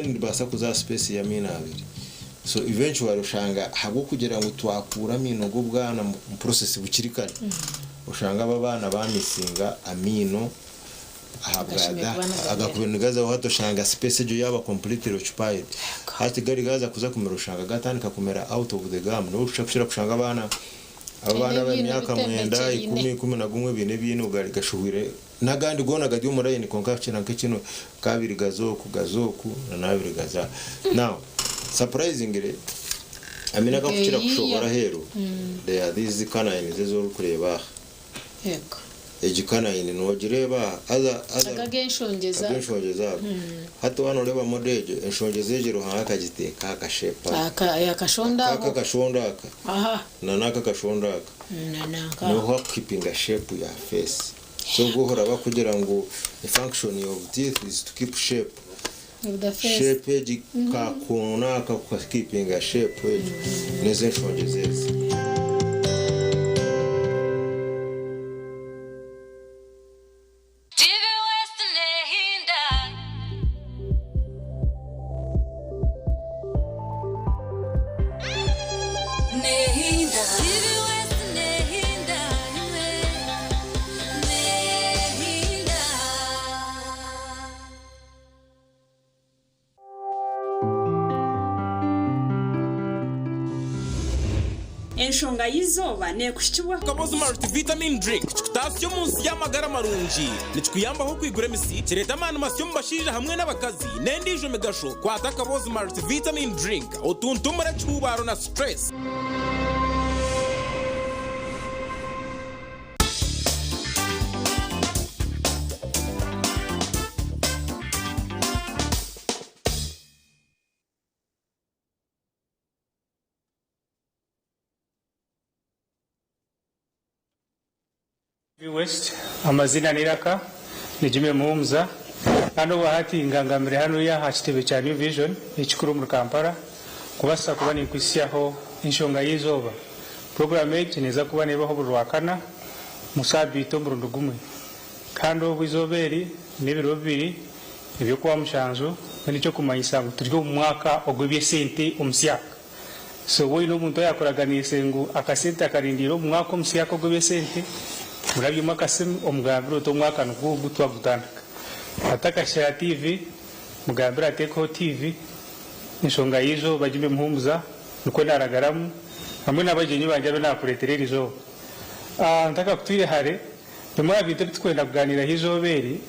niribaasa kuza aha space y'amaino abiri. So eventually oshanga ahabw'okugira ngu twakuura amaino g'obwana omu process bukiri kare, oshanga abo abaana bamisinga amaino ahabwa Agashemereire that kuba nigamera. agakubaire nigazaho hati oshanga space egyo yaaba completely occupied. Hati gari gaaza kuza kumera oshanga gatandika kumera out of the gum niho orikukira kushanga abaana Baine abaana ebiino ab'emyaka mwenda, bitembekyereine. ikumi, 11 baine ebiino gashuhwire N'agandi goona gari omu layini kwonka hakira nk'ekino k'abiri gaza oku, gaza oku, na n'abiri gaza aha. Now, surprisingly, amaino agakukira Nkeeyiya. kushohora aheeru, they are these canines ezi orikureeba aha. Yego. Egi canine noogireeba aha, haza, haza Aga ag'enshongyeza. ag'enshongyeza ago. Hati waaba nooreeba model egyo, enshongyeza egyo Ruhanga akagiteeka aha kashape aka. Aka, akashonda Aka aho. akashonda aka, Aha. na n'aka akashonda aka. Na nanka. Niho hakukipinga shape ya face. So obwo horaba kugira ngu the function of teeth is to keep shape. Of the face. Shape egi ka koona aka kukipinga shape egyo nezo enshongyeza ezi. TV West nehinda. Nehinda. TV West nehinda imwe. Nehinda. Enshonga y'eizooba neekuhikibwaho. Kabozi Multivitamin Drink kikutaasya omu nsi y'amagara marungi. Nikikuyambaho okwigura emisi, kireeta amaani masya omu bashaija hamwe n'abakazi, n'endiijo migasho. Kwata Kabozi Multivitamin Drink otuntumure ekihuubaaro na stress. West, Amazina n'eiraka ni Jimmy Muhumuza kandi obwahati ngangamire hanuya aha kitebe kya New Vision ekikuru omuri Kampala kubaasa kuba ninkuhitsyaho enshonga y'eizooba. Puroguraamu egi neeza kuba neebaho buri Rwakana omu saabiiti omurundi gumwe kandi obu eizooba eri n'ebiro bibiri eby'Okwamushanju mbwenu eky'okumanyisa ngu turi omu mwaka ogw'eby'esente omusya. So waaba oine omuntu oyakuraganiise ngu akasente akarindiire omu mwaka omusya ogw'eby'esente, murabyemu akasimu omugambire oti omwaka nigwo ogu twagutandika. Atakashira TV, mugambire ateekeho TV, enshonga y'eizooba Jimmy Muhumuza nikwo naaragaramu hamwe n'abagyenyi bangye abu naakureetera eri izooba. Ntakakutwire hare, bimwe aha bintu ebi turikwenda kugaaniiraho eizooba eri,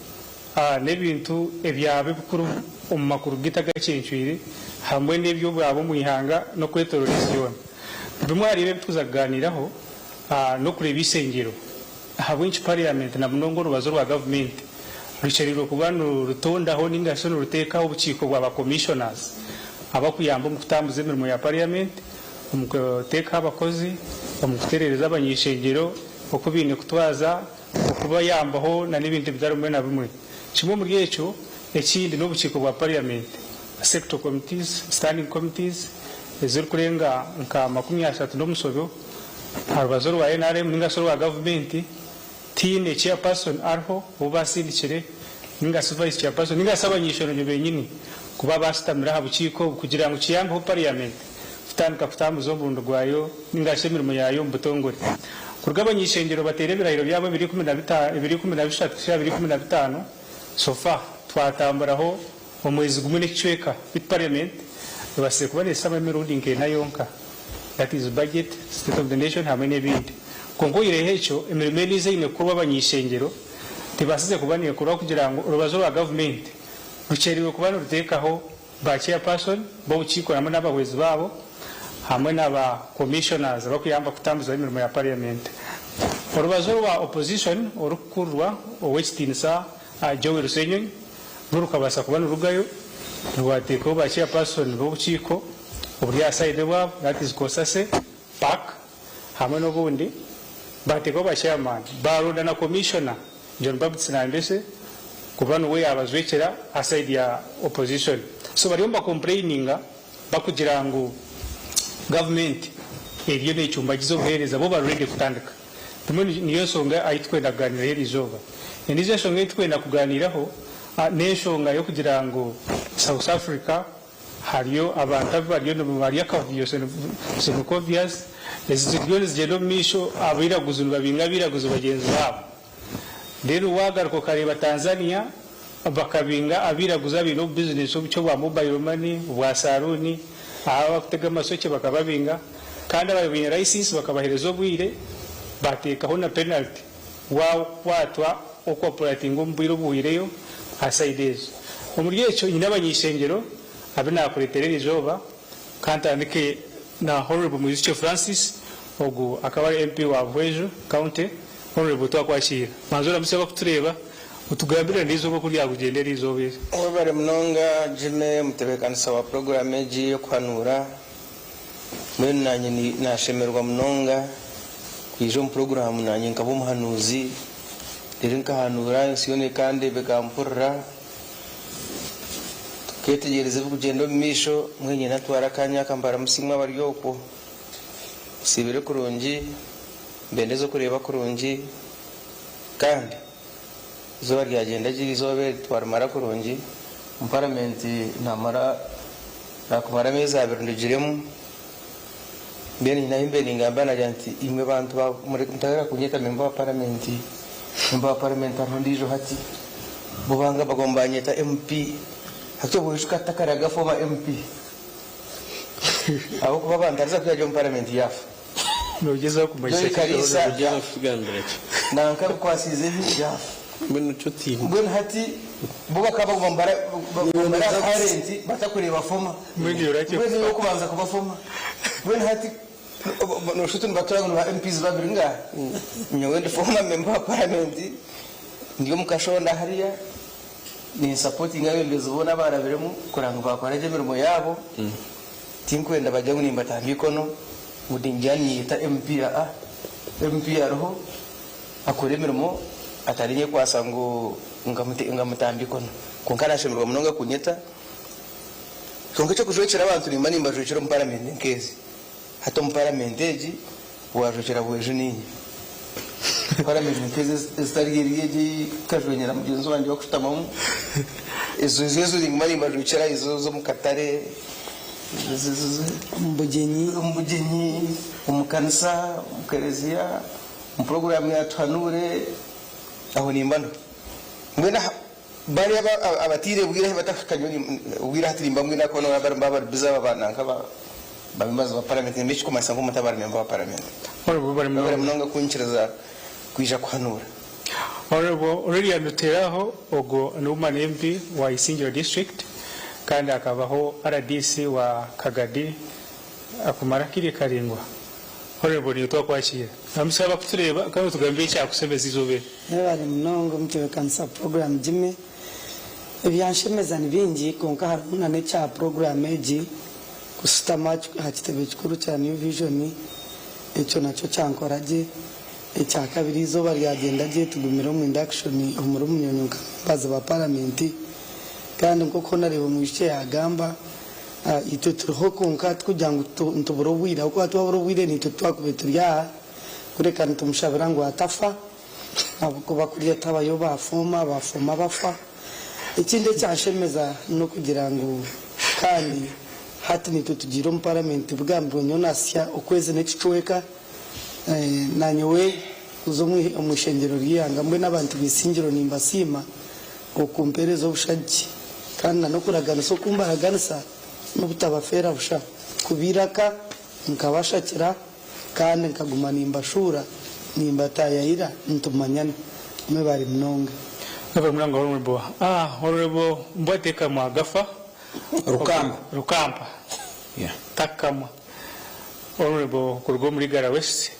N'ebintu ebyaba ebikuru omu makuru gaitu agacencwire hamwe n'eby'obwaba omu ihanga n'okwetoroora ensi yoona. Bimwe ahari ebi ebi turikuza kugaaniiraho n'okureeba eishengyero ahabw'enki Parliament na munonga orubazo rwa gavumenti rushereirwe kuba nirutondaho ninga shi niruteekaho obukiiko bwa ba Commissioners abakuyamba omu kutambuza emirimo ya Parliament, omu kuteekaho abakozi, omu kutereereza abanyeishengyero oku baine kutwaza, okubayambaho na n'ebintu ebitari bimwe na bimwe. Kimwe omuri ekyo, ekindi n'obukiiko bwa Parliament, Sectoral Committees, Standing Committees, ezirikurenga nka 30 n'omusobyo aha rubaju orwa nrm ninga shi orwa gavumenti, tihaine Chairperson ariho ou basindikire ninga shi Vice Chairperson ninga shi abanyeishongye benyini kuba bashutamire aha bukiiko obu kugira ngu kiyambeho Parliament kutandika kutambuza omurundi gwayo ninga shi emirimo yaayo omu butongore. Kuruga abany'ishengyero bateire ebirahiro byabo ebiro 13 kuhika aha biro 15, so far twatamburaho omwezi gumwe n'ekicweka beitu parliament ebaasize kuba neeshutama emirundi nk'ena yonka that is budget, state of the nation hamwe n'ebindi. Kwonka oyihireho ekyo, emirimo endiijo eine kukorwa abany'ishengyero tebaasize kuba neekorwa kugira ngu orubaju rwa gavumenti rukyereirwe kuba niruteekaho Ba chairperson b'obukiiko hamwe n'abahwezi baabo hamwe na ba commissioners abakuyamba kutambuzaho emirimo ya parliament. Orubazo orwa opposition orikukurirwa Ow'ekitiinisa Joel Ssenyonyi rwo rukabaasa kuba nirurugayo rwateekaho ba chairperson b'obukiiko oburi aha side bwabo that is Cosase, Pac hamwe n'obundi baateekaho ba chairman baaronda na commissioner John Baptist Nambeshe kuba niwe yaabajwekyera aha side ya opposition. So bariyo nibakompureyininga bakugira ngu gavumenti eriyo necumbagiza obuheereza bo bari ready kutandika. Bimwe niyo nshonga ahu turikwenda kugaaniiraho eriizooba. Endiijo enshonga ei turikwenda kugaaniiraho N'enshonga y'okugira ngu South Africa hariyo abantu abu bariyo nibarya akavuyo, xenocovias, ezi ziriyo nizigyenda omu maisho, abairaguzu nibabinga abairaguzu bagyenzi baabo. Then waagaruka okareeba Tanzania bakabinga abairaguzu abaine obubizinesi obukye obwa mobile money, obwa saruuni, ahu abarikutega amasokye bakababinga kandi ababaire baine license bakabaheereza obwire baateekaho na penalty. Waakwatwa oku-operatinga omu bwire obuhweireyo aha sayidi ezo. Omuri ekyo nyine abanyeishengyero abu naakureetera eri izooba, ka ntandike na Honourable Mwijukye Francis, ogu akaba ari MP wa Buhweju County. Honourable twakwakiira. Banza oramutsye abakutureeba, otugambire n'eizooba oku ryakugyenda eri izooba eri. Webare munonga Jimmy omutebekanisa wa puroguramu egi ey'okuhanuura. Mbwenu naanye nashemererwa munonga kwija omu puroguramu naanye nkaba omuhanuuzi reero nkahanuura ensi yoona ekandeeba ekampurira tuketegyereza ebirikugyenda omu maisho mbwenu nyine natwara akanya aka mbaramutsye imwe abari okwo musiibire kurungi mbendeze okureeba kurungi kandi Eizooba ryagyenda gye eizooba eri twarimara kurungi omu paramenti namara nakumara ameezi abiri ndugiremu mbwenu nyine ahu mbaire ningamba nagira nti imwe bantu mutagarura kunyeta memba wa paramenti, memba wa paramenti hariho ondiijo hati bo bangamba ngu nibanyeta MP hati obwo ijuka takaraga former MP ahabw'okuba abantu ariza kuyagya omu paramenti yaafa. Noogyezaho kumanyisa Joy ki Kaliisa Honourable? yaafa. Kugambira ki? Nanka abikwasize hi yaafa. Mbwenu nikyo otiine. Mbwenu hati bo bakaba baguma nibara current batakureeba former. Mbwenu iwe oraki Mbwenu iwe okubanza kuba former. Mbwenu hati noshusha oti nibatura ngu ni ba MPs babiri ngaha. Nyowe ndi former member wa parliament ndi omu kashonda hariya ninsapotinga abebembezi boona abarabiremu kureba ngu bakora gye emirimo yaabo. Tinkwenda bagire ngu nimbatamba eikono ngu ningira ninyeyeta MP aa. MP ariho akore emirimo atari nyekwasa ngu ngamutamba eikono. Kwonka nashemererwa munonga kunyeta. Kwonka eky'okujwekyera abantu nimba nimbajwekyera omu paramenti nk'ezi. Hati omu paramenti egi owajwekyera Bweju niinye. Paramenti nk'ezi ezitari eri egi ei Kajwenyera mugyenzi wangye orikushutamamu, ezo ezo ninguma nimbajwekyera ezo ez'omu katare, Omu bugyenyi. Omu bugyenyi, omu kanisa, omu kereziya, omu puroguraamu ya Tuhanuure, aho nimba ndiho. Mbwenu aha bariya abataire bwire ahu batakahika nyowe obwire hati nimba mbwine ahakuba noona nibaba bari bize aba ba nanka ba ba members ba parliament nimba ekikumanyisa nk'omuntu aba ari member wa parliament. Honourable Webare Munonga. munonga kunyikiriza kwija kuhanuura. Honourable Lilian Ruteraho ogwo ni Woman MP wa Isingiro District kandi akabaho rdc wa Kagadi akumara akaire karaingwa. Honourable niiwe twakwakiira. Ramutsya abakutureeba kandi otugambire ekyakushemeza eizooba eri. Mwebare munonga omutebekanisa puroguramu Jimmy. Ebyanshemeza ni bingi kwonka harimu na n'ekya puroguramu egi kushutama aha kitebe kikuru kya New Vision ekyo nakyo kyankora gye. Ekyakabiri eizooba ryagyenda gye tugumire omu induction omuri Munyonyo nka members ba paramenti kandi nk'oku Honourable Mwijukye yagamba itwe turiho kwonka tikugira ngu nitubura obwire ahabw'okuba twabura obwire naitwe titwakubaire turi aha kureka nitumushabira ngu atafa ahabw'okuba kuriya tihabayo ba former, ba former bafa. Ekindi ekyanshemeza n'okugira ngu kandi hati naitwe tugiire omu paramenti bigambirwe nyowe nasya okwezi n'ekicweka Nanyowe kuza omu ishengyero ry'eihanga mbwenu abantu b'Isingiro nimbasiima okumpeereza obushagiki kandi na n'okuraganisa oku mbaraganisa n'obutabafeera busha kuba eiraka nkabashakira kandi nkaguma nimbashuura nimbatayayira nitumanyana. Mwebare munonga. Mwebare munonga Honourable. Honourable Mbwatekamwa Gafa. Rukamba. Rukamba. Yeah. Takamwa. Honourable kuruga omuri Igara West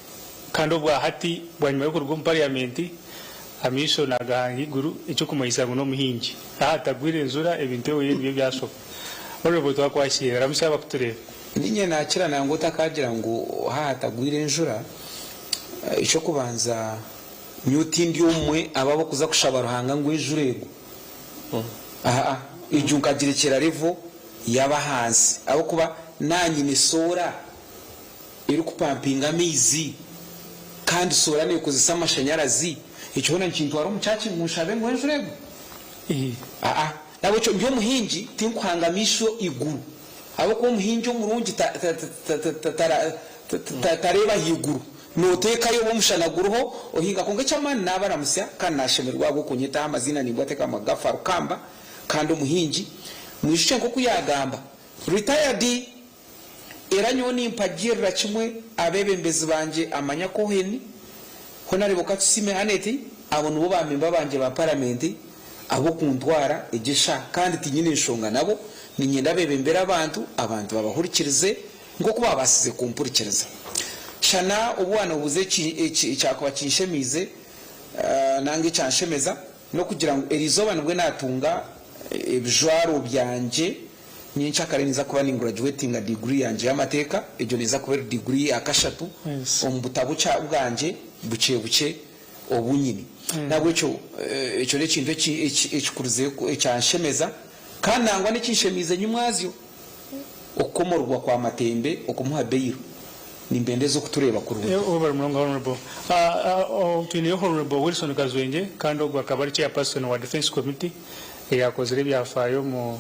kandi obwahati bwanyima y'okuruga omu parliament amaisho nagahanga eiguru ekyokumanyisa ngu n'omuhingi aha hatagwire enjura ebintu eweye nibyo byashoba. Honourable twakwakiira ramutsya abakutureeba. Ninye nakira nangwa otakagira ngu haha hatagwire enjura, ekyokubanza nyowe tindi omwe abo abokuza kushaba Ruhanga ngu enjura egwe. Aa egyo nkagirekyera level y'abahansi ahabw'okuba nanyine soora erikupampinga amaizi kandi soora nekozesa amashanyarazi, ekyo hoona nikintwara omu church ngu nshabe ngu enjura egwe? Aa nahabwekyo ndi omuhingi tinkuhanga maisho iguru ahabw'okuba omuhingi omurungi tareeba ahaiguru noteekayo obu omushana guriho ohinga kwonka eky'amaani nabaramutsya kandi nashemererwa ahabw'okunyetaho amaziina nimbwa Tekamwa Gafa Rukamba kandi omuhingi mwijukye nk'oku yagamba retired Era nyowe nimpagirira kimwe abeebembezi bangye Amanya Cohen, Honarebo Katusime Annet, abo nibo ba memba bangye ba paramenti ab'okuntwara egyo eshaaha kandi tinyine nshonga nabo, niinyenda beebembere abantu, abantu babahurikirize nk'oku baabaasize kumpurikiriza. Shana obu waanobuuza ekyakuba kinshemiize nanga ekyanshemeza n'okugira ngu eriizooba nibwo naatunga ebijwaro byangye. Nyencakare ninza kuba ningurajuwetinga diguri yangye y'amateeka, egyo neeza kuba eri diguri ya kashatu omu butabo bwangye bukye bukye obu nyine. N'ahabw'ekyo ekyo n'ekintu ekikurize ekyanshemeza kandi nangwa n'ekinshemiize nyimwazyo, okukomororwa kwa Matembe okumuha bail. Nimbendeza okutureeba kurungi. Webale munonga Honourable. Twineyo Honourable Wilson Kazwengye kandi ogwo akaba ari Chairperson wa Defence Committee eyakozire ebyafaayo omu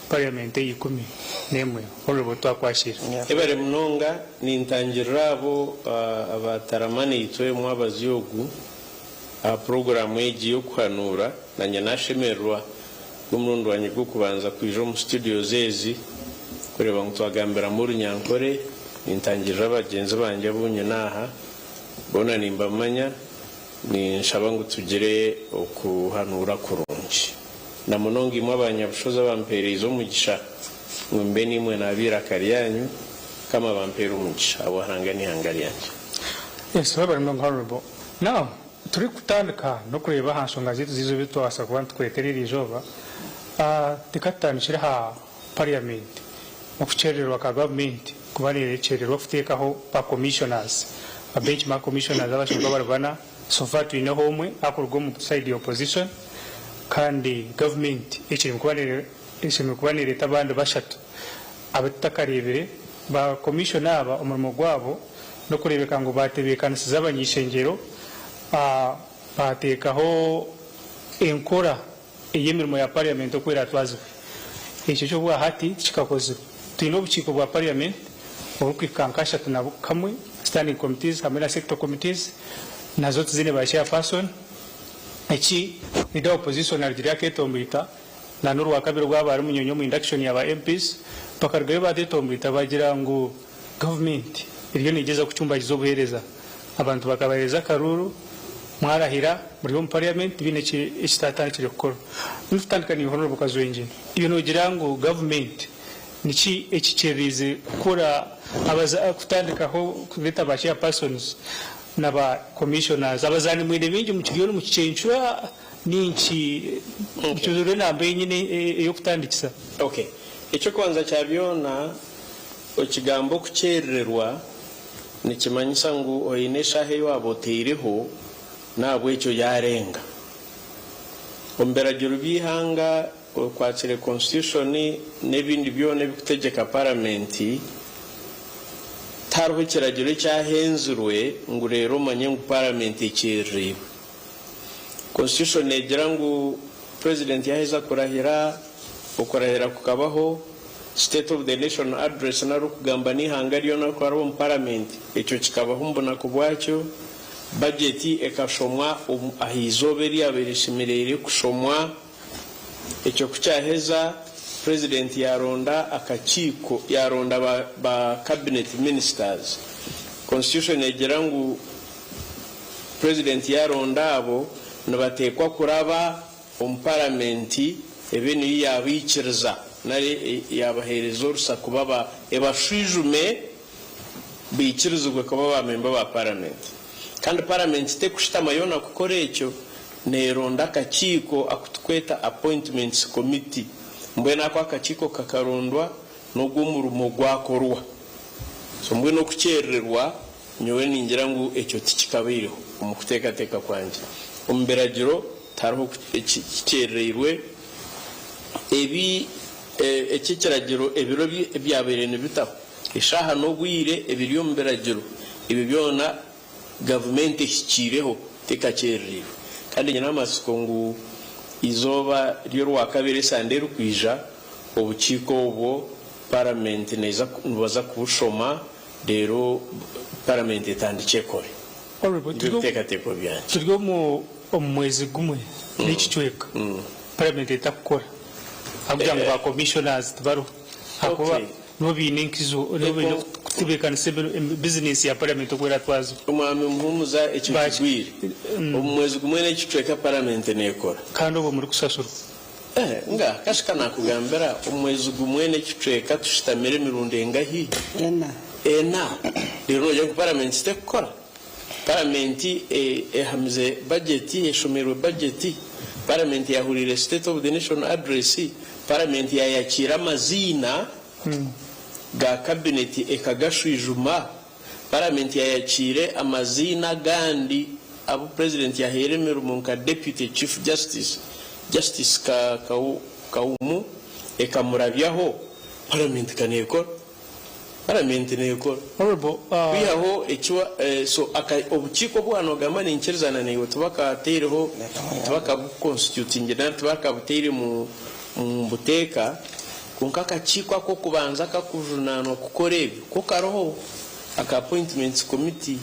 Parliament eya 11. Honourable twakwakira. Ebare munonga, nintangirira abo abatarama naitwe omwabazyo ogu aha puroguraamu egi y'okuhanuura. Nanye nashemererwa gw'omurundi wangye gw'okubanza kwija omu studios ezi kureeba ngu twagambiramu Orunyankore. Nintangirira bagyenzi bangye abu nyine aha, boona nimbamanya. Ninshaba ngu tugire okuhanuura kurungi. Na munonga imwe abanyabushozi abampeereize omugisha ngu mbe niimwe naaba eiraka ryanyu, Mukama abampeere omugisha ahabw'Ruhanga n'eihanga ryangye. Yes, webale munonga Honourable. Now, turikutandika n'okureeba aha nshonga zaitu z'eizooba ezi twabaasa kuba nitukureetera eri izooba, reka tutandikire aha Parliament, okukyerererwa ka gavumenti kuba neekyerererwa kuteekaho ba Commissioners, ba Benchmark Commissioners abashemereire kuba bari bana, so far twineho omwe arikuruga omu side ya opposition kandi gavumenti eshemereire kuba neereeta abandi bashatu abu tutakareebire. Ba Commissioner aba omurimo gwabo n'okureebeka ngu baatebeekanisiza abany'eishengyero, baateekaho enkora ey'emirimo ya Parliament oku eratwazibwe. Ekyo ky'obwahati tikikakozirwe. Twine obukiiko bwa Parliament oburikuhika nka ashatu na kamwe, Standing Committees hamwe na Sector Committees, nazo tiziine ba Chairperson. Eki Leader wa Opposition arugire aketomboita na n'orwakabiri obu aba ari Munyonyo omu induction ya ba MPs, bakarugayo batetomboita bagira ngu Gavumenti eriyo negyezaho kucumbagiza obuheereza. Abantu bakabaheereza akaruuru, mwarahira, muri omu parliament tibaine ekitatandikire kukora. Nitutandika naiwe Honourable Kazwengye, iwe nogira ngu gavumenti niki ekikyereriize kukora kutandikaho kureeta ba chairpersons na ba commissioners? Abazaani mwine baingi mukiriyo nimukicencura ninki mukizurire enamba yenyini ey'okutandikisa? Okay. Eky'okubanza kya byona, ekigambo okukyerererwa Nikimanyisa ngu oine eshaaha ei waaba otaireho, n'ahabw'ekyo yaarenga. Omu biragiro by'eihanga okwatsire Constitution n'ebindi byona ebirikutegyeka Paramenti, tihariho ekiragiro ekyahenzirwe ngu reero omanye ngu Paramenti ekyerereirwe. Constitution neegira ngu Purezidenti yaaheza kurahira, okurahira kukabaho, State of the Nation Address nari okugamba n'eihanga ryona arikuba omu Paramenti, ekyo kikabaho omu bunaku bwakyo, bajeti ekashomwa aha izooba eri yaabaire eshemereire kushomwa, ekyo ku kyaheza, Purezidenti yaaronda akakiiko, yaaronda ba Cabinet Ministers. Constitution neegira ngu Purezidenti yaaronda abo, nibateekwa kuraba omu Paramenti ebe niyo yaabaikiriza nari yaabaheereza orusa kuba ba ebashwijume baikirizibwe kuba baamemba ba Paramenti. Kandi Paramenti terikushutama yoona kukora ekyo, neeronda akakiiko aku turikweta Appointments Committee. Mbwenu ako akakiiko kakarondwa n'ogwo omurimo gwakorwa. So mbwenu okukyerererwa Nyowe ningira ngu ekyo tikikabaireho omu kuteekateeka kwangye. Omu biragiro tihariho ekikyerereirwe ebi eki ekiragiro ebiro ebyabaire nibitaho, eshaaha n'obwire ebiri omu biragiro ebyo byona gavumenti ehikiireho tekakyerereirwe. Kandi nyine amatsiko ngu. Eizooba ry'orwakabiri esande erikwija, obukiiko obwo Paramenti neeza nibaza kubushoma reero Paramenti etandikye ekore. Honourable, Nibyo turi omu- biteekateeko byangye. turi omu omu mwezi gumwe n'ekicweka Paramenti etakukora ahabw'okugira ngu ba commissioners tibariho ahakuba Okay. nibo baine enkizo nibo baine kutebeekanisa bizinesi ya Paramenti oku eratwazibwa. Omwami Muhumuza ekyo kigwire. Omu mwezi gumwe n'ekicweka Paramenti neekora. Kandi obwo murikusasurwa. Eh, nga, kashika naakugambira, omu mwezi gumwe n'ekicweka tushutamire emirundi engahi? Ena. Ena. Reero noogira ngu Paramenti tekukora? Paramenti ehamize bajeti, eshomeirwe bajeti, Paramenti yaahuriire State of the Nation Address, Paramenti yaayakiira amaziina ga Kabineti ekagashwijuma, Paramenti yaayakiire amaziina agandi abu Purezidenti yaahaire emirimo nka Deputy Chief Justice, Justice Kawumu ekamurabyaho, Paramenti ka neekora. Paramenti neekora. Kwihaho eki so obukiiko obu waanogamba ninkirizana naiwe tibakataireho, tibakabukonstitutingire nari tibakabutaire mu buteeka, kwonka akakiiko ak'okubanza akakujunaanwa kukora ebyo ko kariho, aka Appointments Committee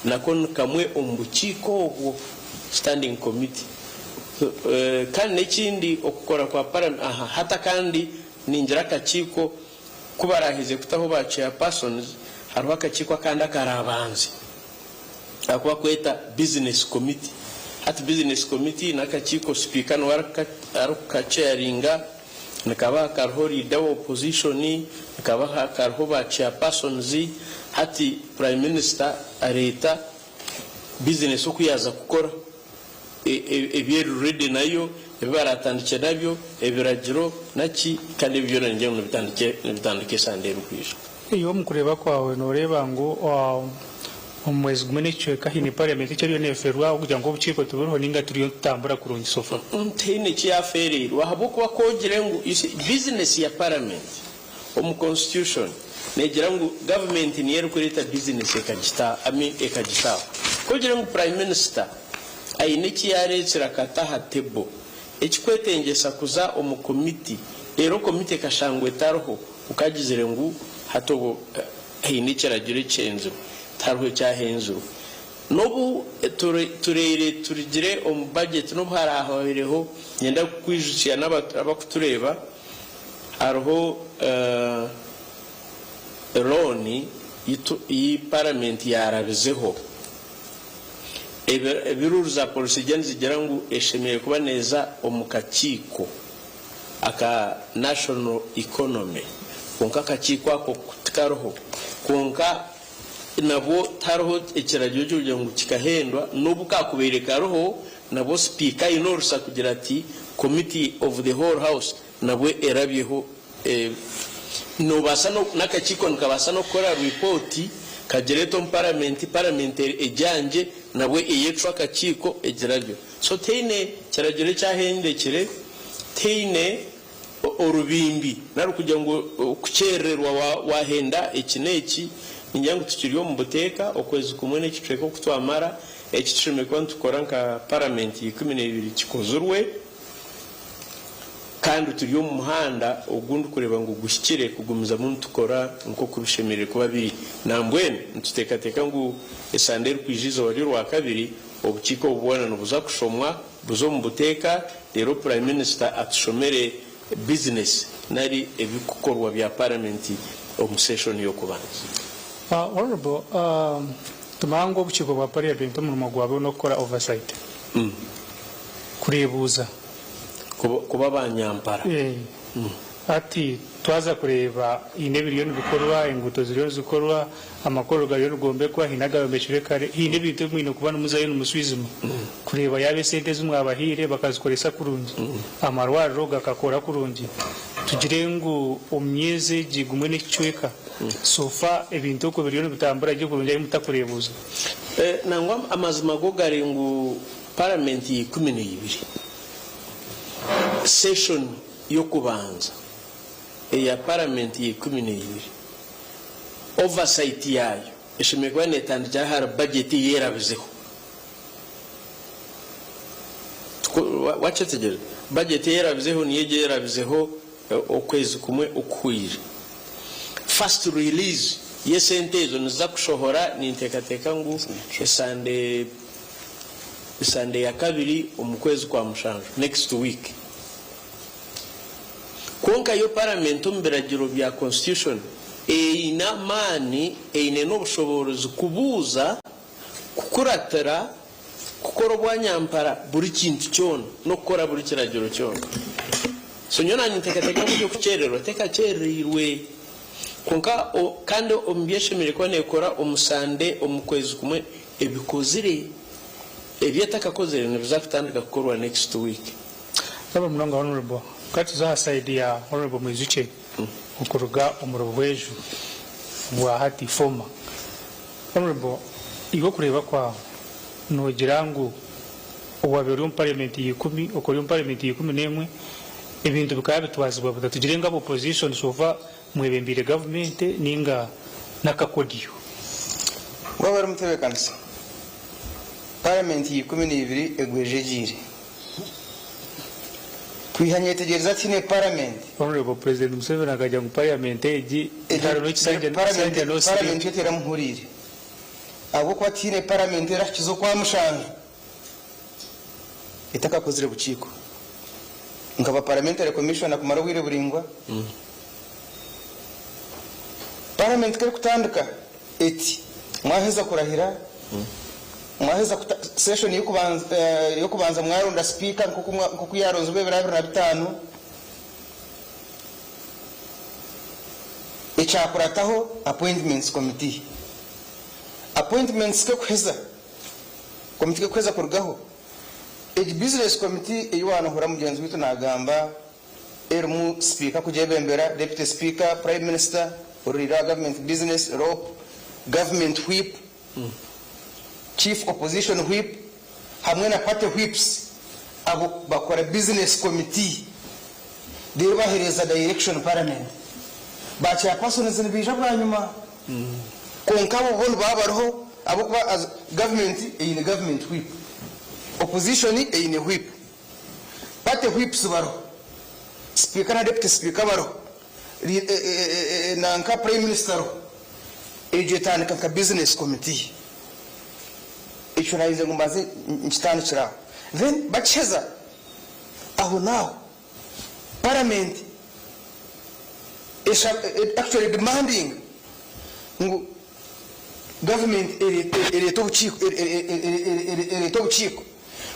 nako ni kamwe omu bukiiko obwo, Standing Committee. Kandi n'ekindi okukora kwa Paramenti, aha hati akandi ningira akakiiko Ku baraaheze kutaho ba chairpersons, hariho akakiiko akandi akaraabanze aku bakweta Business Committee. Hati Business Committee n'akakiiko sipiika niwe arikukacharinga, nikaba kariho leader wa opposition, nikaba kariho ba chairpersons. Hati Prime Minister areeta business oku yaaza kukora. Ebi eri ready nayo, ebi baratandikye nabyo, ebiragiro naki, kandi ebi byona ningira ngu nibitandika esande erikwija. Iwe omu kureeba kwawe nooreeba ngu omu mwezi gumwe n'ekicweka haine parliament eki eriyo neeferwa ahabw'okugira ngu obukiiko tiburiho nainga turiyo nitutambura kurungi so far? Tihaine eki yaafereirwe ahabw'okuba ku ogire ngu you see business ya parliament omu constitution neegira ngu government niyo erikureeta business ekagita I mean ekagitaho. Ku ogire ngu prime minister aine eki yaareetsire akata aha table ekikwetengyesa kuza omu committee reero committee ekashangwa etariho okagizire ngu hati obwo haine ekiragiro ekihenzirwe tihariho ekyahenzirwe. N'obu tureire turugire omu budget n'obu haraahwaireho niinyenda kukwijutsya n'abakutureeba hariho loan ei paramenti yaarabizeho. Ebi rules za procedure nizigira ngu eshemereire kuba neeza omu kakiiko aka National Economy kwonka akakiiko ako tikariho. Kwonka nabwo tihariho ekiragiro ky'okugira ngu kikahendwa n'obu kaakubaire kariho nabwo sipiika aine orusa kugira ati Committee of the whole house nabwo erabyeho Noobaasa n'akakiiko nikabaasa n'okukora ripooti kagireete omu paramenti, paramenti egyangye nabwo eyecwe akakiiko egirabyo. So tihaine kiragiro ekyahendekire, tihaine orubimbi nari kugira ngu okukyerererwa waahenda eki n'eki, ningira ngu tukiri omu buteeka, okwezi kumwe n'ekicweka oku twamara, eki tushemereire kuba nitukora nka paramenti ya 12 kikozirwe. Kandi turi omu muhanda ogu ndikureeba ngu guhikire kugumizamu nitukora nk'oku bishemereire kuba biri. Nambwenu nituteekateeka ngu esande erikwija eizooba ry'Orwakabiri, obukiiko obu bwona nibuza kushomwa buze omu buteeka reero Prime Minister atushomere bizinesi nari ebikukorwa bya Paramenti omu seshoni y'okubanza. Honourable, tumanya ngu obukiiko bwa Parliament omurimo gwabwo n'okukora oversight. Kureebuuza. Kuba ba nyampara. Hati twaza kureeba haine ebiriyo nibikorwa, enguuto ziriyo nizikorwa, amakorero gariyo nigombekwa, haine agayombekirwe kare, haine ebintu ebi mwine kuba nimuzayo nimushwijuma kureeba yaaba esente ezi mwabahaire bakazikoresa kurungi, amarwariro gakakora kurungi. Tugire ngu omu myezi egi gumwe n'ekicweka, so far ebintu okwo biriyo nibitambura gye kurungi ahi mutakureebuuza. Nangwa amazima go gari ngu Paramenti ya 12, seshoni y'okubanza eya Paramenti ya 12, oversight yaayo eshemereire kuba neetandikira ahari bajeti ei erabizeho. Wakyetegyereza? Budget eyerabizeho niyo egyo eyerabizeho okwezi kumwe okuhweire. First release y'esente ezo niziza kushohora ninteekateeka ngu esande esande ya kabiri omu kwezi kwa mushanju, next week. Kwonka yo Paramenti omu biragiro bya Constitution eine amaani, eine n'obushoboorozi kubuuza, kukuratira, kukora obwanyampara buri kintu kyona n'okukora buri kiragiro kyona. So nyowe naanye ninteekateeka ngu eby'okukyerererwa tekakyerereirwe. Kwonka kandi omu bi eshemereire kuba neekora omu Sande omu kwezi kumwe ebikozire, ebi etakakozire nibiza kutandika kukorwa next week. Yaba munonga Honourable. Ka tuze aha side ya Honourable Mwijukye okuruga omuri Buhweju obwa hati former. Honourable iwe okureeba kwawe nogira ngu owabaire ori omu parliament ya ikumi okaba ori omu parliament ya 11 ebintu bikaba bitwazibwa bita? Tugire ngu aba opposition so far mwebembeire government ninga nakakodyo? Waaba ori mutebeekanisa, Paramenti ya 12 egwejegyeire. Kwiha nyetegyereza tihaine paramenti. Honourable President Museveni akagira ngu parliament egi harimu ekisanja Paramenti no sleep. Paramenti yo teramuhuriire ahabw'okuba tihaine paramenti erahikize okwamushanju etakakozire bukiiko. Nkaba parliamentary commissioner kumara obwire buraingwa. Paramenti ku erikutandika eti mwaheza kurahira, mwaheza kuta session y'okubanza y'okubanza mwaronda sipiika nk'oku nk'oku yaaronzirwe 2025, ekyakurataho appointments committee. Appointments ku ekuheza, komiti ku ekuheza kurugaho, egi business committee ei waanohura mugyenzi waitu naagamba, erimu Sipiika kugyebembera, Deputy Speaker, Prime Minister, oruriire aha Government Business, LOP, Government Whip, Chief Opposition Whip hamwe na Party Whips abo bakora Business Committee reero baheereza direction Parliament. Ba Chairpersons nibaija bwanyima kwonka abo bo nibaba bariho ahabw'okuba as Government eine Government Whip, Opposition eine Whip. Party whips bariho, sipiika na deputy sipiika bariho, nanka prime minister ariho, egyo etandika nka business committee. Ekyo nayenzire ngu mbanze nkitandikire aho. Then bakiheza aho naaho parliament actually demanding ngu government ereete obukiiko ereete obukiiko.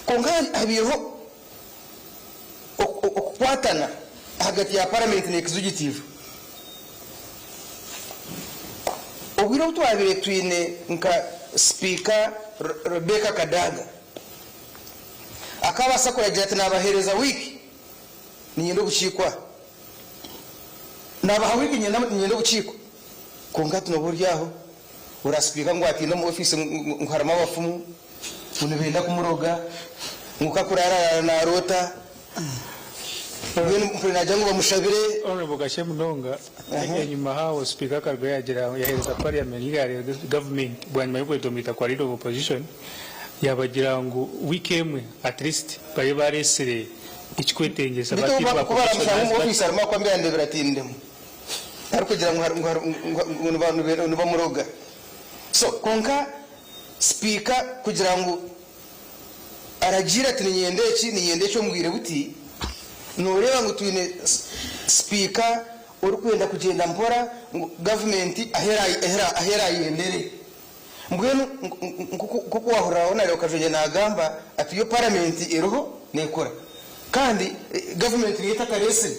Kwonka habaireho okukwatana ahagati ya Paramenti na Ekizugitiivu. Obwire obu twabaire twine nka Sipiika Rebecca Kadaga, akaabaasa kuragira ati naabaheereza wiiki niinyenda obukiiko aha. Naabaha wiiki niinyenda obukiiko. Kwonka hati nooba ori aho Orasipiika ngu atiine omu ofiisi ngu harimu abafumu ngu nibenda kumuroga ngu ku akuraara araara naroota mbwenu mpurira nagira ngu bamushabire. Honourable kakye munonga enyima haaho sipiika akarugayo yagira yahereza parliament ninga yahereza government bwanyima yokwetomboita kwa leader of opposition yabagira ngu week emwe at least babe baresire ekikwetengyesa Beitu bati obu ku baramushanga omu ofiisi harimu akwambi yandebera ati ndemu. Arikugira ngu nibamuroga. So kwonka sipiika kugira ngu aragiire ati niinyenda eki, niinyenda eki omu bwire buti, nooreeba ngu twine sipiika orikwenda kugyenda mpora ngu gavumenti ahu eraayendere. Mbwenu nk'oku waahurira Honarebo Kajwengye naagamba ati yo paramenti eriho neekora kandi gavumenti niyo etakareetsire.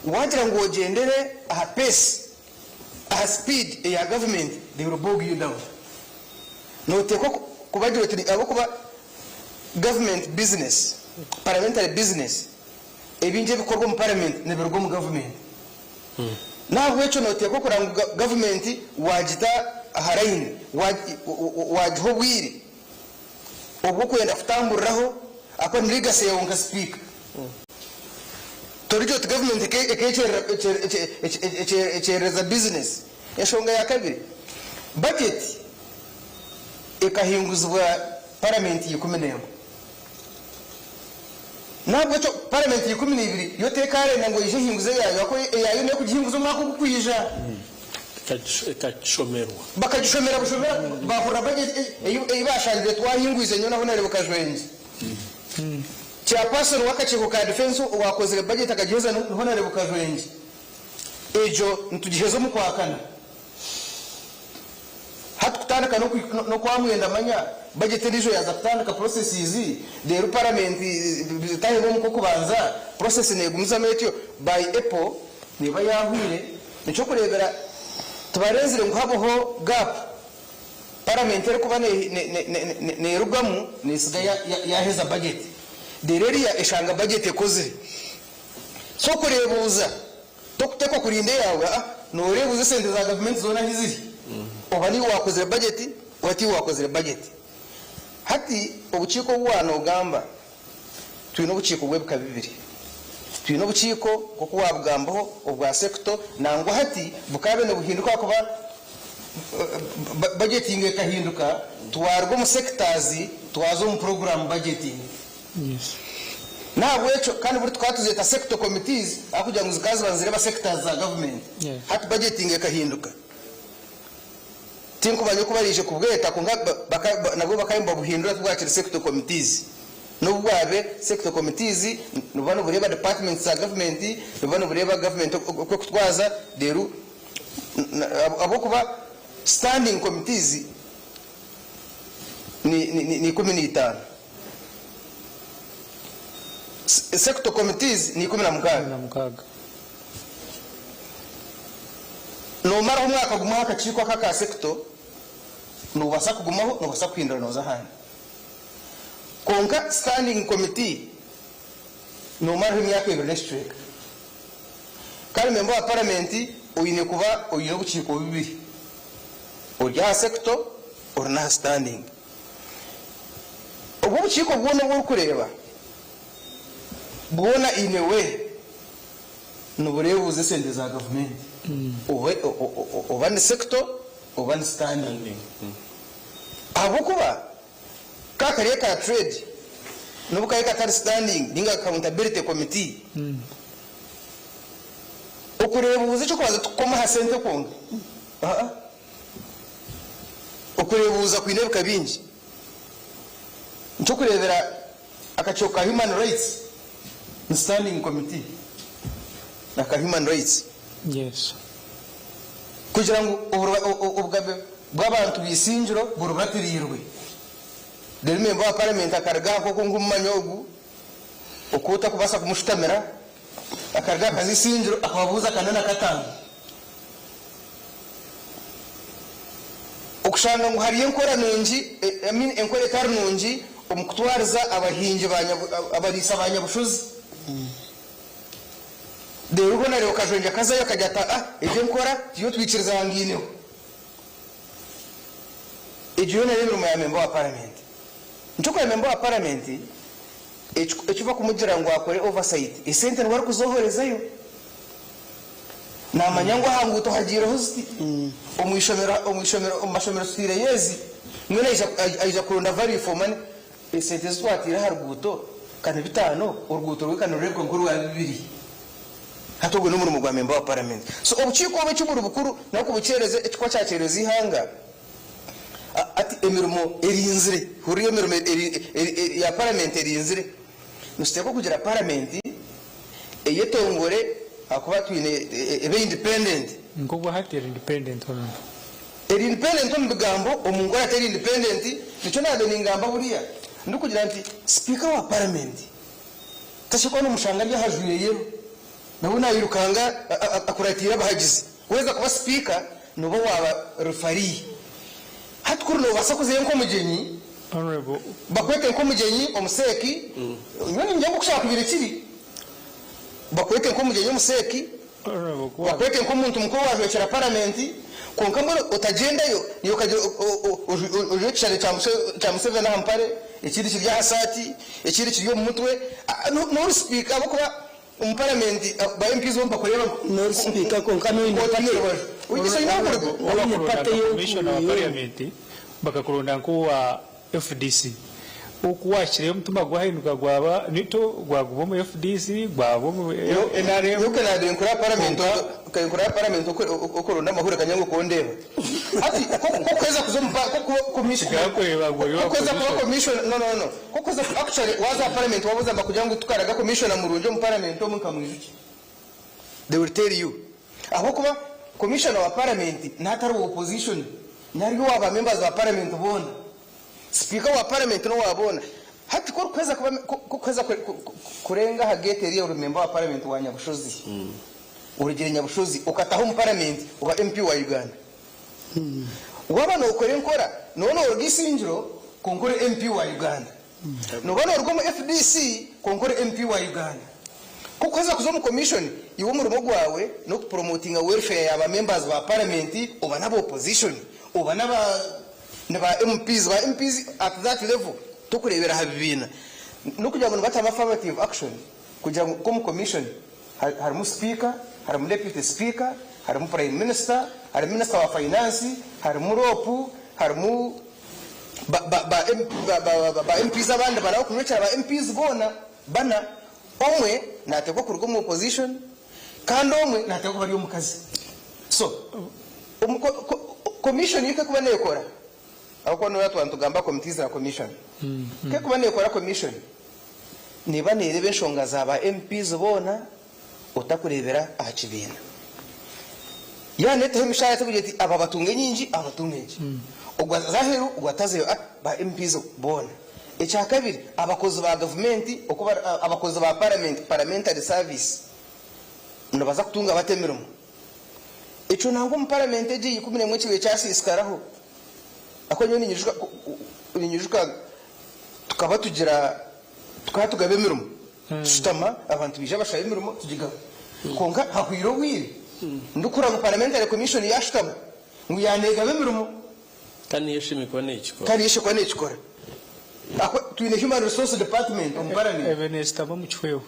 Wagira ngu ogyendere aha pace, aha speed eya government they will bog you down. Noteekwa kubagira oti ahabw'okuba government business, parliamentary business, ebingi ebikorwa omu parliament nibiruga omu government. N'ahabw'ekyo noteekwa kureba ngu government wagita aha line, wagiha obwire obw'okwenda kutamburiraho ahakuba ni legacy yaawe nka sipiika. Torigira oti gavumenti ekyerereza bizinesi. Enshonga ya kabiri, bajeti ekahinguzibwa paramenti ya 11. N'ahabw'ekyo paramenti ya 12 yo tekaarenda ngu eije ehinguze eyaayo ahakuba eyaayo n'ey'okugihinguza omwaka ogukwija. Ekakishomerwa. Bakagishomera bushomera baahurira bajeti ei baashangire twahingwize nyowe naho nareeba Kajwengye. Chairperson w'akakiiko ka defence owaakozire bajeti akagiheza niho nareeba Kajwengye. Egyo nitugiheza omu Kwakana. Hati kutandika n'okwa mwenda manya budget endiijo yaaza kutandika processes reero parliament etahemu omu kw'okubanza process neegumizamu etyo by April neeba yaahwire. Eky'okureebera tibarenzire ngu habeho gap parliament erikuba neerugamu neetsiga yaaheza budget reero eriya eshanga budget ekozire. So okureebuuza Tokutekwa kurinda eyaawe, aa, nooreebuuza esente za gavumenti zoona ahi ziri, oba niiwe waakozire bajeti oba tiiwe waakozire bajeti. Hati obukiiko obu waanoogamba, twine obukiiko bw'ebika bibiri. Twine obukiiko nk'oku waabugambaho obwa secto, nangwa hati bukaabe nibuhinduka ahakuba budgeting ekahinduka, twaruga omu sectors twaza omu program budgeting. N'ahabw'ekyo kandi buri tukaba tuzeeta sector committees ahabw'okugira ngu zikaba ziba nizireeba sectors za government. Hati budgeting ekahinduka. Tinkumanya oku baraije kubweta kwonka nabwo bakaba nibabuhindura tibwakiri sector committees. N'obu bwabe sector committees nibuba nibureeba departments za government, nibuba nibureeba government oku ekutwaza reero ahabw'okuba standing committees ni 15. Sector committees ni 16. Nomaraho omwaka gumwe aha kakiiko aka aka sector, nobasa kugumaho nobasa kuhindura noza ahandi. Kwonka standing committee nomaraho emyaka ebiri n'ekicweka. Kandi memba wa paramenti oine kuba oine obukiiko bubiri, ori aha sector ori n'aha standing. Obwo obukiiko bwona obu orikureeba bwona in a way nibureebuuza esente za gavumenti oba ni sector oba ni standing ahabw'okuba ka kariya ka trade n'obu kari katari standing ninga accountability committee okureebuuza eky'okubanza tikukoma aha sente kwonka. Okureebuuza kwine ebika bingi. Nk'okureebera akakiiko ka Human Rights ni Standing Committee aka Human Rights. Kugira ngu obugabe bw'abantu b'eisingiro burubatirirwe. Reero memba wa Paramenti akaruga aha nk'oku nkumumanya ogu, oku otakubaasa kumushutamira, akaruga akaza eisingiro akababuuza kana na kataano. Okushanga ngu hariyo enkora nungi, I mean enkora etari nungi omu kutwariza abahingi ba abariisa ba Nyabushozi. Reero hoona reero Kajwengye akazayo akagira ati aa egyo enkora tiyo twikirizangaineho. Egyo yoona n'emirimo ya memba wa paramenti. Nikyo kureba memba wa paramenti eki bakumugira ngu akore oversight, esente niwe arikuzohorezayo. Naamanya ngu aha nguuto hagiireho ziti, omu ishomero, omu ishomero, omu mashomero tutaireyo ezi, mbwenu aija, aija kuronda value for money. Esente ezi twataire aha ruguuto ka ni bitaano, oruguuto rwe ka nirureebeka nk'orwa bibiri. Hati ogwo n'omurimo gwa memba wa paramenti. So obukiiko obu eki buri bukuru n'okubukyereza ekikuba kyakyereza eihanga, hati emirimo erinzire, hurira emirimo eri, eri, ya paramenti erinzire. Nituteekwa kugira paramenti eyetongore ahakuba twine ebe independent. Nk'obwa hati eri independent honourable. Eri independent omu bigambo, omu nkora teri independent, nikyo naabaire ningamba buriya ndikugira nti sipiika wa paramenti tashemereire kuba nomushanga ari aha ajwaire yellow nawe nayirukanga akuratiire abahagizi. Waheza kuba sipiika nooba waaba referee. Hati kuri noobaasa kuzayo nk'omugyenyi, bakwete nk'omugyenyi omuseeki, nyowe ningira ngu okushaba kubaire kiri, bakwete nk'omugyenyi omuseeki, bakwete nk'omuntu mukuru owaajwekyera paramenti, kwonka mbwenu otagyendayo naiwe okagira ojwaire ekishushani kya Museveni aha mpare, ekindi kiri aha saati, ekindi kiri omu mutwe, noori sipiika ahabw'okuba Omu paramenti ba MPs bo nibakureeba nka Nori sipiika kwonka noine otaine party rubaju. Oine oine ahu kuruga. Oine Bakuronda party nka commissioner wa y'okuyoyo. parliament bakakuronda nk'owa FDC. Oku wahikireyo omutima gwahinduka gwaba nito gwaguma omu FDC gwaba omu NRM. Nyowe nabire nkora parliament nkora parliament okuronda amahurire kanyanga okundeeba hati kokuheza kuza omu commission kokuheza kuba commission no no no kokuheza actually waza parliament wabuza bakugira ngu tukaraga commissioner murungi omu parliament omu nka Mwijukye they will tell you ahabwokuba commissioner wa parliament natari wa opposition nari owa ba members ba parliament boona. Sipiika wa Paramenti n'owa boona. Hati ku orikuheza kuba ku orikuheza kurenga aha geeti eriya ori memba wa Paramenti wa Nyabushozi, orugire Nyabushozi okataha omu Paramenti oba MP wa Uganda. Waaba nookora enkora nooba nooruga Isingiro kwonka ori MP wa Uganda. Nooba nooruga omu FDC kwonka ori MP wa Uganda. Ku orikuheza kuza omu commission, iwe omurimo gwawe n'okupromotinga welfare ya ba members ba Paramenti oba n'aba opposition oba n'aba Ni ba MPs, ba MPs at that level tokureebera aha bibiina n'okugira ngu nibatamu affirmative action kugira ngu nk'omu commission harimu speaker, harimu deputy speaker, harimu prime minister, harimu minister wa finance, harimu LOP, harimu ba ba ba ba ba ba MPs abandi bari aho kujwekyera ba MPs boona bana, omwe nateekwa kuruga omu opposition kandi omwe nateekwa kuba ari omukazi. So omu commission yo kekuba nekora ahabw'okuba noreeba twaba nitugamba committees na commission kekuba nekora commission neba nereeba enshonga za ba MPs boona otakureebera aha kibiina. Yaaba netaho emishaara tekugira eti aba batunge nyingi aba batunge nkye. Ogwo aza aheeru ogwo atazeyo ba MPs boona. Ekyakabiri abakozi ba gavumenti oku bari abakozi ba paramenti parliamentary service nibaza kutunga bata emirimo? Ekyo nangwa omu paramenti egi eya 11 kibaire kyasiisikaraho. Ahakuba nyowe ninyijuka ninyijuka tukaba tugira tukaba tugaba emirimo tushutama abantu baija bashaba emirimo tugigaba. Kwonka hahwire obwire ndikuhurira ngu parliamentary commission yashutama ngu yaneegaba emirimo. Kandi niyo eshemekwa nekikora. Kandi niyo eshemekwa nekikora. Ahakuba twine human resource department omu paramenti. Ebe neshutama omu kihwehwe.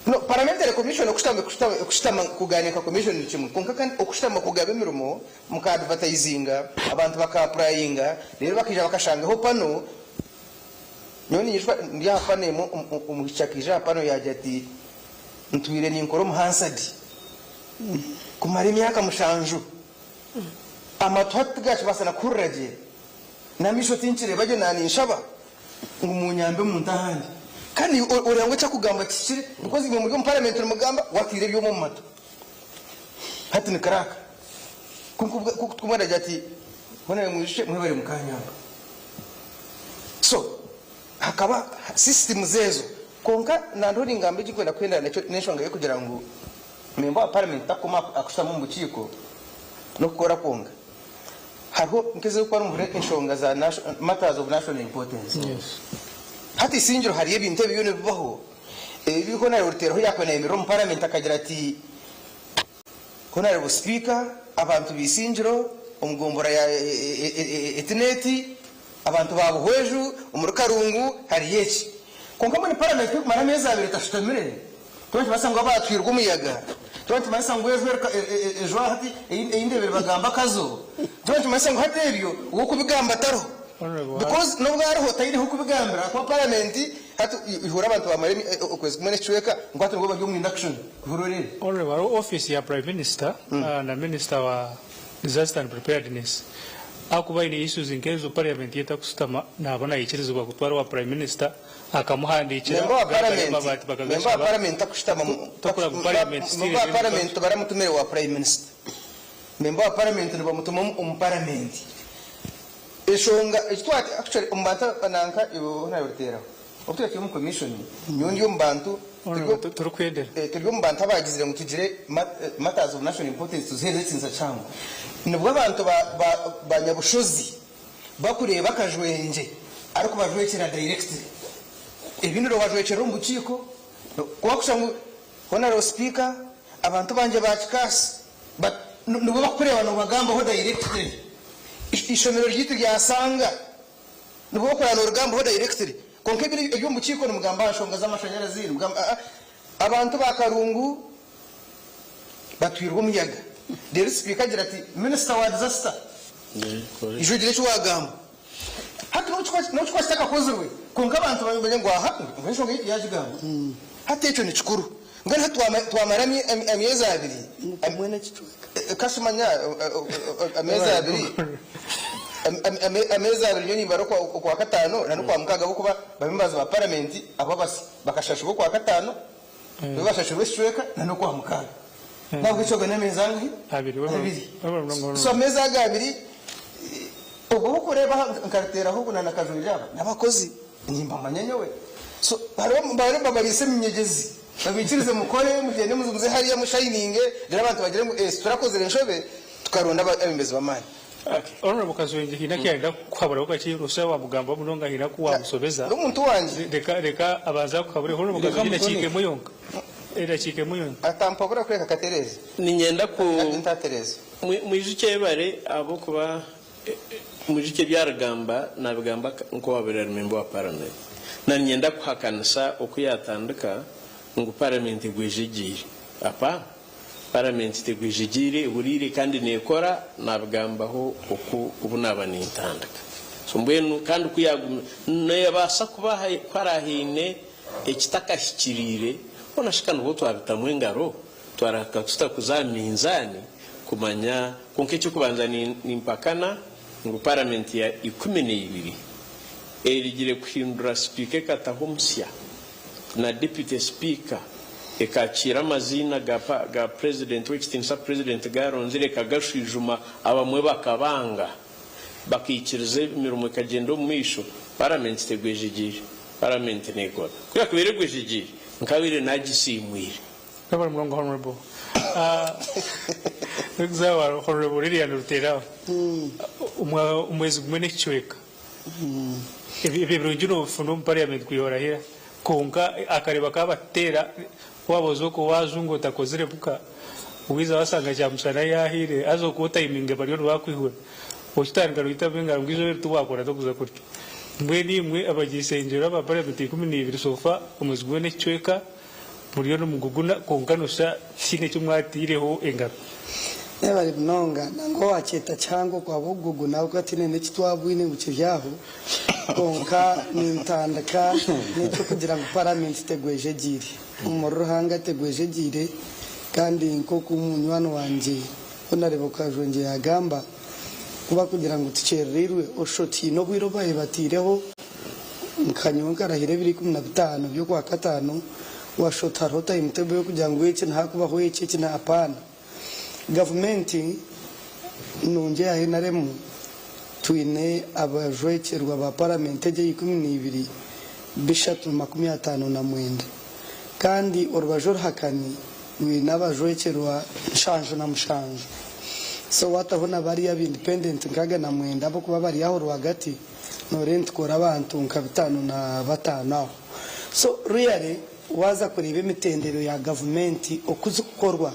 No, parliamentary commission okushutama okushutama okushutama kugaaniira nka commission ni kimwe kwonka kandi okushutama kugaba emirimo muka advertisinga abantu baka applyinga reero bakaija bakashangaho pano nyowe ninyijuka ndi aha pano emwe omwishiki akaija aha pano yaagira ati ntwire ninkora omu Hansard kumara emyaka mushanju amatu hati tigakibaasa na kuhurira gye n'amaisho tinkireeba gye naaninshaba ngu munyambe munte ahandi. Kandi oreeba ngu eki arikugamba kihikire because imwe muri omu parliament nimugamba we ataire ebyoma omu matu. Hati ni crack. Kwonka twemwe aragira ati hoona mwijukye mwebare mukanyamba. So hakaba systems ezo kwonka nandiho ningamba ekirikwenda kuhendera nakyo n'enshonga y'okugira ngu member wa parliament takukoma akushutama omu bukiiko n'okukora kwonka. Hariho nk'ezirikuba nimuhurira enshonga za matters of national importance. Hati Isingiro hariyo ebintu ebiriyo nibibaho ebi Honarebo Ruteeraho yaakuba naayemerera omu parliament akagira ati Honarebo Sipiika abantu ba Isingiro omu gombora ya eti n'eti, abantu ba Buhweju omuri Karungu hariyo eki. Kwonka mbwenu parliament ku erikumara ameezi abiri etashutamire, Tuba nitumanyisa ngu abaatwirwe omuyaga. Tuba nitumanyisa ngu ejo ejo hati ei ndeebire bagamba akazo. Tuba nitumanyisa ngu hati ebyo ow'okubigamba tariho. Because n'obu ariho taine h'okubigambira ahakuba paramenti hati ihura abantu baamara okwezi kumwe n'ekicweka ngu hati nibwo bari omu induction. Ihura oreebe. Honourable hariho ofiisi ya Prime Minister na Minister wa Disaster and Preparedness ahakuba aine issues nk'ezo parliament ye etakushutama naaba naikirizibwa kutwara owa Prime Minister akamuhandiikira Memba wa gaagari paramenti amabaati memba wa bakagashaba paramenti takushutama mu tokura ngu parliament still memba wa eri paramenti tibaramutumire wa prime minister. Memba wa paramenti nibamutuma omu paramenti. Enshonga eki twati actually omu bantu nanka iwe hoona oriteeraho. Obu twaba turi omu commission nyowe ndi omu bantu Honourable turikwendera. turi omu bantu abaagizire ngu tugire matters of national importance tuziheereze ekitiinisa kihango. Nibwo abantu ba ba ba Nyabushozi Bakureeba akajwengye arikubajwekyera directly. Ebindi nobajwekyerera omu bukiiko ku bakushusha ngu Honourable Speaker abantu bangye ba Kikaasi but nibo bakukureeba nobagambaho directly. Eishomero ryaitu ryasanga nibo bakureeba norigambaho directly. Kwonka ebindi eby'omu bukiiko nimugamba aha nshonga z'amashanyarazi, nimugamba aa abantu ba Karungu batwirwe omuyaga. Reero sipiika agira ati, Minisita wa disaster, ija ogire eki waagamba. Hati n'obu kikuba n'obu kikuba kitakakozirwe, kwonka abantu bamanye ngu aha, ngu enshonga yaitu yaagigamba. Hati ekyo ni kikuru. Mbwenu hati twama twamara emye emyezi abiri, kasi manya ameezi abiri, ameezi abiri nyowe nimbara okwa okwakataano na n'okwamukaaga ahabw'okuba ba members ba paramenti abo abasya bakashashurwa okwakataano, bo bashashurwa ekicweka na n'okwamukaaga. N'ahabw'ekyo ago n'ameezi angahi? Abiri. Abiri. So ameezi ago abiri, obwo obu okureeba nkariteeraho ogu na nakajweri aba n'abakozi nimbamanya nyowe. So hariho bariyo babariise eminyegyezi babaikirize mukore mugyende muze hariya mushayininge reero abantu bagire ngu esi turakozire enshobe tukaronda abebembezi b'amaani. Honorable Kazwengye hiine aku yayenda kukuhaburaho kakye noshusha wamugamba munonga hiine aku wamusobeza. N'omuntu wangye. Reka reka abanze akuhabure. Honorable Reka Kazwengye mukone. edakiika emwe yonka. Edakiika emwe yonka. Atampabura kureka akatereeza. Niinyenda ku Ntatereeza. Mwijukye ebare ahabw'okuba mwijukye ebi arigamba nabigamba nk'owabaire ari memba wa paramenti. Na niinyenda kuhakanisa oku yaatandika ngu paramenti egwejegyeire. Hapana, paramenti tegwejegyeire, ehuriire kandi neekora, naabigambaho oku obu naaba nintandika. So mbwenu kandi ku yaaguma neebaasa kuba ku haraahaine ekitakahikiriire, hoona shi ka nibwo twabitamu engaro Twarahika tuta kuza aha minzaani kumanya? Kwonka eky'okubanza nimpakana ngu paramenti ya 12 erigire kuhindura sipiika ekataho omusya na deputy sipiika ekakiira amaziina ga purezidenti w'ekitinisa purezidenti garonzire ekagashwijuma abamwe bakabanga bakaikiriza emirimo ekagyenda omu maisho paramenti tegwejegyeire paramenti nekora. Ku yakubaire egwejegyeire nkabaire nagisiimwire. Webale munonga Honourable. Orikuzaarwa Honourable Lilian Ruteraho. Omwezi gumwe n'ekicweka. Ebyo ebirungi nobifuna omu parliament kwiha orahira. Kwonka akareba kabateera waaba oza okwo wajunga otakozire muka waiza wasanga kyamushana yahiire haza okwo otayiminge bariyo nibakwihura. Okitandika nohitamu engaro ngu eizooba eri tiwakora tokuza kurya. Mbwenu imwe abany'eishengyero aba parliament 12 so far omwezi gumwe n'ekicweka Muriyo nimuguguna kwonka noshusha tihaine eki mwataireho engaro. Mwebare munonga. Nangwa wakyeta kihango kwaba okuguguna ahabw'okuba tihaine n'eki twabwine ngu kiri aho. Kwonka nintandika n'eky'okugira ngu paramenti tegwejegyeire. Omuri Ruhanga tegwejegyeire kandi nk'oku munywani wangye Honarebo Kajwengye yaagamba, ku barikugira ngu tukyerereirwe oshusha oti haine obwire obu baayebataireho. Nka nyowe nkarahira ebiro 15 by'okwakataano, washusha oti hariho time table y'okugira ngu eki nihakubaho eki, eki ni apaana. Gavumenti nungi eya NRM twine abajwekyerwa ba paramenti egi eya 12, 359 kandi orubaju oruhakani rwine abajwekyerwa 77. So wataho na bariya aba independent 69 ahabw'okuba bari aho rwagati. Nooreeba nitukora abantu nka 55 aho. So really waaza kureeba emitendero ya gavumenti oku zikukorwa,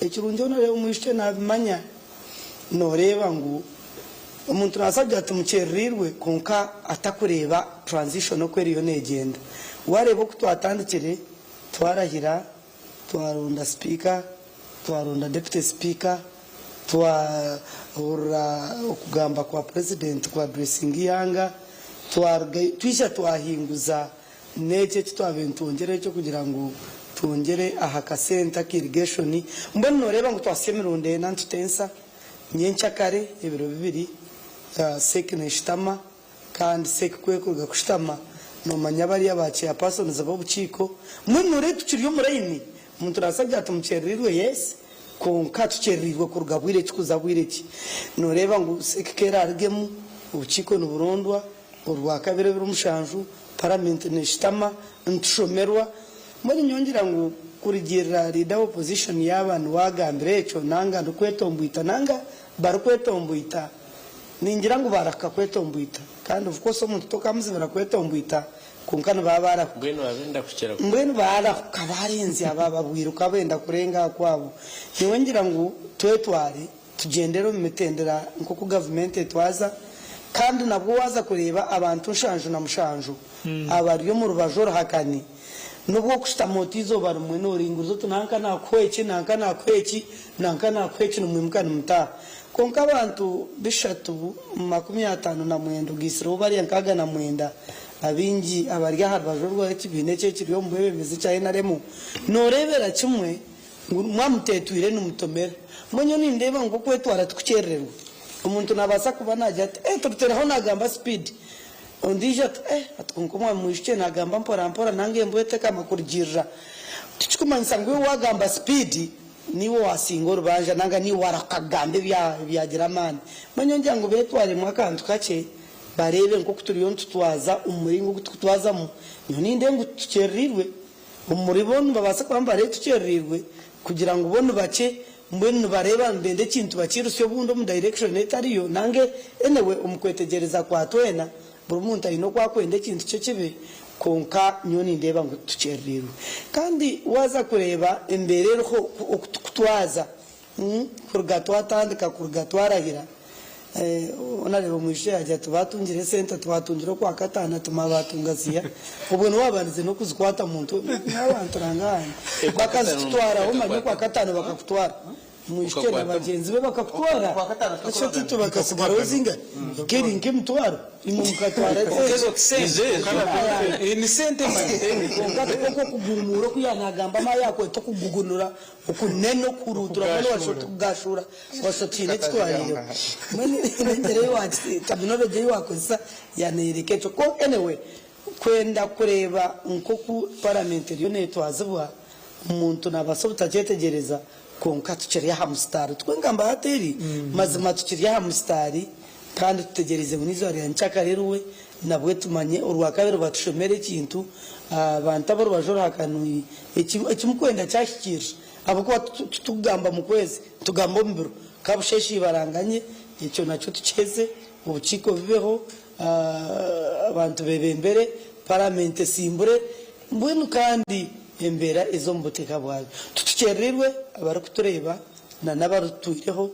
ekirungi onoreeba omwishiki nabimanya, nooreeba ngu omuntu naabaasa kugira ati mukyerereirwe kwonka atakureeba transition oku eriyo neegyenda. Waareeba oku twatandikire, twarahira, Twaronda sipiika, twaronda deputy sipiika, twahurira okugamba kwa purezidenti ku addressinga eihanga, twarugayo twija twahinguza n'eki eki twabaire nitwongyeraho eky'okugira ngu twongyere aha kasente aka irrigation. Mbwenu nooreeba ngu twahitsya emirundi ena nitutensa, nyenkyakare ebiro bibiri, CEC neeshutama, Kandi sek kwekuruga kushutama nomanya bariya ba chairpersons bobukiiko mbwenu noreeba tukiri omu line omuntu nabaasa kugira ati mukyerereirwe yes kwonka tukyerereirwe kuruga bwire ki kuza bwire ki noreeba ngu sek kerarugemu obukiiko niburondwa orwakabiri ebiro mushanju parliament neshutama nitushomerwa mbwenu nyowe ngira ngu kurugirira leader wa opposition yaaba niwe agambire ekyo nanga ndikwetomboita nanga barikwetomboita Ningira ngu baarahuka kwetomboita. Kandi of course omuntu tokamuzibira kwetomboita kwonka nibaba baarahuka. Mbwenu abenda kukira ku. Mbwenu baarahuka baarenzya aba babwiruka benda kurenga aha kwabo. Nyowe ngira ngu twetware tugyendere omu mitendera nk'oku gavumenti etwaza kandi nabwo waaza kureeba abantu 77 abari omu rubaju oruhakani. N'obu okushutama oti eizooba rimwe nooringuriza oti nanka naakuha eki, nanka naakuha eki, nanka naakuha eki nimwimuka nimutaaha. Kwonka abantu bishatu 59 ogaisireho bariya 69 abaingi abari aha rubaju orw'ekibiina eki ekiri omu bwebembezi ekya nrm, nooreebera kimwe ngu mwamuteetwire nimutomera. Mbwenu nyowe nindeeba ngu okwetwara tikukyerererwa. Omuntu naabaasa kuba naagira ati, Ee, turiteeraho naagamba sipiidi. Ondiijo ati, Eh, ati kwonka omwami mwishiki naagamba mpora mpora nanga embwa etekama kurugiirira. Tikikumanyisa ngu iwe waagamba sipiidi niiwe waasinga orubanja nanga niiwe waarahuka kugamba ebyagira amaani. Mbwenu nyowe ngira ngu beetwaremu akantu kakye bareebe nk'oku turiyo nitutwaza omu muringo ogu turikutwazamu. Nyowe nindeeba ngu tukyereriirwe. Omuri bo nibabaasa kuba nibareeba tukyerereirwe kugira ngu bo nibakye mbwenu nibareeba nibenda ekintu bakirutsye obundi omu direction etariyo nange anyway omu kwetegyereza kwa twena buri muntu aine oku akwenda ekintu kye kibe kwonka nyowe nindeeba ngu tukyerereirwe kandi waaza kureeba embeera eriho oku tukutwaza Kuruga twatandika, kuruga twarahira, onareeba omwishiki yaagira ati baatungire esente, twatungire okwakataano ati ma baatunga ziiha? Obwo niwe waabandize n'okuzikwata muntu n'abantu rangaani bakazitutwaraho manya okwakataano bakakutwara. Omwishiki na bagyenzi be bakakutwara, eshatu itwe bakatsigaraho zingahi? Nk'eri nk'emitwaro. Imwe mukatwara Kwonka tikwo okugumuura oku yaanagamba ama yaakweta okugugunura Okunena, okuhuruutura mbwenu washusha oti kugashuura, washusha oti haine eki twariireho. Mbwenu n'engyera ei waakise, terminology ei waakozesa yaaneyoreka ekyo. Kwonka anyway, kwenda kureeba nk'oku paramenti eriyo neetwazibwa, omuntu naabaasa obutakyetegyereza kwonka tukiri aha musitaari. Tikwo engamba hati eri? Mazima tukiri aha musitaari kandi tutegyereize ngu n'eizooba rya nkyakare riwe nabwe tumanye orwakabiri batushomere ekintu abantu ab'orubaju oruhakani eki mukwenda kyahikiirira ahabw'okuba titukugamba mu kwezi nitugamba omu biro kabusheeshe ibaranganye ekyo nakyo tukiheze obukiiko bubeho abantu bebembere paramenti esimbure mbwenu kandi embeera eze omu buteeka bwayo titukyerereirwe abarikutureeba na n'abarutwireho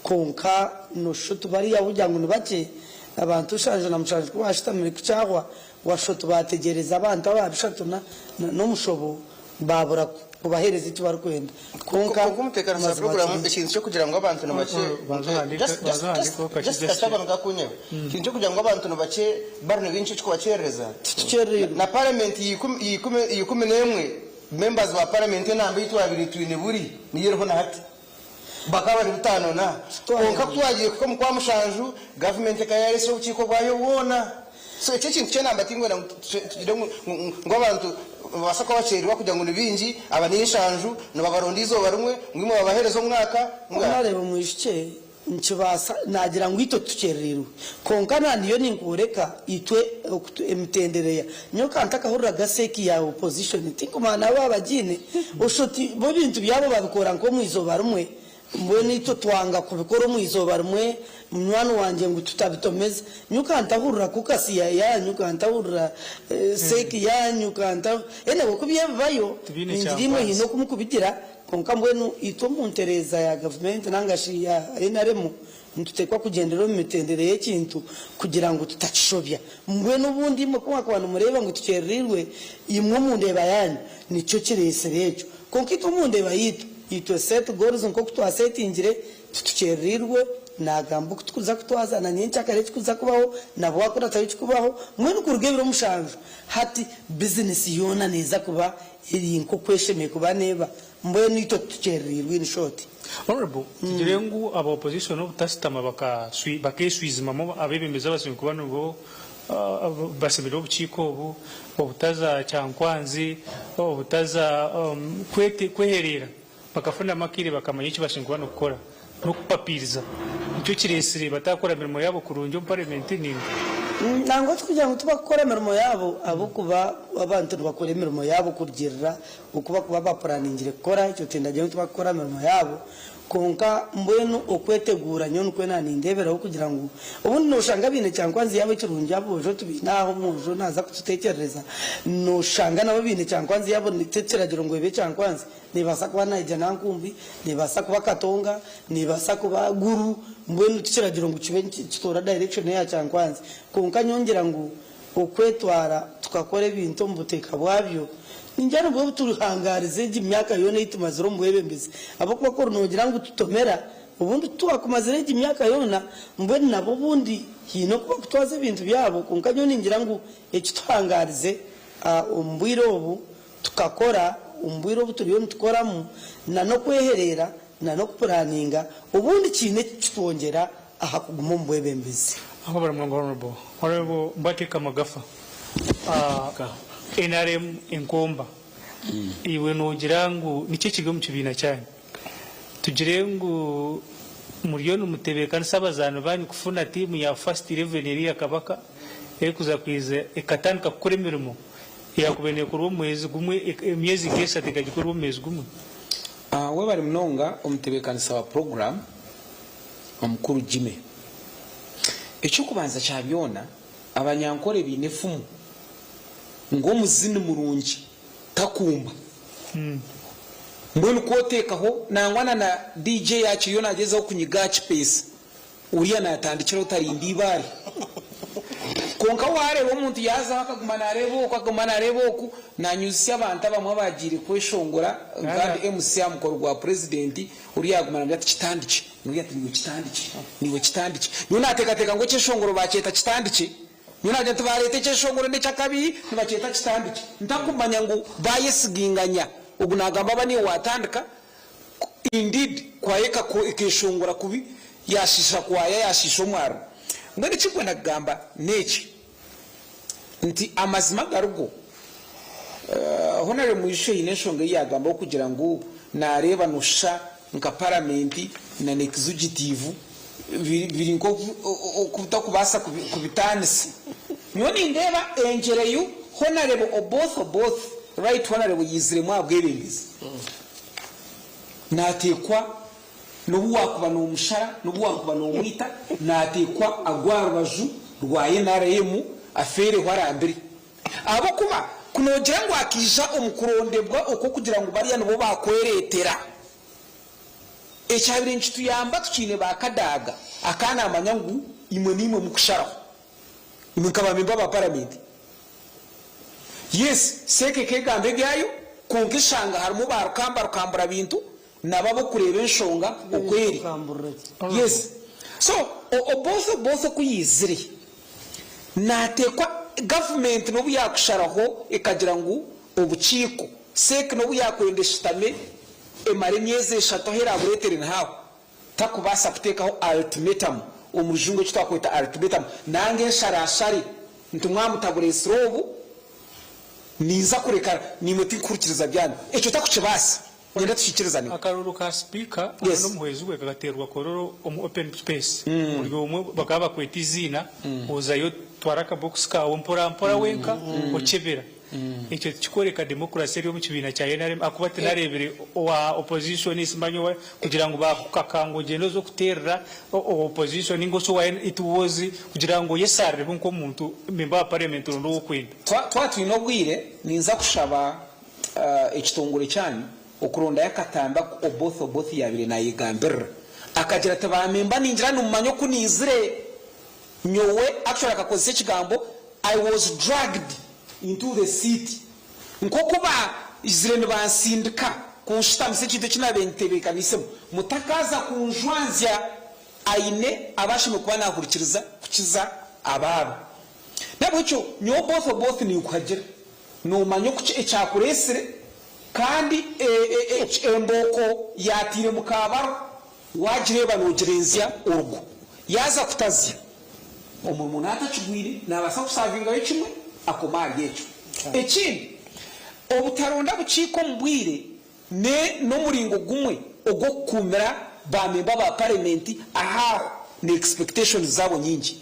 Kwonka noshusha oti bariya kugira ngu ni bakye, abantu 77 ku baashutamire ku kyahwa, washusha oti baategyereza abantu aba bishatu n'omushobo baabura kubaheereza eki barikwenda. Kwonka Kwonka omuteekanisa wa mazima puroguraamu kiri. ekintu ky'okugira ngu abantu ni bakye Banza just ohandiike just kakye just just kakye abantu kakunyeho ekintu ky'okugira ngu abantu ni bakye bari ni baingi ekikubakyerereza Titukyerererwa. na paramenti y'eikumi n'emwe members ba paramenti enamba ei twabaire twine buri niyo eriho na hati. Bakaba bari bitaano na. Kwonka ku twagiire kuhika omu Kwamushanju, gavumenti ekaba yaareetsire obukiiko bwayo bwona. So ekyo ekintu ky'enamba tinkwenda ngu tugire ngu ngu abantu nibabaasa kuba bakyerirwa kugira ngu ni baingi, aba n'enshanju, nibabaronda eizooba rimwe, ngu imwe babaheereze omwaka, ngu. Onareeba omwishiki Nikibaasa, naagira ngu itwe tutukyerereirwe. Kwonka na ndiyo ninkworeka itwe oku emitendera ya. Nyowe ka ntakahuriraga seki ya opposition, tinkumanya nabo baaba bagiine, oshusha oti bo ebintu byabo babikora nk'omu izooba rimwe, mbwenu itwe twanga kubikora omu izooba rimwe, munywani wangye ngu tutabitomeza. Nyowe ka ntahurira caucus ya yaanyu, ka ntahurira seki yaanyu, ka nta, anyway ku byebibayo, Tibiine ningira imwe kyankwanzi. haine oku mukubigira. Kwonka mbwenu itwe omu ntereeza ya gavumenti nanga shi ya nrm nituteekwa kugyendera omu mitendera y'ekintu kugira ngu tutakishobya. Mbwenu obundi imwe ku mwakuba nimureeba ngu tukyerereirwe, imwe omu ndeeba yaanyu nikyo kireetsire ekyo. Kwonka itwe omu ndeeba yaitu, itwe set goals nk'oku twasetingire, titukyerereirwe, naagamba oku turikuza kutwaza na nyenkyakare ekirikuza kubaho, na bwakuratayo ekirikubaho, mbwenu kuruga ebiro mushanju hati bizinesi yoona neeza kuba Eri nk'oku eshemereire kuba neeba. Mbwenu itwe titukyerereirwe in short. Honourable, tugire ngu aba opposition obutasitama bakeswizimamu abebembezi abashemereire kuba nibo bashemereire obukiiko obu, obutaza Kyankwanzi, obutaza kwehereera bakafunamu akaire bakamanya eki bashemereire kuba nikukora n'okupapiiriza nikyo kireetsire batakora mirimo yaabo kurungi omu parliament ninga? Nangwa tikugira ngu tibakukora mirimo yaabo ahabw'okuba abantu nibakora emirimo yaabo kurugiirira oku bakuba bapuraningire kukora, ekyo tindagira ngu tibakukora mirimo yaabo kwonka mbwenu okweteguura nyowe nikwo nanindeeberaho kugira ngu obundi noshanga baine kyankwanzi yaabo ekirungi aboojo tubaine aha omwojo naaza kututeekyerereza noshanga nabo baine kyankwanzi yaabo tikiragiro ngu ebe kyankwanzi. Neebaasa kuba naija Nankumbi, neebaasa kuba Katonga, neebaasa kuba Gulu, mbwenu tikiragiro ngu kibe nikitoora direction eya Kyankwanzi. Kwonka nyowe ngira ngu okwetwara tukakora ebintu omu buteeka bwabyo. Ningira nibwo butuhangaarize egi myaka yoona ei tumazire omu bwebembezi ahabw'okuba ku ori noogira ngu tutomera obundi titwakumazire egi myaka yoona mbwenu nabo obundi haine oku barikutwaza ebintu byabo kwonka nyowe ningira ngu ekituhangaarize omu bwire obu tukakora omu bwire obu turiyo nitukoramu na n'okwehereera na n'okupuraninga obundi kiine eki kitwongyera aha kuguma omu bwebembezi. Aho bari munonga Honourable. Honourable Mbwateeka Magafa, nrm Enkomba, iwe nogira ngu niki ekiri omu kibiina kyanyu? Tugire ngu muriyo nimutebeekanisa abazaani baanyu kufuna tiimu ya first eleven eri eya Kabaka erikuza kwiza ekatandika kukora emirimo eyakubaire neekorwa omu mwezi gumwe, emyezi nk'eshatu ekagikorwa omu mwezi gumwe? Webare munonga omutebeekanisa wa puroguraamu omukuru Jimmy. Eky'okubanza kya byona, Abanyankore baine efumu ngu omuzini murungi takumba. Mbwenu ku oteekaho nangwa na na DJ akiriyo nagyezaho kunyiga aha kipeesa, oriya natandikiraho tarinda eibaare. Kwonka wareeba omuntu yaazaho akaguma nareeba oku akaguma nareeba oku, nanyuzisya abantu abamwe abagiire kweshongora nka MC aha mukoro gwa purezidenti, oriya yaguma nagira ati kitandikye. Noriya ati niiwe kitandikye, niiwe kitandikye. Nyowe naateekateeka ngu ekyeshongoro baakyeta kitandikye. Nyowe naagira nti baareeta ekyeshongoro n'eky'akabi nibakyeta kitandikye. Ntakumanya ngu baayesiginganya, ogu naagamba aba niiwe waatandika. Indeed kwaya ekeeshongora kubi yaashiisha kwaya yaashiisha omwariro. Mbwenu eki ndikwenda kugamba n'eki nti amazima garigo, Honarebo Mwijukye haine enshonga ei yaagambaho kugira ngu naareeba nooshusha nka paramenti na n'ekizugitiivu biri nk'okutakubaasa kubitaanisa. Nyowe nindeeba engyera ei Honarebo Oboth Oboth, Right Honarebo yaiziremu aha bwebembezi, naateekwa N'obu waakuba noomushara, n'obu waakuba noomwita, naateekwa agwe aha rubaju rwa nrm afeereho arambire. Ahabw'okuba ku noogira ngu akaija omu kurondebwa okw'okugira ngu bariya nibo baakwereetera, ekyabaire nikituyamba tukiine ba Kadaga, akaba naamanya ngu imwe niimwe mukusharaho. Imwe nka ba memba ba paramenti. Yes, seeka ekegamba ebyayo, kwonka eshanga harimu ba Rukamba Rukambura bintu, nabo abokureeba enshonga oku eri. Yes. So, Oboth Oboth oku yaizire, nateekwa, gavumenti nobu yakusharaho ekagira ngu obukiiko, seeka nobu yakwenda eshutame emare emyezi eshatu ahu erabureetere nihaaho, Takubaasa kuteekaho ultimatum, omu rujungu eki twakweta ultimatum, nanga ensharashare nti mwamutabureetsire obu, ninza kureka naimwe tinkuhurikiriza byanyu. Ekyo takukibaasa. Nyenda tukiikirizaneho. Akaruuru ka sipiika hamwe n'omuhwezi we kakateerwa Kololo omu open space. Buri omwe bakaba bakweta eiziina, ozayo otwara akabokisi kaawe mpora mpora wenka okyebera. Ekyo tikikworeka democracy eri omu kibiina kya nrm ahakuba tinareebire owa opposition simanya owa kugira ngu baakukaka ngu ogyende oze kuteerera owa opposition ninga shi owa it was kugira ngu oyesarireho nk'omuntu member wa parliament oronde ou orikwenda. Twaba twine obwire, ninza kushaba ekitongore kyanyu okurondayo akatambi aku Oboth Oboth yaabaire naayegambirira. Akagira ati, Baamemba ningira nimumanya oku naizire. Nyowe, actually akakozesa ekigambo I was dragged into the seat nk'oku baizire nibansindika kunshutamisa ekintu eki naabaire ntebeekaniisemu. Mutakaaza kunjwanzya aine abu ashemereire kuba naahurikiriza kukiza abaabo. N'ahabw'ekyo nyowe Oboth Oboth ninkuhagira, noomanya oku ekyakureetsire kandi embooko yaataire mukaabaro Waagireeba noogirenzya orugo. Yaaza kutazya, omurimo naatakigwire, naabaasa kusaavingayo kimwe akome ahari ekyo. Ekindi, obutaronda bukiiko omu bwire n'omuringo gumwe ogw'okukuumira baamemba ba parementi ahaaho na expectations zaabo nyingi.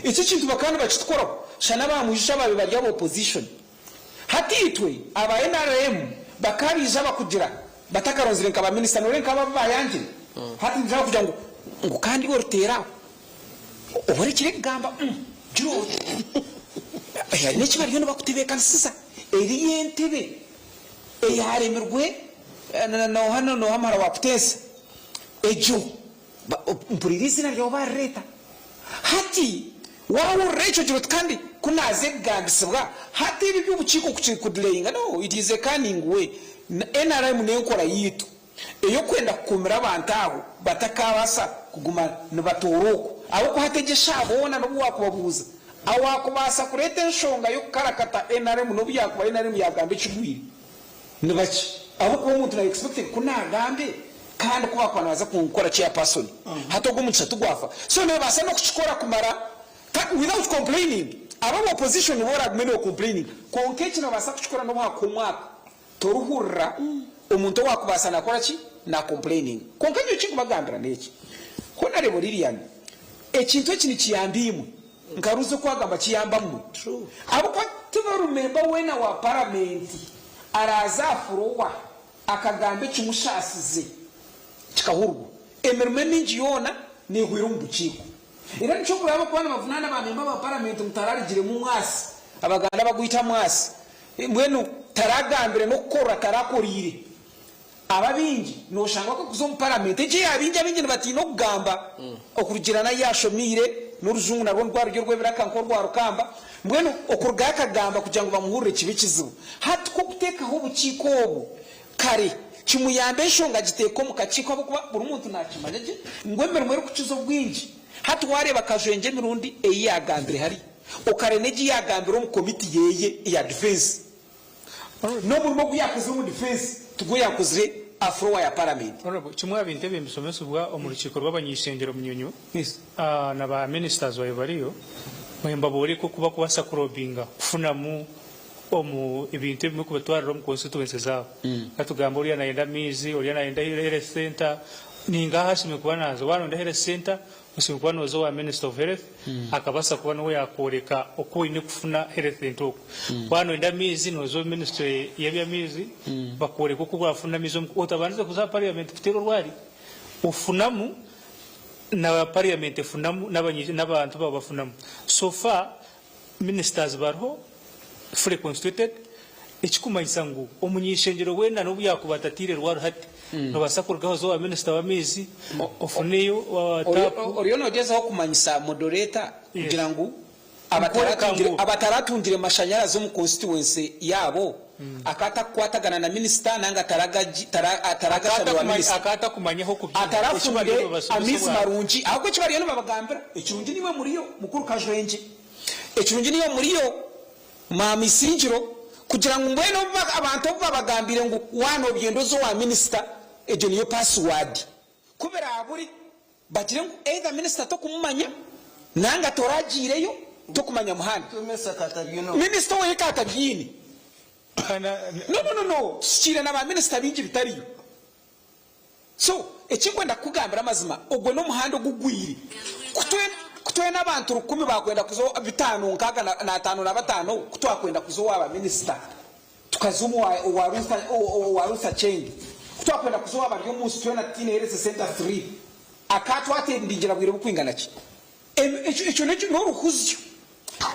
Eki ekintu bakaba nibakitukoraho shana baamwijukya abaabaire bari aba opposition. Hati itwe aba nrm bakabaija bakugira batakaronzire nka ba minisita noreeba nkabo abu bayangire hati nibaija bakugira ngu ngu kandi iwe oriteera aho oba orekire kugamba umm gira oti haine eki bariyo nibakutebekanisiza eriyo entebe eyaremirwe noha noha muhara wa Kuteesa egyo mpuriire eizina ryawe barireeta hati. Waahurira ekyo ogira oti kandi ku naaza kugambisibwa hati ebi eby'obukiiko kudireyinga no it is a cunning way. Nrm n'enkora yaitu ey'okwenda kukuumira abantu aho batakaabaasa kuguma nibatoora okwo. Ahabw'okuba hati egi eshaaha boona n'obu waakubabuuza awaakubaasa kureeta enshonga y'okukarakata nrm n'obu yaakuba nrm yaagamba ekigwire ni bakye. Ahabw'okuba omuntu na expecting ku naagambe kandi ku baakuba nibaza kunkora chairperson hati ogwo omugisha tigwafa. So neebaasa n'okukikora kumara without complaining. Abo aba opposition nibo oraagume no complaininga kwonka eki nobaasa kukikora n'obu haakuha omwaka. Torihurira omuntu owaakubaasa naakora ki? Na complaininga. Kwonka nyowe eki nkubagambira n'eki, Honarebo Lilian, ekintu eki nikiyamba imwe, nka Ruza oku agamba kiyamba mmwe. Ahabw'okuba tiburi memba weena wa paramenti araaze aha furowa akagamba ekimushaasize kikahurirwa. Emirimo emingi yoona neehwera omu bukiiko. Era nikyo okuraba abakuba nibavunaana ba memba ba paramenti ngu tararigiremu mwasi, Abaganda bagwita mwasi. Mbwenu taragambire n'okukorra tarakoreire. Aba abaingi noshanga bakakuza omu paramenti egi eya baingi abaingi nibatiina okugamba okurugiirira n'ahu yashomeire n'orujungu narwo nirwarurya orw'ebiraka nk'orwa Rukamba mbwenu okurugayo akagamba kugira ngu bamuhurire kibe kizibu. Hati ku okuteekaho obukiiko obu kare kimuyambe enshonga agiteeke omu kakiiko ahabw'okuba buri muntu nakimanya gye ngu emirimo erikukiza obwingi hati wareeba Kajwengye emirundi ei yagambire hariya Okare n'egi yaagambire omu komiti yeye eya defense. N'omurimo ogu yaakozire omu defense tigwo yaakozire aha floor ya parliament. Honourable, kimwe aha bintu ebimbisomesibwa omu rukiiko rw'abany'eishengyero Munyonyo na ba ministers baabaire bariyo, mbabooreka oku barikubaasa kulobinga kufunamu omu ebintu ebimwe kubatwarira omu constituency zaabo. Katugambe oriya nayenda amaizi, oriya nayenda health centre, ninga ahu ashemereire kuba naaza. Waaba noyenda health centre, Oshemereire kuba nooza owa Minister of Health akabaasa kuba niwe yaakworeka oku oine kufuna health centre okwo. Waaba nooyenda amaizi nooza omu ministry y'eby'amaizi bakworeka oku waafuna amaizi omu otabandize kuza aha parliament kuteera orwari. Ofunamu na parliament efunamu n'abantu baawe bafunamu. So far ministers bariho fully constituted ekikumanyisa ngu omunyishengyero weena nobu yakuba atatiire rwari hati nobaasa kurugaho oze owa minister w'amaizi ofuneyo tap. Oriyo nogyezaho kumanyisa moderator kugira ngu Nkworeka ngu. Abataratungire mashanyarazi omu constituency yaabo akaba atakukwatagana na minister nanga ataragashabirwa minister. Akaba atakumanya ahokubyina eki bariyo Atarafunire nibabasomesa amaizi obwahati. marungi ahabw'okuba eki bariyo nibabagambira ekirungi niiwe muriyo mukuru Kajwengye. Ekirungi niiwe muriyo Maama Isingiro kugira ngu mbwenu obu abantu obu babagambiire ngu waaba nobyenda oze owa minisita egyo niyo paasiwaadi. Ku biraabure bagire ngu either minisita tokumumanya nanga toragiireyo tokumanya muhanda. Minisita owe ka atabyiine. No no no no tusikiire na ba minisita baingi bitariyo. So, ekinkwenda kukugambira amazima, ogwo n'omuhanda ogugwire. Ku twena abantu rukumi baakwenda kuza owa bitaano nkaaga n'ataano na bataano, ku twakwenda kuza owa baminisita, tukaza omu owa Ruth, owa Ruth Aceng, ku twakwenda kuza owa Baryomunsi twena tutaine Health Centre Three, akaatwatendingira bwire bukwingana ki? Ekyo n'oruhuzyo.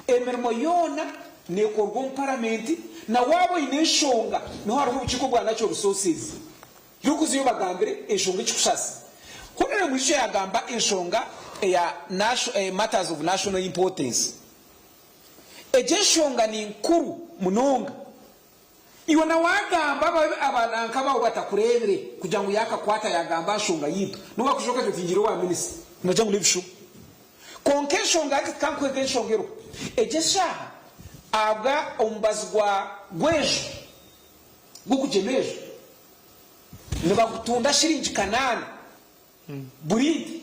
Emirimo yoona neekorwa omu paramenti, na waaba oine enshonga, niho hariho obukiiko bwa Natural Resources. Y'okuzayo obagambire enshonga ekikushasa. Honourable Mwijukye yagamba enshonga eya matters of national importance. Egyo enshonga ni nkuru munonga. Iwe na wagamba abananka bawe batakureebire kugira ngu yakakwata yagamba aha nshonga yitu. Nobu wakuija okagira oti ngiire owa minisita, nibagira ngu n'ebishuba. Kwonka enshonga hati tikankuhe nk'enshonga eriho. Egyo eshaaha ahabwa omubazi gwa gwejo gw'okugyema ejo nibagutunda shiringi kanaana buri nte.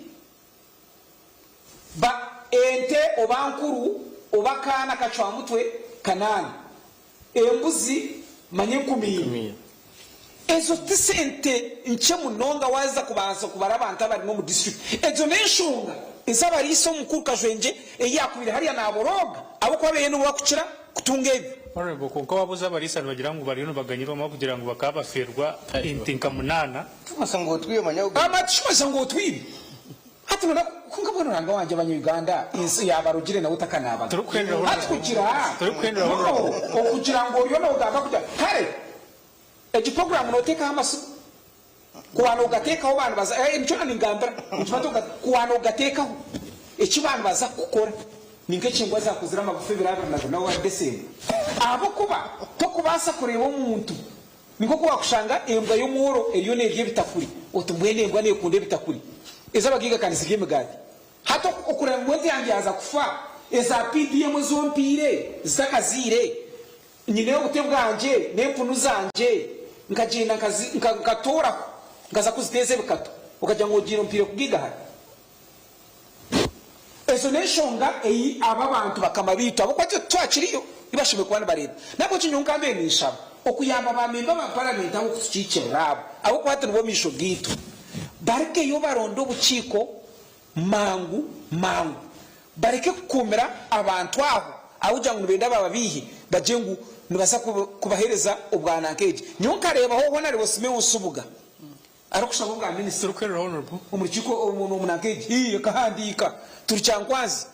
Ba ente oba nkuru oba akaana kacwamutwe kanaana, embuzi manya enkumi ina. Ezo ti sente nkye munonga waaza kubanza kubara abantu abarimu omu disiturikiti. Ezo n'enshonga ezi abariisa omukuru Kajwengye ei yaakubaire hariya naaborooga ahabw'okuba beeye nibo barikukira kutunga ebyo. Honourable, kwonka waabuuza abariisa nibagira ngu bariyo nibaganyirwamu ahabw'okugira ngu bakaba bafeerwa ente nka munaana. Tikimanyisa ngu otwire. Hati noona kwonka mbwenu Ruhanga wangye abanya Uganda ensi yabarugire nawe otakanaabaga. Hati kugira no okugira ngu oriyo nogamba kugira kare egi program notekaho amasimu kuba nogatekaho ba nibaza eh nikyo nangambira nikimanyisa kuba nogatekaho eki ba nibaza kukukora. Ni nk'eki embwa zaakozire amagufa ebiro 24 owa Desemba. Ahabw'okuba tokubaasa kureeba omuntu, ni nk'oku waakushanga embwa y'omworo eriyo neerya ebitakuri, oti mbwenu embwa neekunda ebitakuri. Ez'abagaiga ka nizirya emigaati. Hati okureeba ngu ente yangye yaaza kufa, eza PDM ezi ompaire zitakaziire, nyine obute bwangye n'empunu zangye, nkagyenda nkatooraho nkaza kuziteeza ebikato, okagira ngu ogiire ompaire kugaigahara? Ezo n'enshonga ei aba abantu bakama baitu ahabw'okuba itwe titwakiriyo ei bashemereire kuba nibareeba. N'ahabw'ekyo nyowe nkambaire ninshaba okuyamba ba memba ba paramenti abo kutukiikirira abo ahabw'okuba hati nibo maisho gaitu. Barugeyo baronde obukiiko mangu mangu bareke kukuumira abantu aho ahabw'okugira ngu nibenda bababiihe bagire ngu nibaza kubaheereza obwananka egi. Nyowe nkareebaho Honarebo Simeo Nsubuga Arikushaba obwa minisita omu rukiiko omu nanka egi, ii, akahandiika turi Kyankwanzi.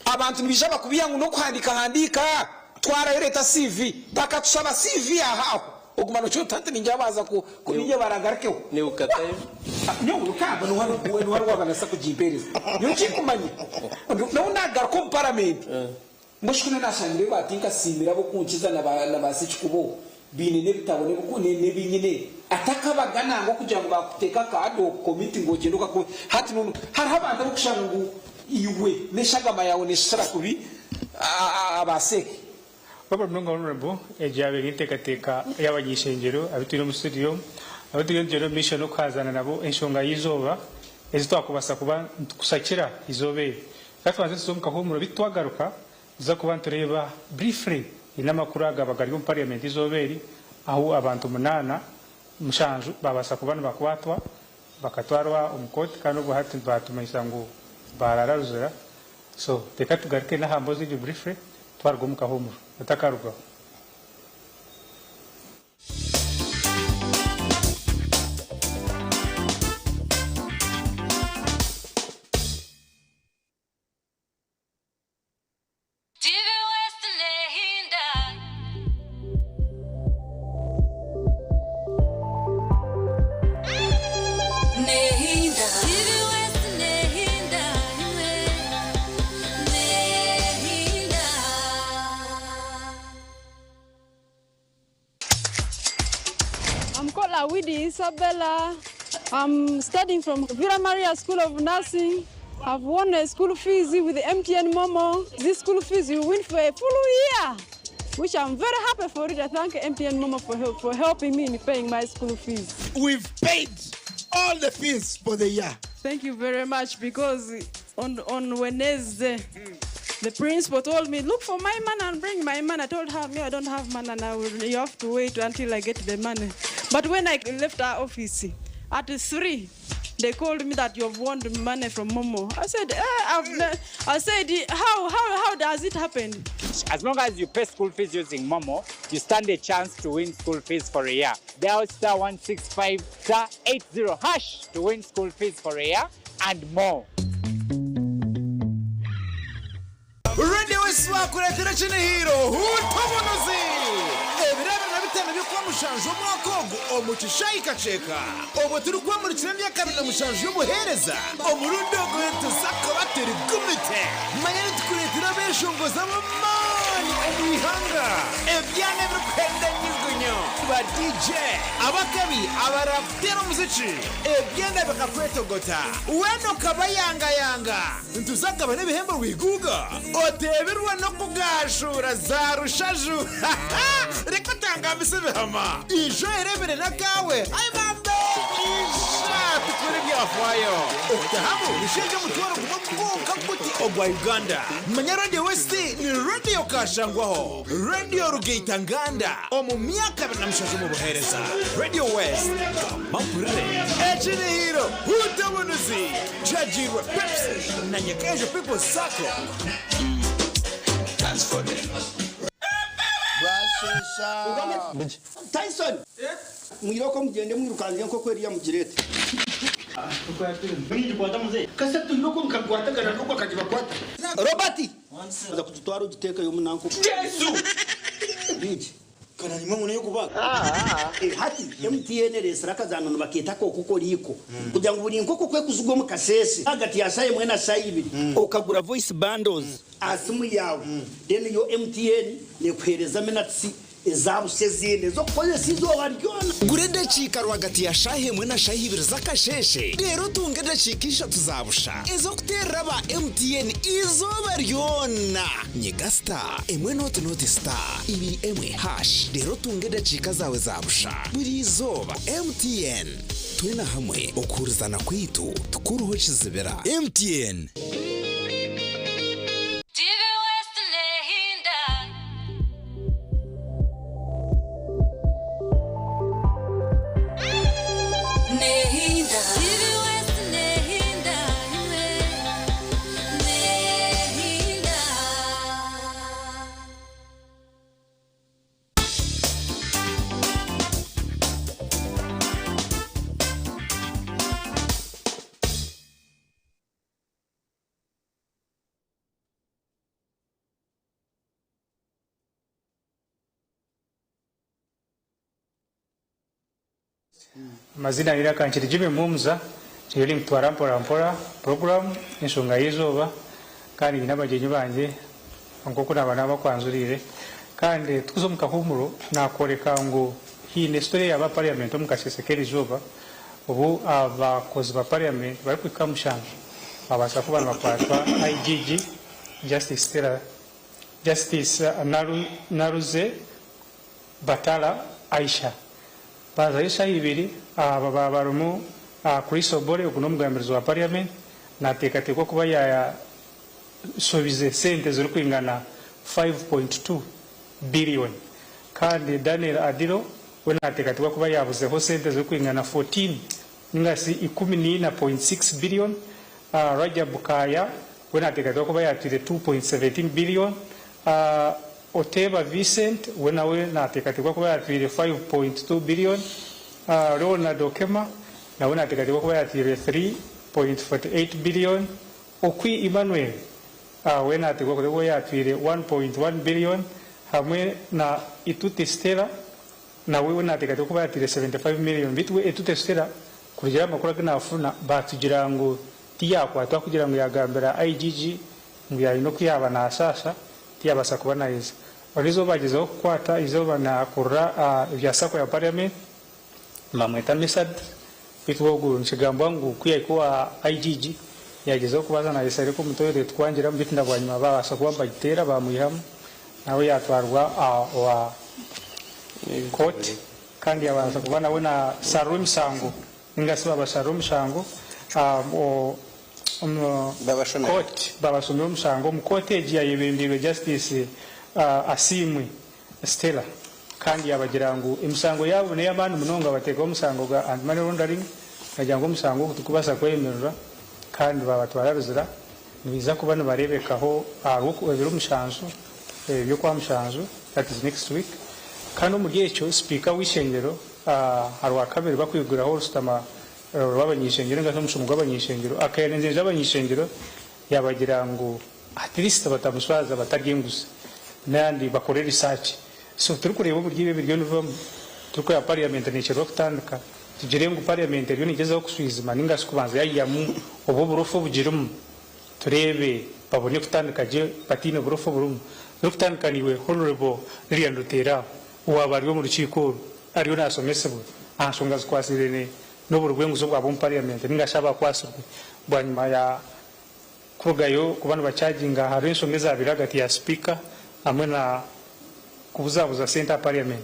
Abantu nibaija bakubiha ngu n'okuhandiika handiika, twarayo reeta CV. Bakatushaba CV aha aho oguma nogira oti hati ningira baaza ku niinye barangarukeho. Nyowe kamba niwe ariwaaba naza kugimpeereza. Nyowe ekinkumanya nobu naagaruka omu paramenti, Mbwenu shi ku naashangireyo ba Tinkasiimire ab'okunkiza na ba Sekikubo baine n'ebitabo n'ebi nyine, atakabaga nangwa kugira ngu baakuteeka aka ad hoc committee ngu ogyende okakore. Hati n'onu hariho abantu abarikushanga ngu iwe n'eshagama yaawe neeshishira kubi aba CEC. Webale munonga Honourable, egyo yaaba eri enteekateeka y'abanyeishengyero abu twine omu studio, abu turiyo nitugyenda omu maisho n'okuhazaana nabo enshonga y'eizooba ezi twakubaasa kuba nitukushakira eizooba eri. Reka tubanze tuze omu kahuumuro beitu twagaruka nituza kuba nitureeba briefly n'amakuru agaba gari omu parliament eizooba eri ahu abantu munaana, mushanju babaasa kuba nibakwatwa bakatwarwa omu kooti kandi obwo hati baatumanyisa ngu baarara ruzira. So reka tugaruke n'aha mboozi egyo briefly twaruga omu kahuumuro. Otakarugaho. TV West nehinda. Nehinda. TV West nehinda imwe. Nehinda. I'm called Awidi Isabella. I'm studying from Villa Maria School of Nursing. I've won a school fees with MTN Momo. This school fees you win for a full year, which I'm very happy for it. I thank MTN Momo for, help, for helping me in paying my school fees. We've paid all the fees for the year. Thank you very much because on Wednesday, the principal told me, look for my money and bring my money. I told her, me, I don't have money and I will, you have to wait until I get the money. But when I left our office at 3, they called me that you've won the money from Momo. I said, eh, I said, how does it happen? As long as you pay school fees using Momo, you stand a chance to win school fees for a year. Dial star 165 star 80 hash to win school fees for a year and more. Radio West bakureetera ekinihiro huuta obunuzi ebiro 25 by'Okwamushanju omwaka ogu omu kishaayi Kakyeka obwo turikwemurikira emyaka 27 y'obuheereza omurundi ogu nituza kuba turi gumite manya nitukureetera abeeshongozi ab'amaani omu ihanga ebyana ebirikuhenda nyugunyu ba DJ abakabi abarakuteera omuziki ebyanda bikakwetogota weena okabayangayanga Nituza kugaba n'ebihembo rwiguuga oteebirwe n'okugaashuura za rushaju. Reka otangambise ebihama. Ija oyereebere n'akaawe. Ai bambe! Ija tukore ebyafaayo. Okutahamu nisheija omutwaro gumwe gwonka guti ogwa Uganda. Manya Radio West ni Radio Kashangwaho, Radio Rugaita Nganda omu myaka 27 omu buheereza. Radio West, gamba mpurire. Ekirihiro, Huuta Obunuzi! Kyagiirwe Pepsi na Nyakaijo People's Sacco. Bwasheesha. Tyson! Mwirooko mugyende mwirukange nk'oku eriya mugireete. Kasita twiroko mukakwatagana n'ogwo akagibakwata. Robert! Oza kugitwara ogiteekeyo omu nanku. Yesu! Bingi. Kananyima ngu n'ey'okubaga. Hati MTN ereetsire akazaano nibakeeta ak'okukoriiko kugira ngu buri nkoko ku ekuzigwa omu kasheeshe ahagati ya shaaha emwe na shaaha ibiri, okagura voice bundles aha simu yaawe then yo MTN neekuheereza minutes eza busha ezindi ez'okukozesa eizooba ryona. Gura edakiika rwagati ya shaaha emwe na shaaha ibiri z'akasheeshe reero otunge edakiika ishatu za busha ez'okuteerera aba MTN eizooba ryona. Nyiga star emwe nooti nooti star ibiri emwe hash reero otunge edakiika zaawe za busha buri izooba. MTN, twena hamwe okuhurizana kwaitu tikuruho kizibira. MTN. TV West Nehinda. Nehinda. TV West Nehinda. Imwe. Nehinda. Amazina niraka nkiri Jimmy Muhumuza, ndiyo ninkutwara mpora mpora puroguramu y'enshonga y'eizooba kandi nyine abagyenyi bangye nk'oku naaba naabakwanjuriire. Kandi tukuza omu kahuumuro naakworeka ngu haine story eyaaba parliament omu kasheeshe k'erizooba obu abakozi ba parliament barikuhika mushanju babaasa kuba nibakwatwa IGG Justice Stella Justice Naruze Batala Aisha. Baazayo eshaaha ibiri, aba baaba barimu Chris Obore, ogu n'omugambirizi wa parliament, nateekateekwa kuba yaashobize sente zirikwingana 5.2 billion kandi Daniel Adilo we nateekateekwa kuba yaabuzeho sente zirikwingana 14 ninga shi 14.6 billion, Rajab Kaaya we nateekateekwa kuba yaatwire 2.17 billion, Oteba Vincent we nawe nateekateekwa kuba yaatwire 5.2 billion, Leonard Okema nawe nateekateekwa kuba yaatwire 3.48 billion, Okwi Emmanuel we nateekwa kuba yaatwire 1.1 billion hamwe na Ituti Stella nawe we nateekateekwa kuba yaatwire 75 million beitu we Ituti Stella kurugiirira aha makuru agu naafuna baatugira ngu tiyakwatwa kugira ngu yaagambira IGG ngu yaine oku yaaba naashaasha tiyabaasa kuba naija. Bari eizooba bagyezaho kukwata eizooba nakurira ebya sacco ya parliament bamweta Mesad beitu ogu nikigambwa ngu kuyahika owa IGG yagyezaho kubanza nayeshareka omu toilet kwangiramu beitu nabwanyima babaasa kuba nibagiteera bamwihamu nawe yatwarwa owa court kandi yabaasa kuba nawe nasarwa emisango ninga shi babasharira omushango omu kooti babashomera omushango omu kooti egi yayebembeirwe Justice Asiimwe Stella kandi yabagira ngu emisango yaabo ney'amaani munonga bateekaho omushango gwa anti money laundering bagira ngu omushango ogu tigukubaasa kwemererwa kandi babatwara Luzira nibaija kuba nibareebekaho aharw'ebiro mushanju eby'okwamushanju that is next week kandi omuri ekyo sipiika w'eishengyero Aha Rwakabiri bakwiguraho orushutama rw'abany'ishengyero ninga shi omushomo gw'abany'ishengyero, akayanengyereza abany'ishengyero yabagira ngu at least batamushwaza batarya enguzi nandi bakore research. So turikureeba oburyo ebi ebiriyo nibibamu, turikureeba parliament nekyerwa kutandika, tugire ngu parliament eriyo negyezaho kushwijuma ninga shi kubanza yayihamu obu oburofa obugirimu tureebe babone kutandika gye bataine burofa oburimu. Turikutandika naiwe Honourable Lilian Ruteera Owaaba ari omu rukiiko oru ariyo naashomesibwa aha nshonga zikwatiraine n'oburi bw'enguzi obwaba omu parliament ninga shi abakwatsirwe bwanyima ya kurugayo kuba nibakyaginga hariho enshonga ezabaire ahagati ya sipiika hamwe na kubuzabuza sente aha parliament.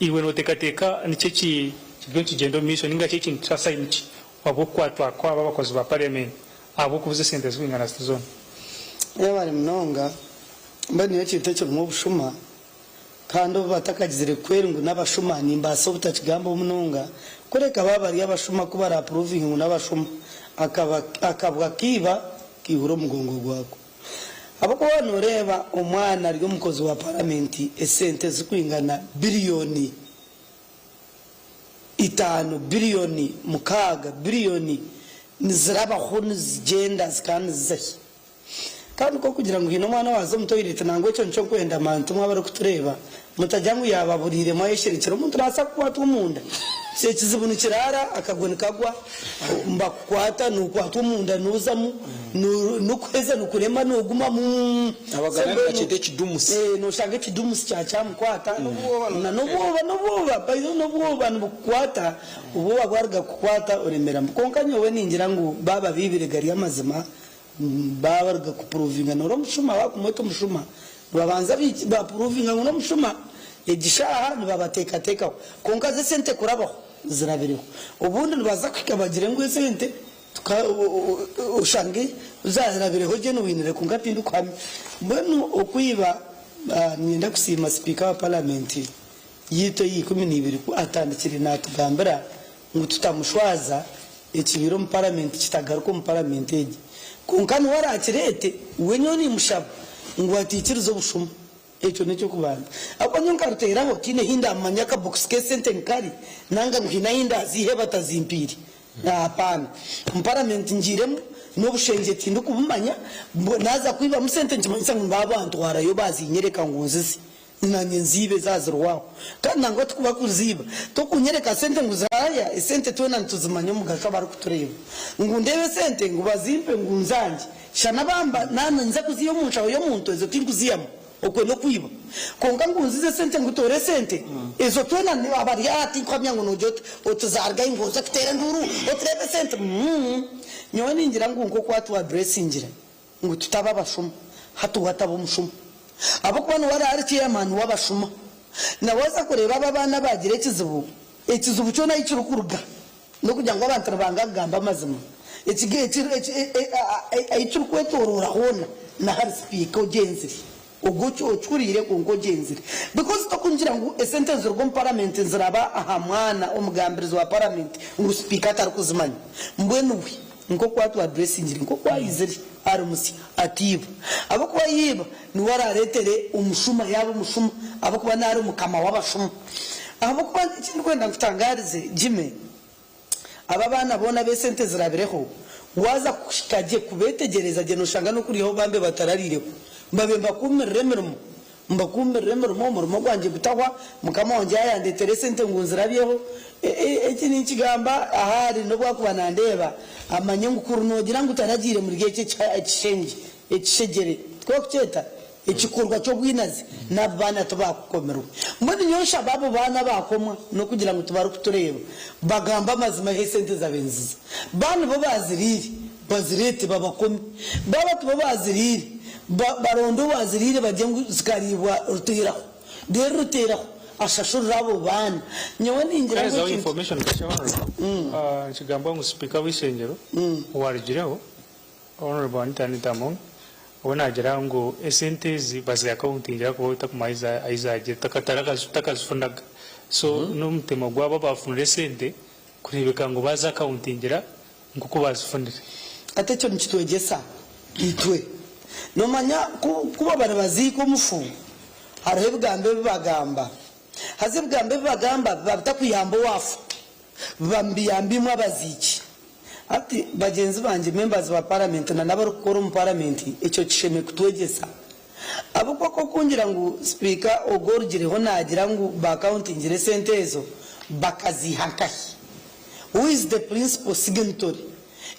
Iwe noteekateeka niki eki kiriyo nikigyenda omu maisho ninga shi eki nikituha sign ki ahabw'okukwatwa kwaba abakozi ba parliament ahabw'okubuza esente zirikwingana ziti zoona? Yebare munonga, mbwenu nyowe ekintu ekirimu obushuma Kandi obu batakagizire kweri ngu n'abashuma, nimbaasa obutakigambaho munonga, kureka baaba bari abashuma ku baraapuruvinge ngu n'abashuma, akaba akabwa kaiba kaihura omugongo gwako. Ahabw'okuba waaba nooreeba omwana ari omukozi wa paramenti esente zirikwingana biriyoni itaano, biriyoni mukaaga, biriyoni nizirabaho nizigyenda zikaba niziza hi? Kandi k'okugira ngu haine omwana owaaza omu toyireti nangwa ekyo nikyo nkwenda bantu mwe abarikutureeba mutagira ngu yaababuriire mwayesherekire omuntu naabaasa kukwatwa omunda. Ekizibu nikiraara akagwe nikagwa nibakukwata nookwatwa omunda noozamu nokuheza nikurema noogumamu. Abaganda nibakyeta ekidumusi. Nooshanga ekidumusi kyakyamukwata na n'obwoba n'obwoba by the way n'obwoba nibukukwata obwoba bwaruga kukukwata oremeramu. Kwonka nyowe ningira ngu baaba baibire gari amazima Baabaruga kupuruvinga nori omushuma, baakumweta omushuma, nibabanza bapuruvinga ngu n'omushuma, egi shaaha nibabateekateekaho. Kwonka zo esente kurabaho, zirabireho. Obundi nibaza kuhika bagire ngu esente oshange zaarabireho genuinely kwonka tindikuhamya. Mbwenu okwiba, niinyenda kusiima sipiika wa paramenti yaitu eya 12 ku atandikire naatugambira ngu tutamushwaza, ekibaire omu paramenti kitagaruka omu paramenti egi. Kwonka niwe araakireete, we nyowe nimushaba ngu ataikiriza obushuma. Ekyo n'eky'okubanza. Ahabw'okuba nyowe nkaruteeraho, tihaine ahi ndaamanya akabokisi k'esente ngu kari, nanga ngu haine ahi ndaaziihe batazimpaire. Hapaana. Omu paramenti ngiiremu, n'obushengye tindikubumanya, naaza kwibamu sente nikimanyisa ngu nibaba bantwarayo baaziinyereka ngu nzize. Nanye nziiba ezazirwaho. Kandi nangwa tikuba kuziiba. Tokunyereka sente ngu zirahaya, esente twena nituzimanya omugasho abarikutureeba. Ngu ndeebe esente ngu bazimpe ngu nzangye. Shana bamba nana ninza kuziiha omu nshaho y'omuntu ezo tinkuziihamu. Okwe n'okwiba. Kwonka ngu nzize esente ngu toore esente, ezo twena abari aha tinkuhamya ngu nogira oti oti zarugahi ngu oze kuteera enduuru oti reeba esente. Umm. Nyowe ningira ngu nk'oku atuaddressingira. Ngu tutaba abashuma, hati we ataba omushuma. Ahabw'okuba niwe ari ahari chairman w'abashuma. Na waaza kureeba abo abaana abaagira ekizibu, ekizibu kyona ahi kirikuruga n'okugira ngu abantu nibanga kugamba amazima. Ahi kirikwetoroora hoona n'ahari sipiika ogyenzire. Ogwo okihuriire kwonka ogyenzire. Because tokungira ngu esente niziruga omu parliament niziraba aha mwana omugambirizi wa parliament ngu sipiika atarikuzimanya. Mbwenu we nkoku atu addressingire nkoku ayizire ari musya atiiba. Ahabwokuba yiiba niwe araretere omushuma yaaba omushuma ahabwokuba nari mukama wabashuma. Ahabwokuba ekindikwenda nkutangarize Jimmy, Abo abaana boona abu esente zirabireho, waaza kuhika gye kubeetegyereza gye nooshanga n'okurihaho bambe batarariireho. Mbabe mbakuumirira emirimo, mbakuumirira emirimo, omurimo gwangye gutahwa, mukama wangye yaayandeetera esente ngu nzirabyeho. Eki ninkigamba ahari n'obu akuba nandeeba amanye ngu kuri noogira ngu taragiire muri eki ekishengye, ekishegyere, tikwo barikukyeta? Ekikorwa ky'obwinazi n'abo baana tibaakukomirwe. Mbwenu nyowe nshaba abo baana abaakomwa n'okugira ngu tibarikutureeba bagambe amazima ahu esente zabaire niziza. Ba nibo baaziriire, bazireete babakome. Baaba tibo baaziriire, baronde owaaziriire bagire ngu zikariibwa Ruteeraho. Reero Ruteeraho ashashurire abo baana. Nyowe ningira ngu Kuherezaho ekintu. information kakye Honourable, nikigambwa ngu sipiika w'eishengyero owarugireho Honourable Anita Anita Among we naagira ngu esente ezi bazi accountingira ahakuba we takumanya ahi zaagiire takazifunaga so n'omutima gwabo abaafunire esente kureebeka ngu baazi accountingira nk'oku baazifunire. Hati ekyo nikitwegyesa itwe. Noomanya ku ku baba nibaziika omufu, hariho ebigambo ebi bagamba. Haza ebigambo ebi bagamba biba bitakuyamba owaafa. Biba nibiyamba imwe abaziiki. Hati bagyenzi bangye members ba parliament na n'abarikukora omu parliament ekyo kishemeriire kutwegyesa. Ahabw'okuba ku okungira ngu sipiika ogwo orugireho naagira ngu ba accountingire esente ezo bakaziiha nkahi? Who is the principal signatory?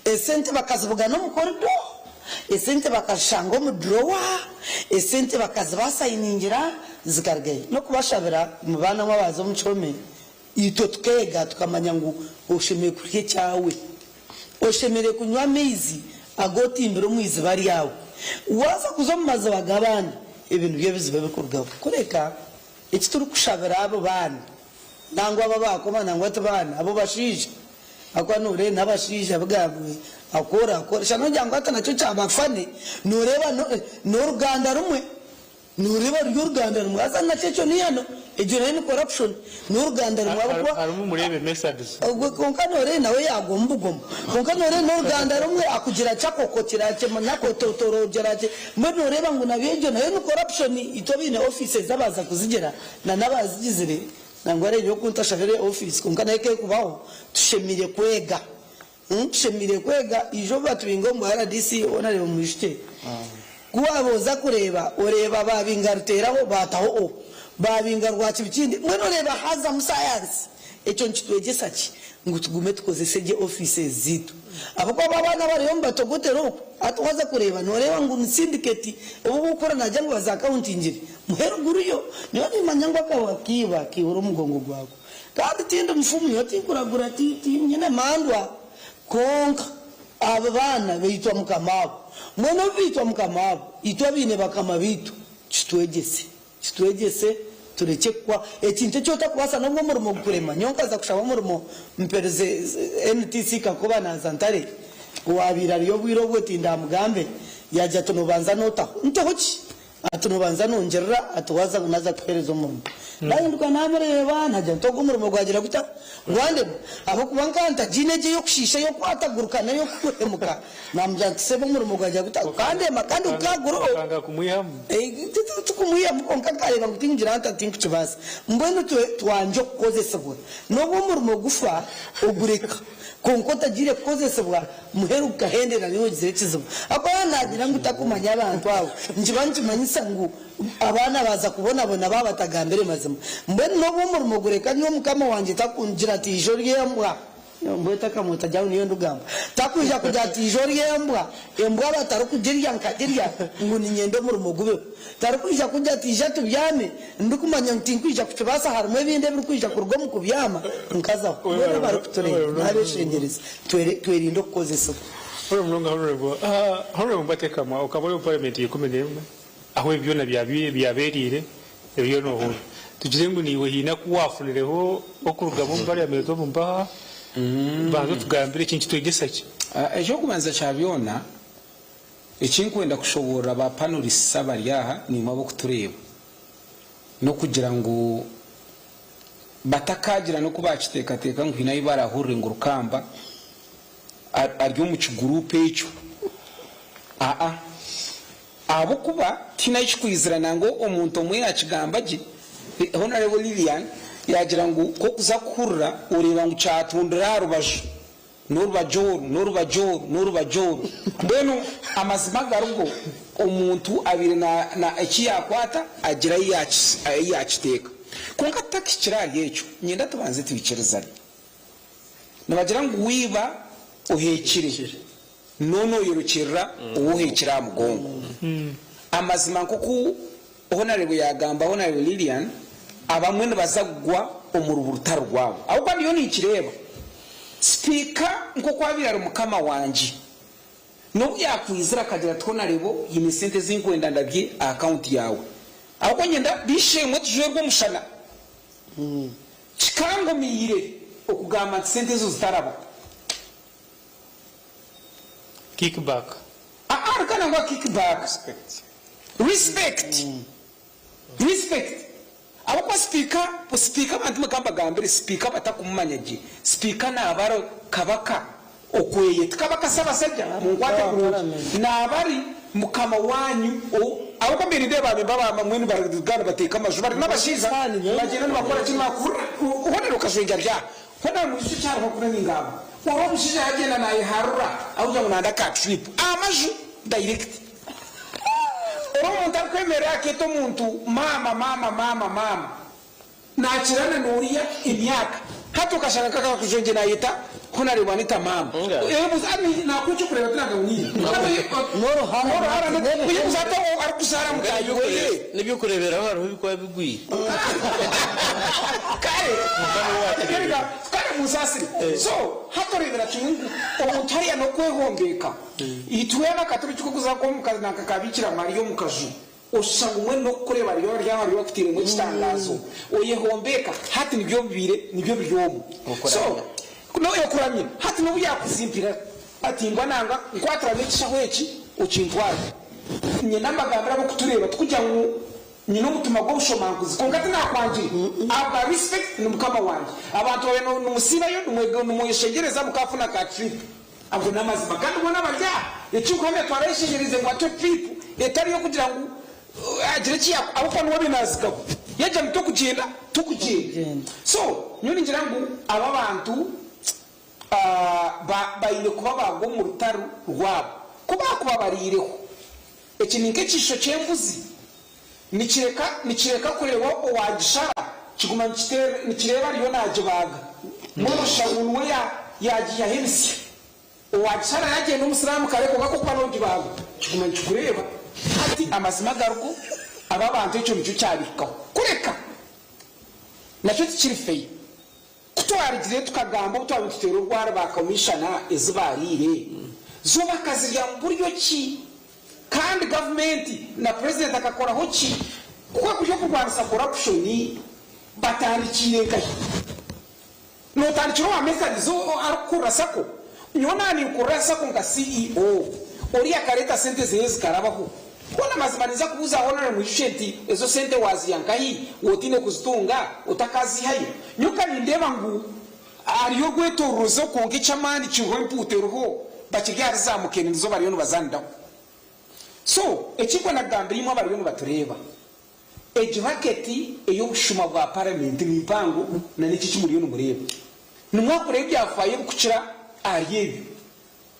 Esente bakazibugana omu corridor? Esente bakazishanga omu drawer? Esente bakazibasayiningira zikarugahi? N'okubashabira mubaana mwe abaaza omu kihome Itwe tukeega tukamanya ngu oshemereire kurya ekyawe. Oshemereire kunywa amaizi agu otimbire omu iziba ryawe. Waaza kuza omu maziba g'abandi, ebyo nibyo ebizibu ebirikurugaho. Kureka, eki turikushabira abo baana, nangwa abo abaakoma nangwa ti baana, abo bashaija, ahakuba nooreeba n'abashaija bigambwe akora akora, shana ogira ngu hati nakyo kyaba funny, nooreeba n'oruganda rumwe. Nooreeba ruri oruganda rumwe haza nakyo ekyo n'eihano, egyo nayo ni corruption, n'oruganda rumwe ahabw'okuba Harimu mureebe methods. Ogwe kwonka nooreeba nawe yaagwa omu bugomo. Kwonka nooreeba n'oruganda rumwe akugira ki akokokire akimanya akototorogyera ki, mbwenu nooreeba ngu nabyo egyo nayo ni corruption. Itwe abaine offices abaaza kuzigira na n'abaazigizire nangwa reeba oku ntashabire office kwonka nayo ekekubaho, tushemereire kwega. Tushemereire kwega. Ijo obu batubinga omu bwa RDC hoona reeba omwishiki. Ku waaba oza kureeba, oreeba baabinga Ruteeraho baataho O, baabinga Rwakibikindi, mbwenu oreeba haazamu sayansi. Ekyo nikitwegyesa ki? Ngu tugume tukozese gye offices zaitu. Ahabw'okuba abo abaana abariyo nibatogotera okwo, hati waaza kureeba nooreeba ngu ni syndicate, obu obu orikukora naagira ngu bazaakawuntingire, muheru guriyo. Nyowe nimmanya ngu akabwa kaiba kaihura omugongo gwako. Kandi tindi mufumu, nyowe tinkuragura, tinyine mandwa, kwonka Abo baana baitwa mukama wabo. Mbwenu obu baitwa mukama wabo, itwe abaine bakama baitu, kitwegyese. Kitwegyese turekye kukwa ekintu eki otakubaasa n'obu omurimo gukurema. Nyowe nkaza kushaba omurimo mperize NTC Kakoba naaza Ntare, owaabaire ariyo obwire obwo tindamugambe, yaagira ati noobanza nootaho. Nteho ki? Ati nobanza nongirira ati waza naza kuhereza omurimo. Nahinduka namureeba nagira nti ogu omurimo gwagira guta? Gwandema. Ahabw'okuba nkaba ntagiine egyo ey'okushiisha ey'okwatagurukana ey'okuhemuka. Namugira nti sebo omurimo gwagira guta? Gukandema kandi gukagura. Okanga kumwihamu? Tikumwihamu kwonka nkareba ngu tingira nta tinkukibaasa. Mbwenu twangye okukozesibwa. N'obu omurimo gufa ogureka kwonka otagiire kukozesibwa. Muheru gukahendera niiwe ogizire ekizibu. Ahakuba naagira ngu takumanya abantu abo, nikiba nikimanyisa ngu abaana baaza kubonabona baaba batagambire mazima. Mbwenu n'obu omurimo gureka nyowe mukama wangye takungira ati ija orye embwa, mbwenu takamweta gye aho niyo ndugamba, takwija kugira ati ija orye embwa, embwa batarikugirya nkagirya ngu niinyenda omurimo gubeho. Tarikwija kugira ati ija tubyame, ndikumanya ngu tinkwija kukibaasa harimu ebindi ebirikwija kuruga omu kubyama nkazaho. Mbwenu abarikutureeba n'abeshengyerezi twerinde okukozesibwa. Webale munonga Honourable. Honourable Mbwatekamwa okaba ori omu parliament ya 11 ahu ebi byona byabereire ebyo nohurira. Tugire ngu naiwe haine aku wafunireho okurugamu omu parliament omu mpaha? Banza otugambire eki nikitwegyesa ki? Ekyokubanza kya byona Ekinkwenda kushoboorora ba panelists abari aha naimwe ab'okutureeba n'okugira ngu batakaagira n'oku baakiteekateeka ngu haine ahu barahurire ngu Rukamba ari omu kiguruupu ekyo. Aa. Ahabw'okuba tihaine ahu kikwizira nangwa omuntu omwe yaakigamba gye, Honourable Lilian yaagira ngu ku orikuza kuhurira oreeba ngu kyatundira aha rubaju. N'orubaju oru, n'orubaju oru, n'orubaju oru. Mbwenu amazima agarigo, omuntu abaire na, na eki yaakwata agira ahi yaaki, ahi yaakiteeka. Kwonka tutakihikire ahari ekyo, niinyenda tubanze twikirizane. Nibagira ngu waiba oheekire, n'onu oyorekyerera ou oheekire aha mugongo. Amazima nk'oku Honarebo yaagamba, Honarebo Lilian, abamwe nibaza kugwa omu rubu rutari rwabo. Ahabw'okuba ndiyo ninkireeba, Sipiika nk'oku abaire ari mukama wangye, n'obu yaakwizire akagira ati, Honarebo, haine esente ezi nkwenda ndabye aha akawunti yaawe. Ahabw'okuba niinyenda b'eishe-emwe tujwerwe omushana. Kikangumiire okugamba nti sente ezo zitaraba. Kick back. Aa reka nangwa kick back. Respect. Respect. Ahabw'okuba sipiika, sipiika abantu mwe kambagambire sipiika batakumumanya gye, sipiika naaba ari kabaka okweye, ti kabaka Ssabasajja, munkwate kurungi, naaba ari mukama wanyu ou, ahabw'okuba mbaire nindeeba ba memba ba mbwenu barikugaruka nibateeka amaju bari n'abashaija nibagyenda nibakora ki nibakurura, hoona okajwengye ari aha, hoona mwijukye ekyariho kunu ningamba, ori omushaija yagyenda nayeharura ahabw'okugira ngu nanda ka trip, amaju direct. Ori omuntu arikwemerera akeeta omuntu maama maama maama maama nakirana noriya emyaka hati okashanga nkakakujwengye nayeta Honarebo Anita maama oyebuuza nakuha ekyokureeba tinaga ngu niiwe noruhara oyebuuza hati arikuzaara mutaahi weye. Nebyokureberaho hariho ebikuba bigwire. Kare kare munsaasire so hati oreebera kimwe ngu omuntu hariya nokwehombeeka. Itwena ka turi kikuguza nk'omukazi nanka ka Bikira Mariya omu kaju, oshusha ngu mbwenu n'okukureeba ariyo ari aho ariyo akutairemu ekitangaazo, oyehombeka, hati nibyo bibaire nibyo biri omu. So, no okuramya, hati n'obu yaakuzimpira ati ngwa nanga nkwatira n'ekishaho eki okintware. Nyenda mbagambire ab'okutureeba tikugira ngu Nyine omutima gw'obushomankuzi, kwonka tinakwangire. Ahabwa respect ni mukama wangye. Abantu babaire nimusiibayo nimweshengyereza mukafuna ka trip. Ago n'amazima. Kandi boona abari aha, ekinkuhamya twarayeshengyerize ngu atuhe trip etari y'okugira ngu agire eki yakora ahabw'okuba niwe abaire nazigaba. Yagira ngu tokugyenda, tokugyenda. So, nyowe ningira ngu aba abantu baine kuba bagwa omu rutaro rwabo. Ku baakuba bariireho. Eki ni nk'ekiisho ky'embuzi, nikireka nikireka kureeba owaagishara, kiguma nikiteera nikireeba ariyo naagibaaga. Mbwenu oshusha ngu niwe ya yaagiihaho ebitsya. Owaagishara yaagyenda omusiraamu kare kwonka ku orikuba noogibaaga, kiguma nikikureeba. Hati amazima agariho, aba abantu ekyo nikyo kyabahikaho. Kureka nakyo tikiri fair. Ku twarugire tukagamba obu twaba nituteera orwari ba komishana ezi baariire, zo bakazirya mu buryo ki? Kandi gavumenti na purezidenti akakoraho ki? Ku kuri okurwanisa korapushoni batandikiire nkahi? Nootandikira owa Methodist arikukurira sacco? Nyowe naaba ninkurira sacco nka CEO, oriya akareeta sente zeye zikarabaho. Hoona mazima ninza kubuuza Honore Mwijukye nti ezo sente waaziiha nkahi wotaine kuzitunga otakaziihayo? Nyowe ka nindeeba ngu hariyo orwetororozo kwonka eky'amaani kiriho empuuta eriho bakiri ahari za mukene nizo bariyo nibazaaniraho. So eki nkwenda kugambira imwe abariyo nibatureeba, egi racket ey'obushuma bwa paramenti ni mpango na n'eki eki muriyo nimureeba. Nimwakora ebyafaayo ebikukira ahari ebyo.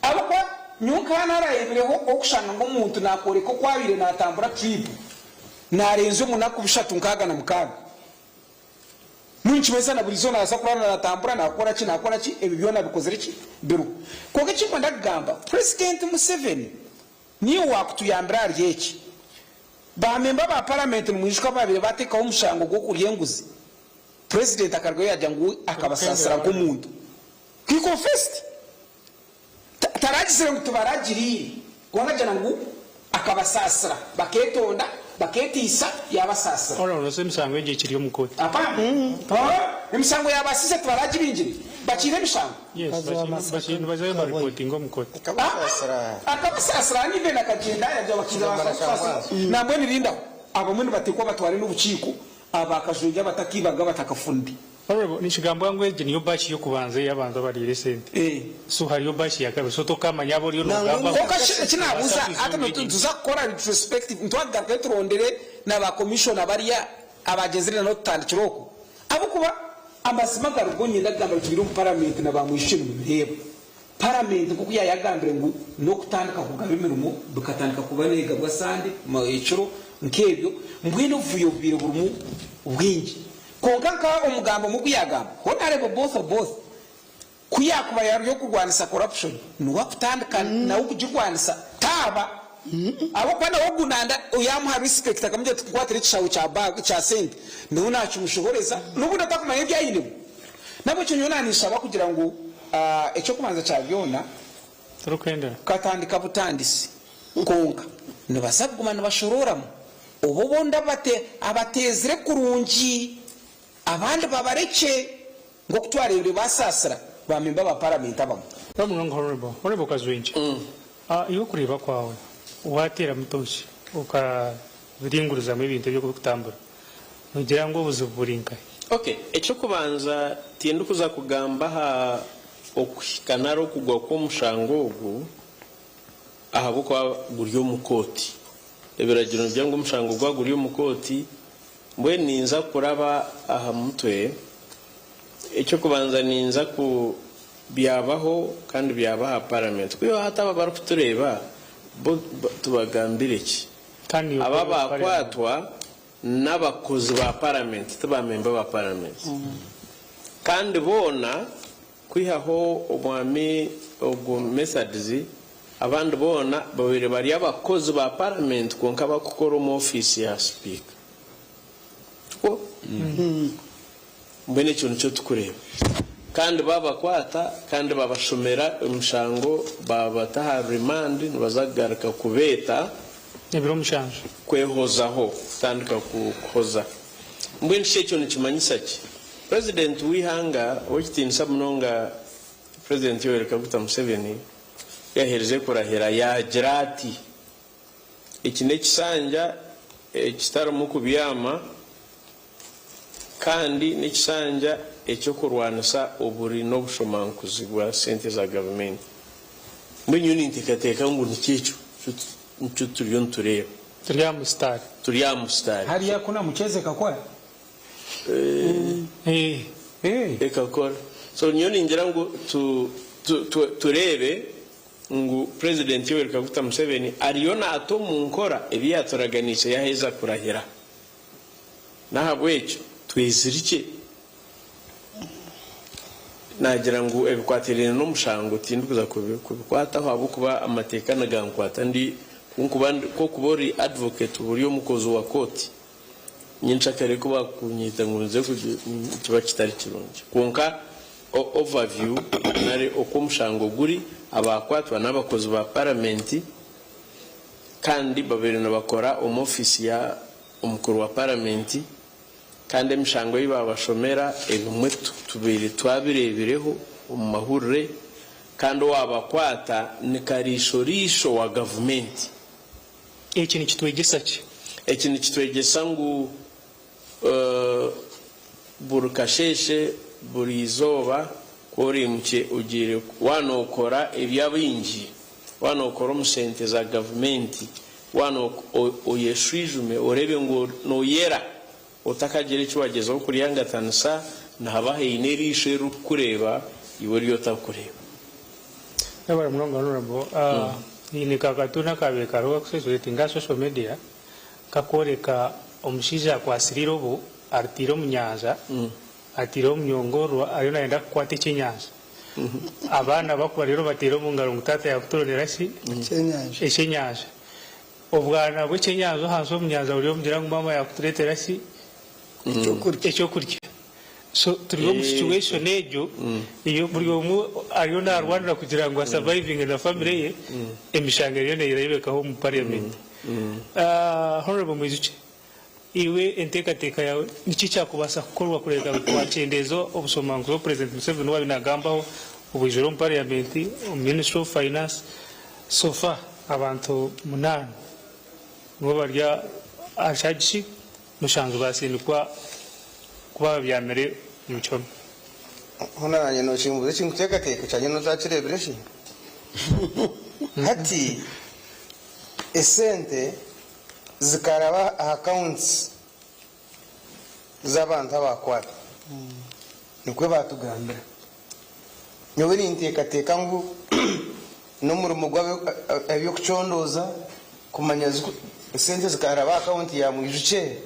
Ahabw'okuba nyowe nkaba naarareebireho okushanga ngu omuntu naakworeka oku abaire naatambura trip naarenzya omu naku bishatu nkaaga na mukaaga. Mbwenu nikimanyisa na buri izooba naabaasa kuba naatambura naakora ki naakora ki ebyo byona bikozire ki biriho. Kwonka eki ndikwenda kugamba Purezidenti Museveni niiwe waakutuyambira ahari eki. Baamemba ba paramenti nimwijuka baabaire baateekaho omushango gw'okurya enguzi, Purezidenti akarugayo yaagira ngu we akabasaasira nk'omuntu. He confessed. Taragizire ngu tibaragiriire, kwonka agira ngu akabasaasira, bakeetonda, bakeeteisa, yaabasaasira. Orooza emisango egyo ekiri omu kooti? Apana. Emisango yaabaasiise tibaragibingire? Bakiine emishango? Yes, nibazayo bareportinga omu kooti. Akabasaasira and even akagyenda yagira bakiija bansaasira. Nambwenu rindaho, abamwe nibateekwa batware n'obukiiko, aba Kajwengye abatakaibanga batakafunire. Honourable, nikigambwa ngu egi niyo batch y'okubanza ey'abantu abariire esente. So hariyo batch ya kabiri. So tokamanya abu oriyo nogambaho. Kwonka shi eki naabuuza, hati nituza kukora retrospective, nitwagarukayo turondere na ba commissioner bariya abagyenzire na n'otutandikire okwo. Ahabw'okuba amazima gari go niinyenda kugamba ngu tubire omu parliament na ba Mwijukye nimubireeba. Parliament nk'oku yaayagambire ngu n'okutandika kugaba emirimo bikatandika kuba neegabwa Sunday ekiro nk'ebyo, mbwenu obuvuyo bubaire burimu bwingi. Kwonka nka omugambi omwe oku yaagamba, Honarebo Botho Both ku yaakuba yaari okurwanisa corruption niwe akutandika nawe kugirwanisa taaba ahabw'okuba nawe ogu nanda yaamuha respect akamugira ati nkwatira ekishaho kya bag kya sente niwe naakimushohoreza n'obundi atakumanya ebi ainemu. N'ahabw'ekyo nyowe naaninshaba kugira ngu eky'okubanza kya byona Kukatandika butandisi kwonka nibaza kuguma nibashorooramu obu obundi abateezire kurungi abandi babarekye nk'oku twareebire basaasira ba memba ba paramenti abamwe. Munonga Honourable. Honourable Kazwengye, iwe okureeba kwawe wateeramu tooki okabiringurizamu ebintu ebi oku birikutambura, nogira ngu obuzibu buri nkahi? Ok, eky'okubanza tindikuza kugamba aha Okuhika nari okugwa kw'omushango ogu ahabw'okuba guri omu kooti. Ebiragiro nibigira ngu omushango gwaba guri omu kooti, mbwenu ninza kuraba aha mutwe. Eky'okubanza ninza ku byabaho kandi byaba aha paramenti. Kwihaho hati abo abarikutureeba bo tubagambire ki? Abo abaakwatwa n'abakozi ba paramenti ti baamemba ba paramenti. Kandi boona, kwihaho omwami ogu Methods, abandi boona babaire bari abakozi ba paramenti kwonka barikukora omu ofiisi ya sipiika. Tikwo? Mbwenu ekyo nikyo turikureeba. Kandi baabakwata kandi babashomera emishango baabata aha rimandi nibaza kugaruka kubeeta. Ebiro mushanju. Kwehozaho, kutandika kuhoza. Mbwenu shi ekyo nikimanyisa ki? Purezidenti w'eihanga ow'ekitiinisa munonga Purezidenti Yoweri Kaguta Museveni ku yaaherize kurahira yaagira ati, Eki n'ekisanja ekitarimu kubyama kandi n'ekisanja eky'okurwanisa oburi n'obushomankuzi bwa sente za gavumenti. Mbwenu nyowe ninteekateeka ngu nikyo ekyo nikyo turiyo nitureeba. Turi aha musitaari. Turi aha musitaari. Hariya ku na Mukyeza ekakora? Ekakora. So nyowe ningira ngu tureebe. ngu Purezidenti Yoweri Kaguta Museveni ariyo naata omu nkora ebi yaaturaganiise yaaheza kurahira. N'ahabw'ekyo twezirikye. Naagira ngu ebikwatiraine n'omushango tindikuza kubikwataho ahabw'okuba amateeka nigankwata ndi ku okuba ori advocate oba ori omukozi wa kooti. Nyencakare ku baakunyeta ngu nze nikiba kitari kirungi. Kwonka overview nari oku omushango guri, abaakwatwa n'abakozi ba paramenti kandi babaire nibakora omu ofiisi ya omukuru wa paramenti kandi emishango ei baabashomera ebimwe tubaire twabireebireho omu mahurire kandi owaabakwata ni kariisho-riisho wa gavumenti. Eki nikitwegyesa ki? Eki nikitwegyesa ngu buri kasheeshe, buri izooba ku oraimukye ogiire waaba nookora eby'abaingi, waaba nookora omu sente za gavumenti, waaba oyeshwijume oreebe ngu nooyera otakagira eki waagyezaho kuryangatanisa, nihaba haine eriisho eririkukureeba iwe eri otarikureeba. Webare munonga Honourable. Haine ka katuuni akaabaire kariho kakucirculatinga aha social media kakworeka omushaija akwatsire eirobo ariteire omu nyanja, ateireho omunyongororwa ariyo nayenda kukwata ekyenyanja. Abaana bakuba reero bateire omu ngaro ngu taata yakuturonera ki? Ekyenyanja. Obwana bw'ekyenyanja ahansi omu nyanja buriyo nibugira ngu maama yakutureetera ki? Ekyokurya. So turi omu situation egyo ei buri omwe ariyo naarwanira kugira ngu asurvivinge na family ye, emishango eriyo neerebekaho omu parliament. Honourable Mwijukye, iwe enteekateeka yaawe niki ekyakubaasa kukorwa kureebeka ngu twakyendeeza obushomankuzi obu President Museveni obu abaire naagambaho obwijwire omu parliament, omu ministry of finance, so far abantu munaana nibo bari aha charge sheet. Mushanju baasindikwa kuba babyamire omu kihome. Hoona naanye nookimbuuza eki nkuteekateeka, ekyangye nootakireebire shi? Hati esente zikaraba aha accounts z'abantu abaakwata, nikwo baatugambira. Nyowe ninteekateeka ngu n'omurimo gw'eby'okucondooza kumanya esente zikaraba aha akawunti ya Mwijukye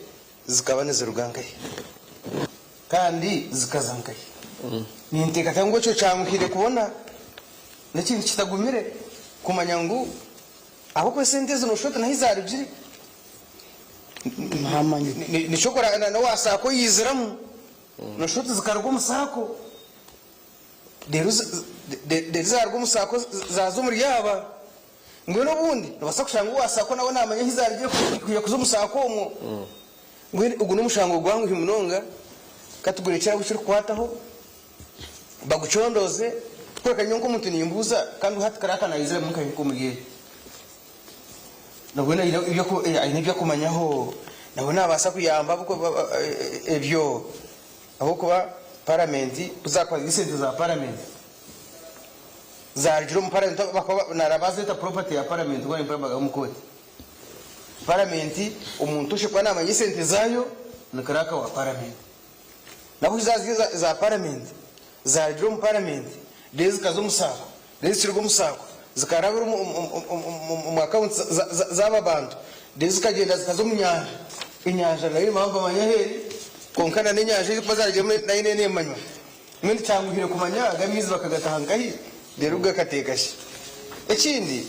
zikaba niziruga nkahi kandi zikaza nkahi. Ninteekateeka ngu ekyo kyanguhire kubona, n'ekintu kitagumire kumanya ngu ahabw'okuba esente ezi nooshusha oti n'ahi zaarugire. Nikyo n'owa saako yaiziramu. Noshusha oti zikaruga omu saako, reero reero zaaruga omu saako zaaza omuri aba. Mbwenu obundi noobaasa kushanga owa saako nawe naamanya ahu zaarugire kwija kuza omu saako omwo. Mbwenu ogu n'omushango gwanguhi munonga, ka tugurekyere ahu kirikukwataho, bagucondooze. Kureka nyowe nk'omuntu nimbuuza, kandi hati karaaka naiziramu nkahi nk'omuri eri? Nabwo aine ebi arikumanyaho, nabwo naabaasa kuyamba ebyo ahabw'okuba paramenti ku zaakuba ziri esente za paramenti zaarugire omu paramenti bakaba narabazeeta property ya paramenti mbwenu mpurira omu kooti. Paramenti omuntu oshemereire kuba naamanya esente zaayo ni kiraaka wa paramenti. Nabwo zaaba ziri eza paramenti zaarugire omu paramenti reero zikaza omu saako. Reero zikiruga omu saako zikarabira omu accounts z'aba bantu, reero zikagyenda zikaza omu nyanja. Enyanja nayo nibaba nibamanya ahu eri, kwonka na n'enyanja ei zirikuba zaarugiremu nayo neeba neemanywa. Mbwenu kyanguhire kumanya aga amaizi bakagataha nkahi, reero gakateeka shi. Ekindi,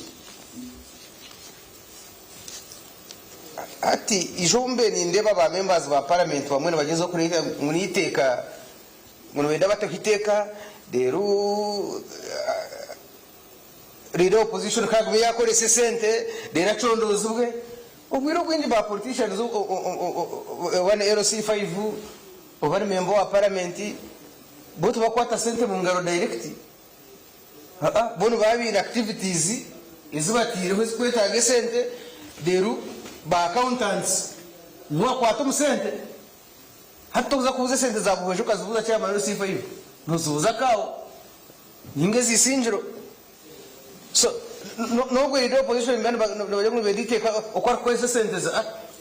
hati ijo obu mbaire nindeeba ba members ba parliament bamwe nibagyezaho kureeba ngu n'eiteeka Ngu nibenda bateho eiteeka reero reero opposition ku agume yakoresa esente reero acondoozibwe. Obwire obwingi ba politicians oba ni LC5 oba ni member wa parliament bo tibakukwata sente mungaro direct haa bo nibaba baine activities ezi bateireho ezikwetaaga esente reero ba accountants nibo bakwata omu sente. Hati tokuza kubuza esente za Buhweju okazibuuza chairman wa LC5, nozibuuza Kawo ninga eza Isingiro. So nobwe leader wa opposition nibagira ngu nibenda eiteeka oku arikukozesa esente ze,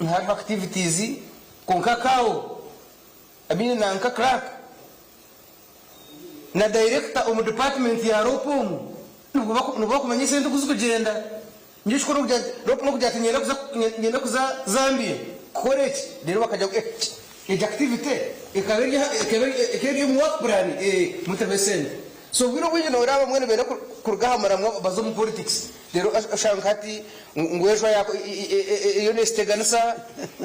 nihariho activities kwonka Kawo I mean nanka clerk na director omu department ya ropa omu. Nibwo bakumanya esente oku zikugyenda. Nyowe ekikuru n'okugira nti ropu n'okugira ati niinyenda kuza niinyenda kuza Zambia kukora eki reero bakagira ngu egyo activity ekaba eri ekaba ekaba eri omu work plan ee muteho esente. So obwire obwingi nooreeba abamwe nibenda kuruga aha muramwa baze omu politics reero oshanga nka hati ngu enjwa eriyo neeziteganisa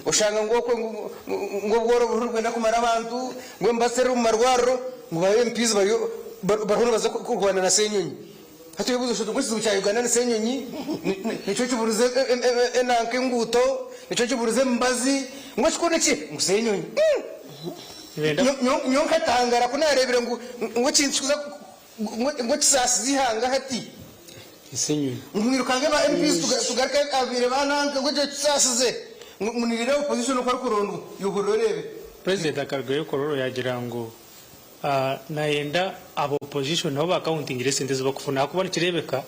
oshanga ngu okwe ngu obworo buriho nibwenda kumara abantu ngu emibazi teriho omu marwariro ngu ba MPs bariyo bariho nibaza kurwana na Ssenyonyi. Hati oyebuuze oti ngu ekizibu kya Uganda ni Ssenyonyi? Nikyo kiburize enanka enguuto? Nikyo kiburize emibazi? Ngu ekikuru niki? Ngu Ssenyonyi. Nyowe nkatangara ku naareebire ngu ekintu kikuza ngu ekisaasize eihanga hati ngu mwirukange ba MPs tugaruke ababaire ba nanka ngu ekyo kisaasize ngu ni leader of opposition oku arikurondwa iwe hurira oreebe. President akarugayo Kololo yaagira ngu Nayenda aba opposition nabo ba countingire esente ezi bakufuna ahakuba nikirebeka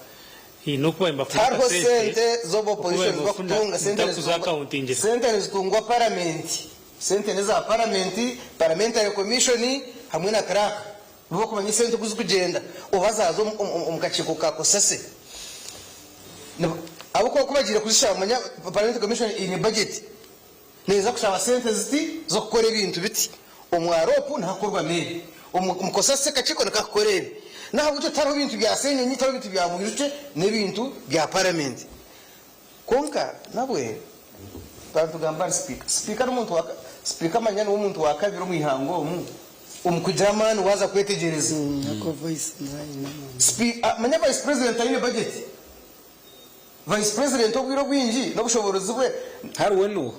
haine oku baabaire nibafuna Tihariho akasente sente z'obu oku opposition baabaire nibafuna bakutunga sente mutakuza nizitungwa accountingira. sente nizitungwa paramenti sente neza paramenti parliamentary commission hamwe na clerk nibo bakumanya esente oku zikugyenda oba zaza omu kakiiko ka cosase ahabw'okuba ku bagiire kuzishaba manya parliamentary commission eine budget Neeza kushaba sente ziti z'okukora ebintu biti. Omu Aropu nihakorwa meeri. Omu Kosase akakiiko nikakukora ebi. N'ahabw'ekyo tihariho bintu bya Ssenyonyi, tihariho bintu bya Mwijukye, n'ebintu bya Paramenti. Kwonka nabwe twaba nitugamba ahari Sipiika, Sipiika n'omuntu wa Sipiika manya niwe muntu wa kabiri omu ihanga omu omu kugira amaani waaza kwetegyereza. Manya Vice President taine budget. Vice President obwire obwingi n'obushoboorozi bwe. Hariwe n'oha?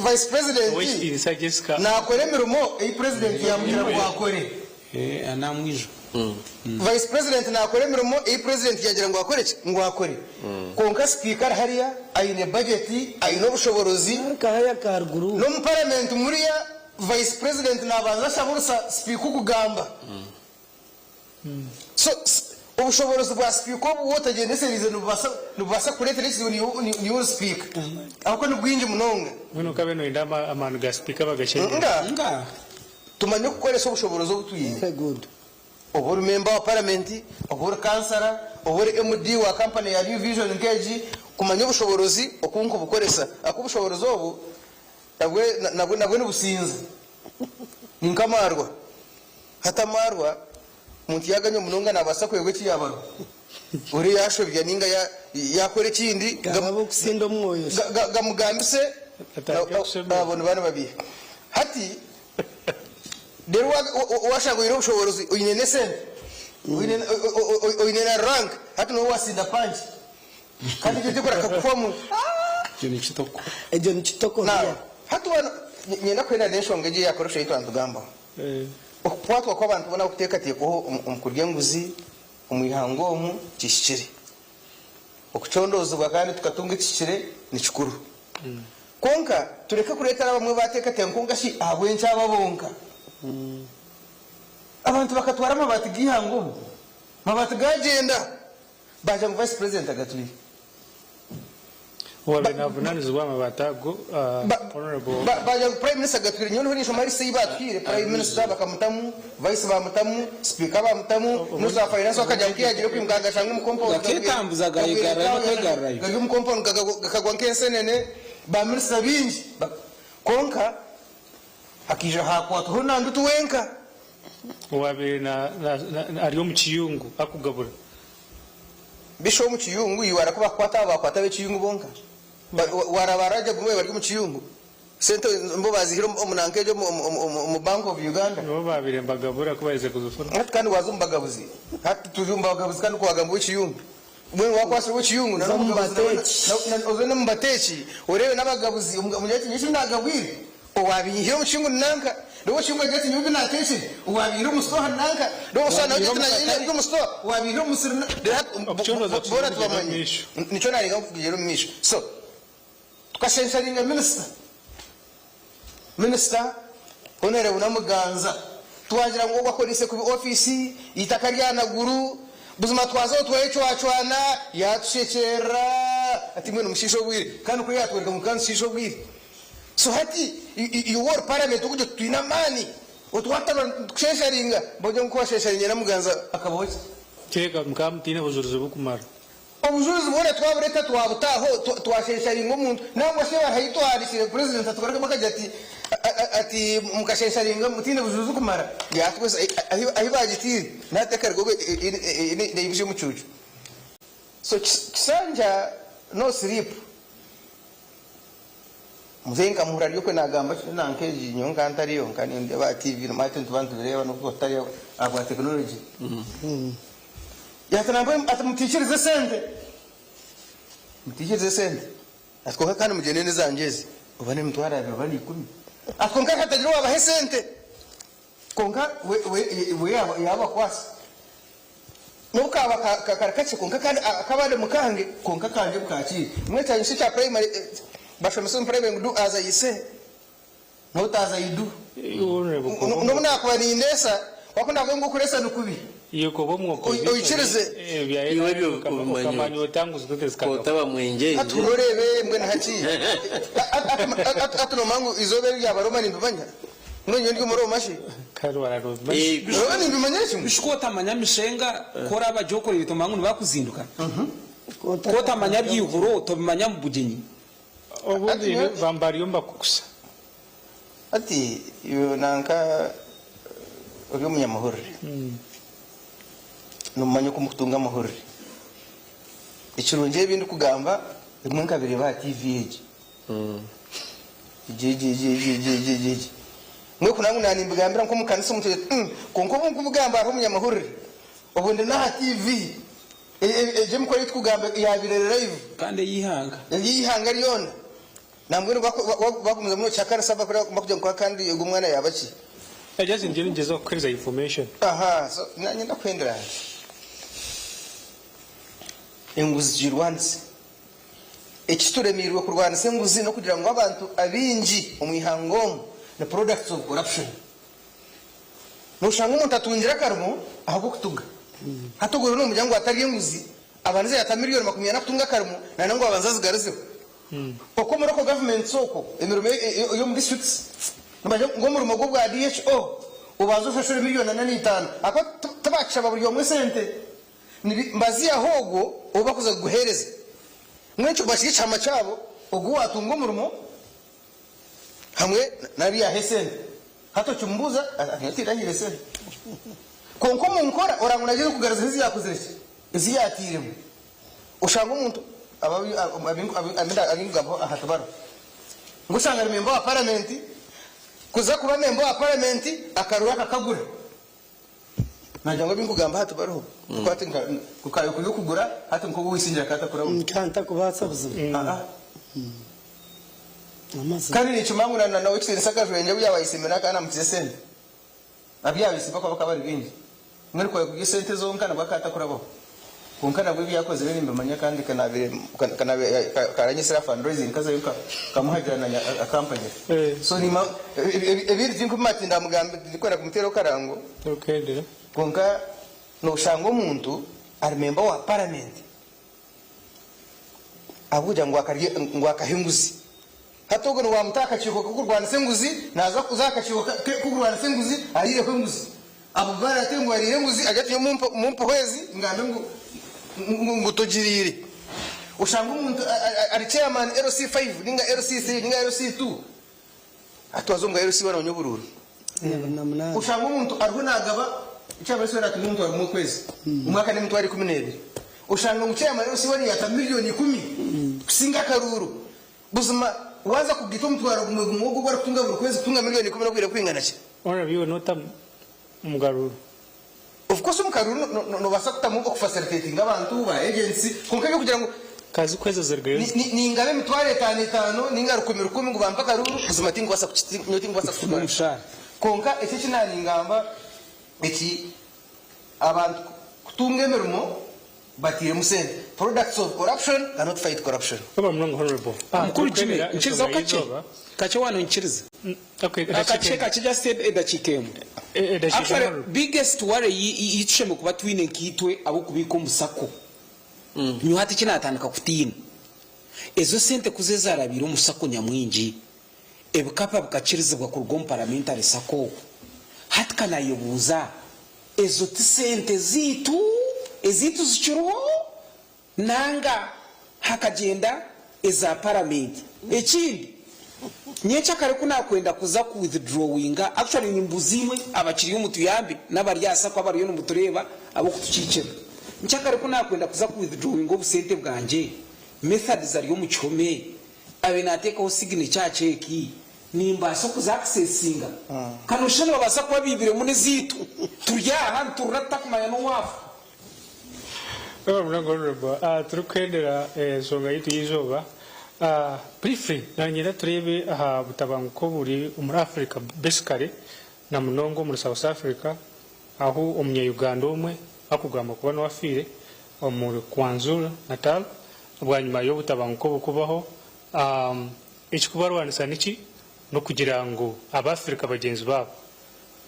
Vice President naakora emirimo ei President yaamugira ngu akore. Namwija. Vice President naakora emirimo ei President yaagira ngu akore ki? Ngu akore. Kwonka Sipiika ari hariya aine budget, aine obushoboorozi. N'omu Parliament muriya Vice President naabanza ashaba orusa Sipiika okugamba. So obushoboorozi bwa sipiika obu waaba otagyendeseriize nibubaasa nibubaasa kukureetera ekizibu niiwe ori sipiika ahabw'okuba ni bwingi munonga. Mbwenu okabe noyenda amaani ga sipiika bagashendere. Nga tumanye kukoresa obushoboorozi obu twine. Oba ori memba wa paramenti, oba ori kansara, oba ori MD wa kampani ya New Vision nk'egi, kumanya obushoboorozi oku nkubukoresa ahakuba obushoboorozi obu nabwe nabwe nabwe nibusinza. Ni nk'amaarwa. Hati amaarwa, omuntu yaaganywa munonga naabaasa kwebwa eki yaabarwa. Ori yaashobya nainga yaakora ekindi, gamugambise abo niba nibabiiha. Hati reero waashanga oine obushoboorozi, oine n'esente, oine na rank, hati nooba waasinda pangi. Kandi egyo tekora kakuhwamu. Ekyo ni kitoko. Egyo ni kitoko. Hati niinyenda kuhenda n'enshonga egi eya corruption ei twatugambaho. Okukwatwa kw'abantu boona abarikuteekateekwaho omu kurya enguzi omu ihanga omu kihikire. Okucondoozibwa kandi tukatunga ekihikire ni kikuru. Kwonka tureke kureetera abamwe baateekateeka ngu kwonka shi ahabw'enki aba bonka? Abantu bakatwara amabaati g'eihanga omu, amabaati gaagyenda. Baagira ngu Vice President agatwire. Owaabaire naavunanizibwa aha mabaati ago, Honourable. Baagira ngu Prime Minister agatwire. Nyowe niho ninshoma list ei baatwire, Prime Minister bakamutamu, Vice baamutamu, Sipiika baamutamu, Minister wa Finance we akagira ngu ku yaagiire kwimuka agashanga omu compound Gakeetambuza gaayegarurayo n'okwegarurayo. gari omu compound gakagwa nk'ensenene, ba Minisita baingi. Kwonka hakaija haakwatwaho Nandutu wenka. Owaabaire ari omu kiyungu akugabura. Bisha omu kiyungu iwe ku bakukwata abo bakwata ab'ekiyungu bonka. Waraba Rajab boona bari omu kiyungu. Sente mbo bazihire omu nanka egyo omu bank of Uganda. Nibo baabaire nibagabura ku baherize kuzifuna. Hati kandi waaza omu bagabuzi. Hati turi omu bagabuzi kandi ku wagamba ow'ekiyungu. Mbwenu waakwasire ow'ekiyungu na n'omugabuzi oze n'omu bateeki oreebe n'abagabuzi omugire ati nyowe eki naagabwire. Owaabiihire omu kiyungu ni nanka? Reero ow'ekiyungu agira ati, Nyowe ebi naateekire. Owaabiihire omu sitooha ni nanka? Reero ow'omu sitooha nawe agira ati, Naanye ebi omu sitooha. Owaabiihire omu musiri ni. Reero hati boona tubamanya. Nikyo naarenga ngu kugyera omu maisho. So, tukashensharinga minisita. Minisita Honourable Namuganza. Twagira ngu ogu akoreise kubi ofiisi, eitaka rya Naguru. Buzima twazaho twayecwacwana, yaatushekyerera ati mbwenu mushiishe obwire. Kandi ku yaatworeka ngu ka nitushiisha obwire. So hati iwe ori parliament okugira oti twine amaani. Otwatarwa nitukushensharinga bogira ngu kuwashensharinga Namuganza akabaho ki? Kireka mukaba mutaine bujurizi burikumara. Obujurizi bwona twabureta twabuta aho twashensharinga omuntu nangwa shi bari haihi twahandikire president atugarukemu akagira ati ati mukashensharinga mutaine bujurizi burikumara yatwesa ahi bagitiire nahati akariga neibusha omucuucu so kisanja no sleep. Muzeeyi nkamuhurira ari okwe nagamba nanka egi nyowe nka ntariyo nka nindeeba aha TV nobu hati nituba nitubireeba nobu tuba tutari ahabwa technology. Ati nambwenu ati mutiikirize esente, mutiikirize esente ati kwonka kandi mugyende n'ezangye ezi oba n'emitwaro abiri oba n'ikumi ati kwonka hatagira owabaha esente kwonka we we we yaabakwasa. Nobu kaaba kari kakye kwonka kandi akabandi mukange kwonka akangye mukakiire. Mbwenu kyangye shi ekya primary bashomesa omu primary ngu do as I say not as I do. Nobu nakuba nindeesa kwonka ku ndakugira ngu okureesa ni kubi oikirize. Iwe ebyo obimanya ota? Kotaba mwengyengye. Hati hurira oreebe mbwenu hati hati nomanya ngu eizooba eri ryaba Rooma nimbimanya? Mbwenu nyowe ndi Omurooma shi? Rooma nimbimanya kimwe. Shi ku otamanya mishenga, ku oraaba gye okoreire tomanya ngu nibakuzinduka? Ku otamanya byihuro, tobimanya mu bugyenyi? Obundi baba bariyo nibakukusa. Hati iwe nanka ori omunyamahurire, nomanya oku mukutunga amahurire. Ekirungi ebi ndikugamba ebimwe nkabireeba aha TV egi. Egi egi egi egi egi egi egi egi. Mbwenu ku nangu naanimbigambira nk'omu kanisa omuntu agira ati mm kwonka obu nkubigamba hariho omunyamahurire, obwo ndi n'aha TV egyo emikoro ei tukugamba yaabaire eri live. Kandi ey'eihanga. Ey'eihanga ryona. Nambwenu bagumizamu nokihakanisa bakugira ngu kandi ogu omwana yaaba ki? Just ndiyo ningyezaho kukuhereza information. Aha so nanye ndakuhendera nti enguzi tugirwanise. Ekituremeirwe kurwanisa enguzi n'okugira ngu abantu abaingi omu ihanga omu ni products of corruption. Noshanga omuntu atungire akarimo ahabw'okutuga. Hati ogwo nomugira ngu atarya enguzi abanze yata million 40 kutunga akarimo nana ngu abanze azigaruzeho. Okwo omu local governments okwo emirimo ey'omu districts nibagira ngu omurimo gw'obwa DHO obanze oshashure million 45 ahakuba tibakishaba buri omwe esente. Nibazihaho ogwo ou barikuza kuguheereza. Mbwenu ekyo bakiri ekihama kyabo, ogwo owaatunga omurimo hamwe nari yaaha esente. Hati okimubuuza, ati nyowe tindahaire esente. Kwonka omu nkora oranga ngu nagyezaho kugaruzaho ezi yaakozire ki? Ezi yaatairemu. Oshanga omuntu abu ndikugambaho aha tibariho. Ngu oshanga ari memba wa paramenti, kuza kuba memba wa paramenti akaruru akakagura. Nagira ngu ebinkugamba hati bariho kuko hati nka kukaba kuri okugura hati nkogu owisingire akaba atakurabura. Nka ntakubaasa buzima. Aa. Amazima. Kandi nikimanya ngu na n'owekitiinisa Kajwengye obu yaaba ayesimire akaba namukiza esente. Abu yaaba ayesimba bakaba bari baingi. Mbwenu ku yaakugura esente zonka nabwo akaba atakurabaho. Kwonka nabwo ebi yakozire nimbimanya kandi ka naabaire karanyetsire aha fundraising nkazayo nkamuhagira nanye akampagira. So niima ebindi tinkubimanya tindamugambira tindikwenda kumuteeraho karango kwonka noshanga omuntu ari member wa parliament ahabw'okugira ngu akarya ngu akaha enguzi. Hati ogwo niwamuta aha kakiiko k'okurwanisa enguzi, naaza kuza aha kakiiko k'okurwanisa enguzi ariireho enguzi. Abo baraate ngu ariire enguzi agire ati nyowe mumpe ezi ngambe ngu togiriire. Oshange omuntu ari chairman LC5 ninga LC3 ninga LC2 hati waza omu bwa LC1 omanye oburuuru. Oshange omuntu ariho nagaba chairman LC1 natunga omutwaro gumwe okwezi, omwaka n'emitwaro 12. Oshange ngu chairman LC1 yaata million 10 kusinga akaruuru. Buzima waaza kugaita omutwaro gumwe gumwe ogwo ogu arikutunga buri kwezi kutunga milioni ikumi n'obwire kwingana ki? Oraba iwe noota omu karuuru. Of course omu karuuru nobaasa kutamu okufacilitatinga abantu, ba agents, kwonka eby'okugira ngu Kazi kwezi zirugayo zita? ningaba emitwaro etaano etaano ninga rukumi rukumi ngu bampe akaruuru, buzima tinkubaasa nyowe tinkubaasa kukikora. Kwonka eki eki naaningamba eki abantu kutunga emirimo Batairemu sente. Products of corruption cannot fight corruption. Mukuru Jimmy, nkirizaho kakye, kakye waanonkiriza. Akakye kakye just edakiika emwe. Actually biggest worry ei tushemereire kuba twine nkaitwe ab'okubiika omu sacco, nyowe hati eki naatandika kutiina, ezo sente ku ziba zarabiire omu sacco nyamwingi, ebikapa bikakirizibwa kuruga omu parliamentary sacco okwo. Hati ka nayebuuza, ezo ti sente zaitu? Ezaitu zikiriho nanga hakagyenda eza paramenti? Ekindi, nyenkyakare ku nakwenda kuza ku withdrawinga, actually nimbuuza imwe abakiriyo mutuyambe n'abari aha sacco abariyo nimutureeba ab'okutukiikirira. Nkyakare ku nakwenda kuza ku withdrawinga obusente bwangye, methods ari omu kihome, abe nateekaho signature aha cheque, Nimbaasa okuza accessinga? Ka noshusha nibabaasa kuba baibiremu n'ezaitu. Turi aha niturira tutakumanya n'owaafa. Webale munonga Honourable. Turikuhendera enshonga yaitu y'eizooba, briefly nanyenda tureebe aha butabanguko oburi omuri Africa basically na munonga omuri South Africa ahu omunya Uganda omwe arikugambwa kuba niwe afiire omuri Kwazulu Natal bwanyima y'obutabanguko obu kubaho. Ekirikubarwanisa niki? N'okugira ngu Abaafirika bagyenzi baabo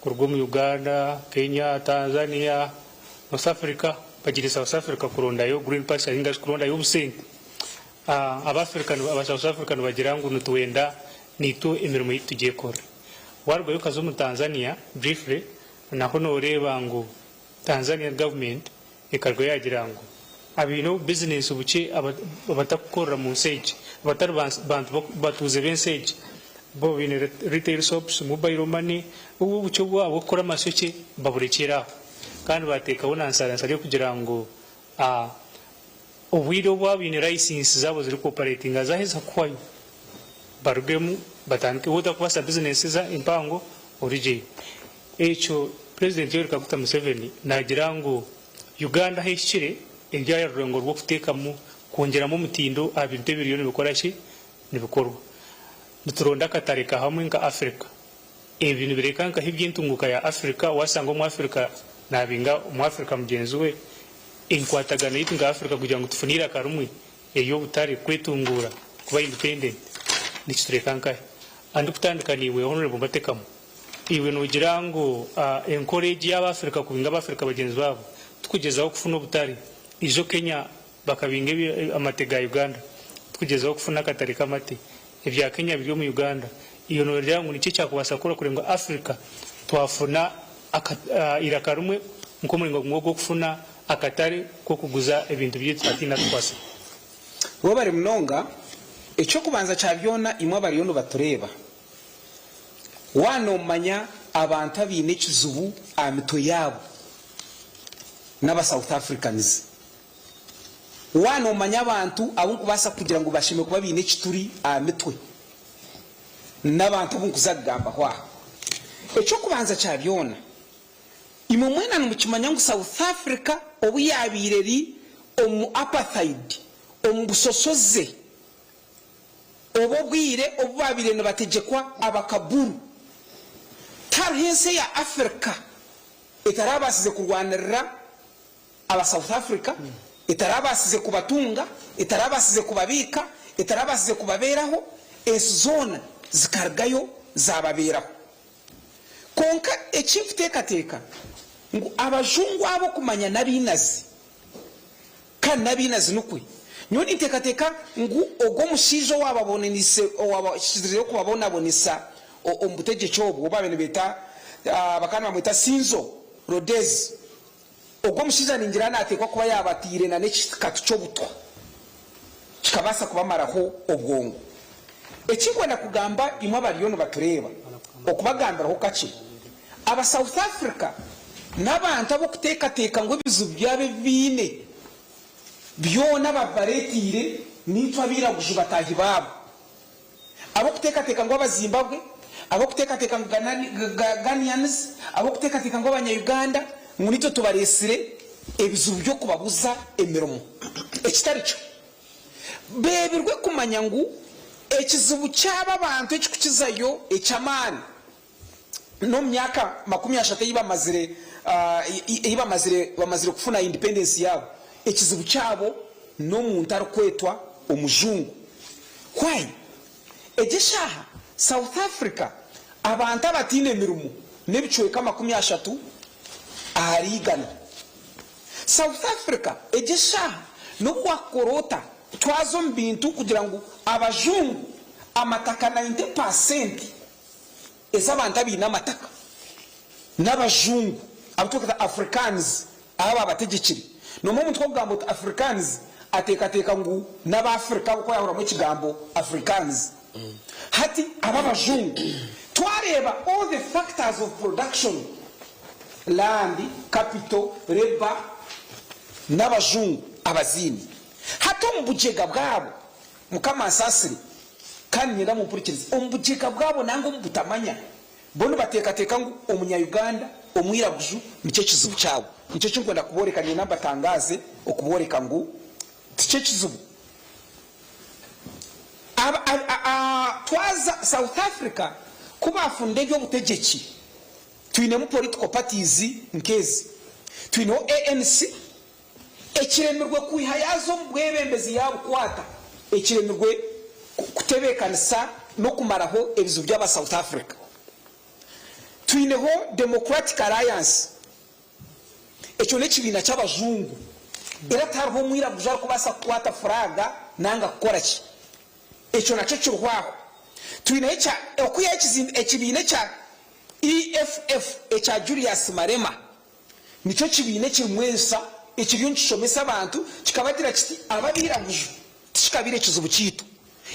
kuruga omu Uganda, Kenya, Tanzania, North Africa bagiire South Africa kurondayo green pasture ninga shi kurondayo obusente. Abaafirika aba South Africa nibagira ngu nitwenda naitwe emirimo yaitu tugyekorere. Waarugayo okaza omu Tanzania briefly naho nooreeba ngu Tanzanian government Ekarugayo yaagira ngu abaine obubizinesi bukye abatakukorera mu nsi egi, abatari bantu batuuze b'ensi egi, bo baine retail shops, mobile money, obu obukye bwabo bw'okukora amashokye baburekyere aho. Kandi baateekaho na nsaransara y'okugira ngu obwire obu abaine layisinsi zaabo zirikuoperatinga zaaheza kuhwayo, barugemu batandike. Waaba otarikubaasa bizinesi empango orugyeyo. Ekyo Purezidenti Yoweri Kaguta Museveni naagira ngu Uganda ahu ehikire eri aha rurengo rw'okuteekamu kwongyeramu omutindo aha bintu ebiriyo nibikora ki? Nibikorwa. Nituronda akatare ka hamwe nka Africa. Ebi nibireeka nkahi eby'entunguuka ya Africa waashanga Omwafrica naabinga Omwafrica mugyenzi we, enkwatagana yaitu nka Africa kugira ngu tufune eiraka rimwe ery'obutare kwetunguura kuba independent nikitureka nkahi? Andikutandika naiwe Honourable Mbatekamu. Iwe noogira ngu enkora egi y'Abaafrika kubinga Abaafrika bagyenzi baabo tikugyezaho kufuna obutare? Ijo Kenya bakabinga amate ga Uganda tikugyezaho kufuna akatare k'amate? Ebya Kenya biri omu Uganda. Iwe noogira ngu niki ekyakubaasa kukora kureba ngu Afrika twafuna eiraka rimwe nk'omuringo gumwe ogw'okufuna akatare k'okuguza ebintu byaitu hataine atukwasire? Webare munonga. Eky'okubanza kya byona imwe abariyo nibatureeba, Wanomanya abantu abaine ekizibu aha mitwe yaabo naba South Africans. Wanomanya abantu abu nkubaasa kugira ngu bashemereire kuba baine ekituri aha mitwe nabantu abu nkuza kugambaho aha. Ekyokubanza kya byona, imwe mwena nimukimanya ngu South Africa obu yabaire eri omu apartheid, omu busosoze, Obu obwire obu baabaire nibategyekwa Abakaburu, tihariho ensi eya Afirika etarabaasize kurwanirira aba South Africa, etarabaasize kubatunga, etarabaasize kubabiika, etarabaasize kubabeeraho, ensi zoona zikarugayo zaababeeraho. Kwonka eki nkuteekateeka ngu abajungu abo kumanya n'abainazi, Kandi n'abainazi nikwo. Nyowe ninteekateeka ngu ogwo omushaija owaababoneise, owaabakirizeyo kubabonabonesa omu butegyeki obwo, ou baabaire nibeeta, bakaba nibamweta Sinzo Rhodes, ogwo omushaija ningira naateekwa kuba yaabataire na n'ekikatu ky'obutwa kikabaasa kubamaraho obwongo. Eki ndikwenda kugamba imwe abariyo nibatureeba, okubagambiraho kakye, Aba South Africa n'abantu ab'okuteekateeka ngu ebizibu byabo ebi baine byona babibareeteire naitwe abairaguju bataahi baabo. Ab'okuteekateeka ngu Abazimbabwe, ab'okuteekateeka ngu Ghanians, ab'okuteekateeka ngu abanya Uganda ngu naitwe tubareetsire ebizibu by'okubabuza emirimo. Ekitari kyo. Beebirwe kumanya ngu ekizibu ky'aba abantu ekikukizayo eky'amaani n'omu myaka 30 ei bamazire ei bamazire bamazire kufuna independence yaabo, ekizibu kyabo n'omuntu arikwetwa omujungu. Why? Egi eshaaha South Africa abantu abataine mirimo n'ebicweka 30 ahari igana. South Africa egi eshaaha n'obu waakukora ota twaza omu bintu kugira ngu abajungu amataka 90 paasenti ez'abantu abaine amataka. N'abajungu abu turikweta Afrikaans abu baabategyekire. Noomanya omuntu ku orikugamba oti Afrikaans ateekateeka ngu n'Abaafrika ahabw'okuba yaahuriramu ekigambo Afrikaans. Hati abo abajungu twareeba all the factors of production, land, capital, labour, n'abajungu abaziine. Hati omu bugyega bwabo, Mukama ansaasire kandi niinyenda mumpurikirize, omu bugyega bwabo nanga omu butamanya, Bo nibateekateeka ngu omunya-Uganda omwiraguju nikyo kizibu kyabo. Nikyo eki ndikwenda kubooreka, niinyenda mbatangaaze okubooreka ngu tikyo kizibu. Twaza South Africa ku baafunire eby'obutegyeki, twinemu political parties nk'ezi, twineho ANC, ekiremirwe kwiha yaaza omu bwebembezi yaabukwata, ekiremirwe kutebeekanisa n'okumaraho ebizibu by'aba South Africa. Twineho Democratic Alliance, ekyo n'ekibiina ky'abajungu era tihariho omwiraguju arikubaasa kukwata furaaga nanga kukora ki. Ekyo nakyo kiriho aho. Twineho ekya okwihaho ekibiina ekya EFF ekya Julius Malema. Nikyo kibiina ekirimu ensa ekiriyo nikishomesa abantu kikabagira kiti aba abairaguju tikikabaire ekizibu kyaitu.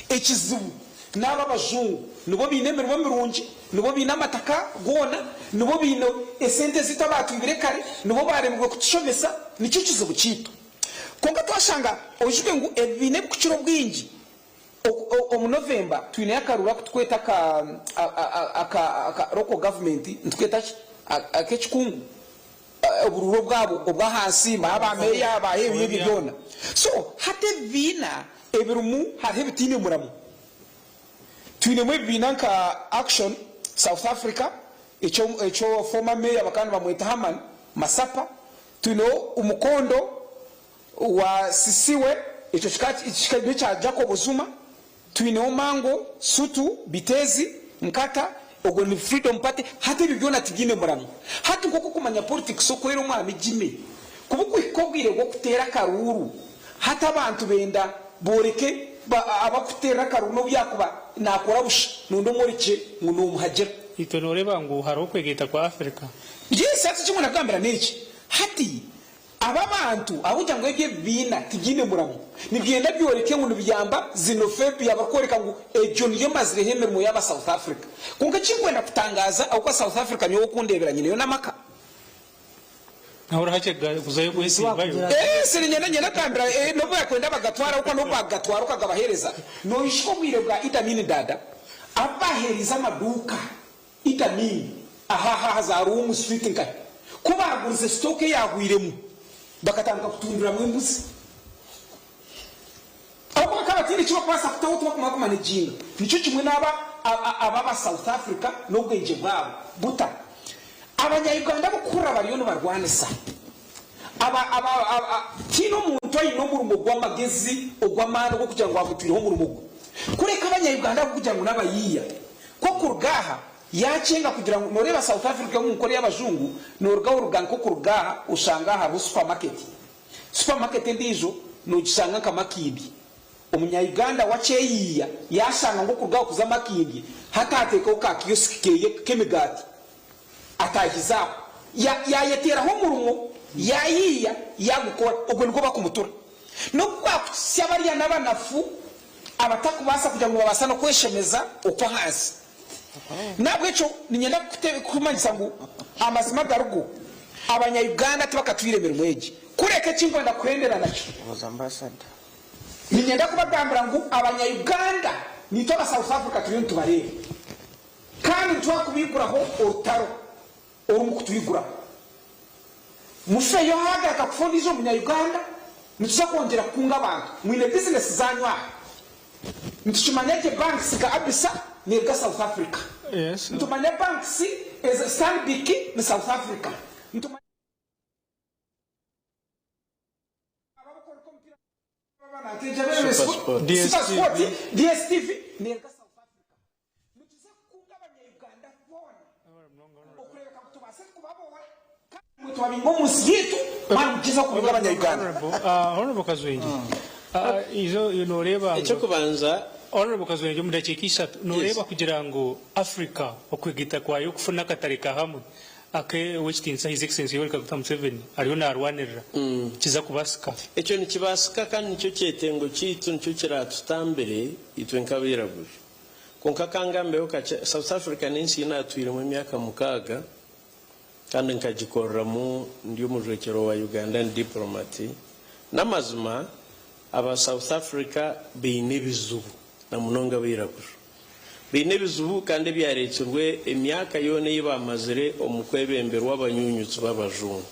Ekizibu n'aba abajungu nibo baine emirimo mirungi, nibo baine amataka goona, nibo baine esente zaitu abaatwibire kare, nibo baaremirwe kutushomesa, nikyo kizibu kyaitu. Kwonka twashanga oijuke ngu ebibiina ebikukira obwingi omu November twineyo akaruru aku tukweta aka local government nitukeeta ki ak'ekikungu oburuuru obwabo obw'ahansi ba ba meeya ba ebyo ebyo byona so hati ebibiina ebirimu hariho ebitaine muramu twinemu ebibiina nka Action South Africa ekyo former mayor bakaba nibamweta Herman Masapa twineho Umukondo Wa Sisiwe, ekyo kikaba n'ekya Jacob Zuma, twineho Mango, Sutu, Bitezi, Nkata, ogwo ni Freedom Party, hati ebyo byona tibyine muramu. Hati nk'oku okumanya politics okwera omwami Jimmy, ku bukuhika obwire bw'okuteera akaruuru, hati abantu benda booreke abakuteerera akaruuru n'obu yaakuba naakora busha, noonda omworekye ngu noomuhagira. Itwe noreeba ngu hariho okwegaita kwa Africa? Yes, hati eki ndikugambira n'eki, hati Aba abantu ahabw'okugira ngu ebyo ebibiina tibyine muramu, nibyenda byoreke ngu nibiyamba xenophobia barikworeka ngu egyo niyo emazireho emirimo y'aba South Africa. Kwonka ekinkwenda kutangaaza ahabw'okuba South Africa nyowe okundeebera nyineyo n'amaka. Nawe orihakye kuzayo kwesimbayo. Eeh sirinyenda nyenda kugambira eeh nobu bakwenda bagatware ahabw'okuba nobu bakugatwara okagabaheereza noishuka obwire bwa Idi Amin Dada abu baheeriize amaduuka Idi Amin aha aha za Ruumu Street nkahi ku baagurize sitooka eyaahwairemu bakatandika kutundiramu embuzi. Ahabw'okuba bakaba bataine eki barikubaasa kutaho tibakumara kumaneginga. Nikyo kimwe n'aba aba South Africa n'obwengye bwabo buta. Abanya-Uganda abarikuhurira bariyo nibarwanisa aba aba tihaine omuntu aine omurimo gw'amagezi ogw'amaani ogw'okugira ngu agutwireho omurimo gwe. Kureka abanya-Uganda ahabw'okugira ngu n'abayiiya, Nk'okuruga aha, yaakyenga kugira ngu, nooreeba South Africa omu nkora y'abajungu, nooruga oruga nk'okuruga aha oshanga aha hariho supermarket. Supermarket endiijo noogishanga nka Makindye. Omunya-Uganda wakyeyiiya yaashanga ngu okuruga aho kuza Makindye hati ateekaho ka kiosk keeye k'emigaati ataahize aho. Ya, yaayeteeraho omurimo, yaayiiya, yaagukora. Ogwo nigwo bakumutura. N'obu baakutsya bariya n'abanafu abatakubaasa kugira ngu nibabaasa n'okweshemeza okw'ahansi. N'ahabw'ekyo niinyenda kukumanyisa ngu amazima agarigo, abanya-Uganda tibakatwire emirimo egi. Kureka eki ndikwenda kuhendera nakyo, niinyenda kubagambira ngu abanya-Uganda naitwe aba South Africa turiyo nitubareeba kandi nitwakubiguraho orutaro oru mukutwiguraho. Mufeyo haagaruka kufa ondiijo munya-Uganda, nituza kwongyera kukunga abantu. Mwine bizinesi zaanyu aha. Nitukimanya gye banks nka Absa neeruga South Africa. Nitumanya banks eza Stanbic ni South Africa. Nitumanya Supersport, DSTV neeruga South Africa. Nituza kukunga abanya-Uganda boona okureebeka ngu tubaase kubaboora kandi imwe twabinga omu nsi yaitu mani mugyezeho kubinga abanya-Uganda. Honourable Kazwengye, izo noreeba ngu Eky'okubanza. Honourable Kazwengye omu dakiika ishatu, noreeba kugira ngu Africa okwegaita kwayo kufuna akatare ka hamwe. aku Ow'ekitiinisa His Excellency Yoweri Kaguta Museveni ariyo naarwanirira kiza kubaasika. Ekyo nikibaasika kandi nikyo kyetengo kyaitu, nikyo kiraatutambire itwe nk'abairaguju. Kwonka ka ngambeho kakye, South Africa n'ensi ei naatwiremu emyaka mukaaga kandi nkagikoreramu ndi omujwekyerwa wa Ugandan diplomat. N'amazima aba South Africa baine ebizibu na munonga abairaguju. Baine ebizibu kandi ebyareetsirwe emyaka yoona ei baamazire omu kwebemberwa abanyuunyutsi b'abajungu.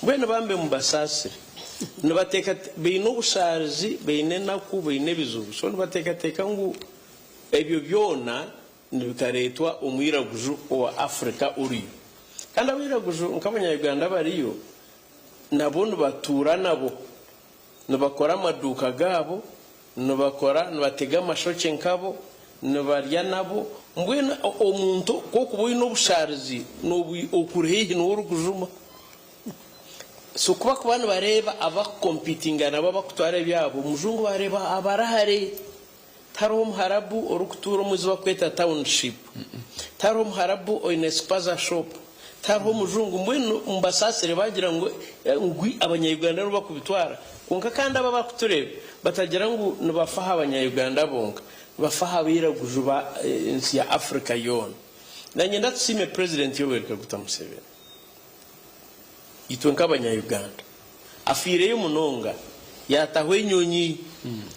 Mbwenu bambe mubasaasire. Nibateekate, baine obushaarizi, baine enaku, baine ebizibu. So nibateekateeka ngu ebyo byona nibikareetwa omwiraguju owa Africa oriyo. Kandi abairaguju nk'abanya-Uganda abariyo, nabo nibatuura nabo. Nibakora amaduuka gaabo, nibakora, nibatega amashokye nkabo, nibarya nabo. Mbwenu omuntu ku orikuba oine obushaarizi nooba okuri haihi niwe orikujuma. So ku barikuba nibareeba abakukompitinga nabo abakutwara ebyabo, omujungu baareeba abari hare. Tihariho Omuharabu orikutuura omu ezi barikweta township. Tihariho Omuharabu oine spaza shop. Tihariho Omujungu. Mbwenu mubasaasire baagira ngu ngu Abanya-Uganda nibo barikubitwara. Kwonka kandi abo abarikutureeba batagira ngu nibafa aha Banya-Uganda bonka. Nibafa aha bairaguju ba ensi ya Africa yoona. Nanye tusiime Purezidenti Yoweri Kaguta Museveni. Itwe nk'abanya-Uganda. Afiireyo munonga yaataho enyonyi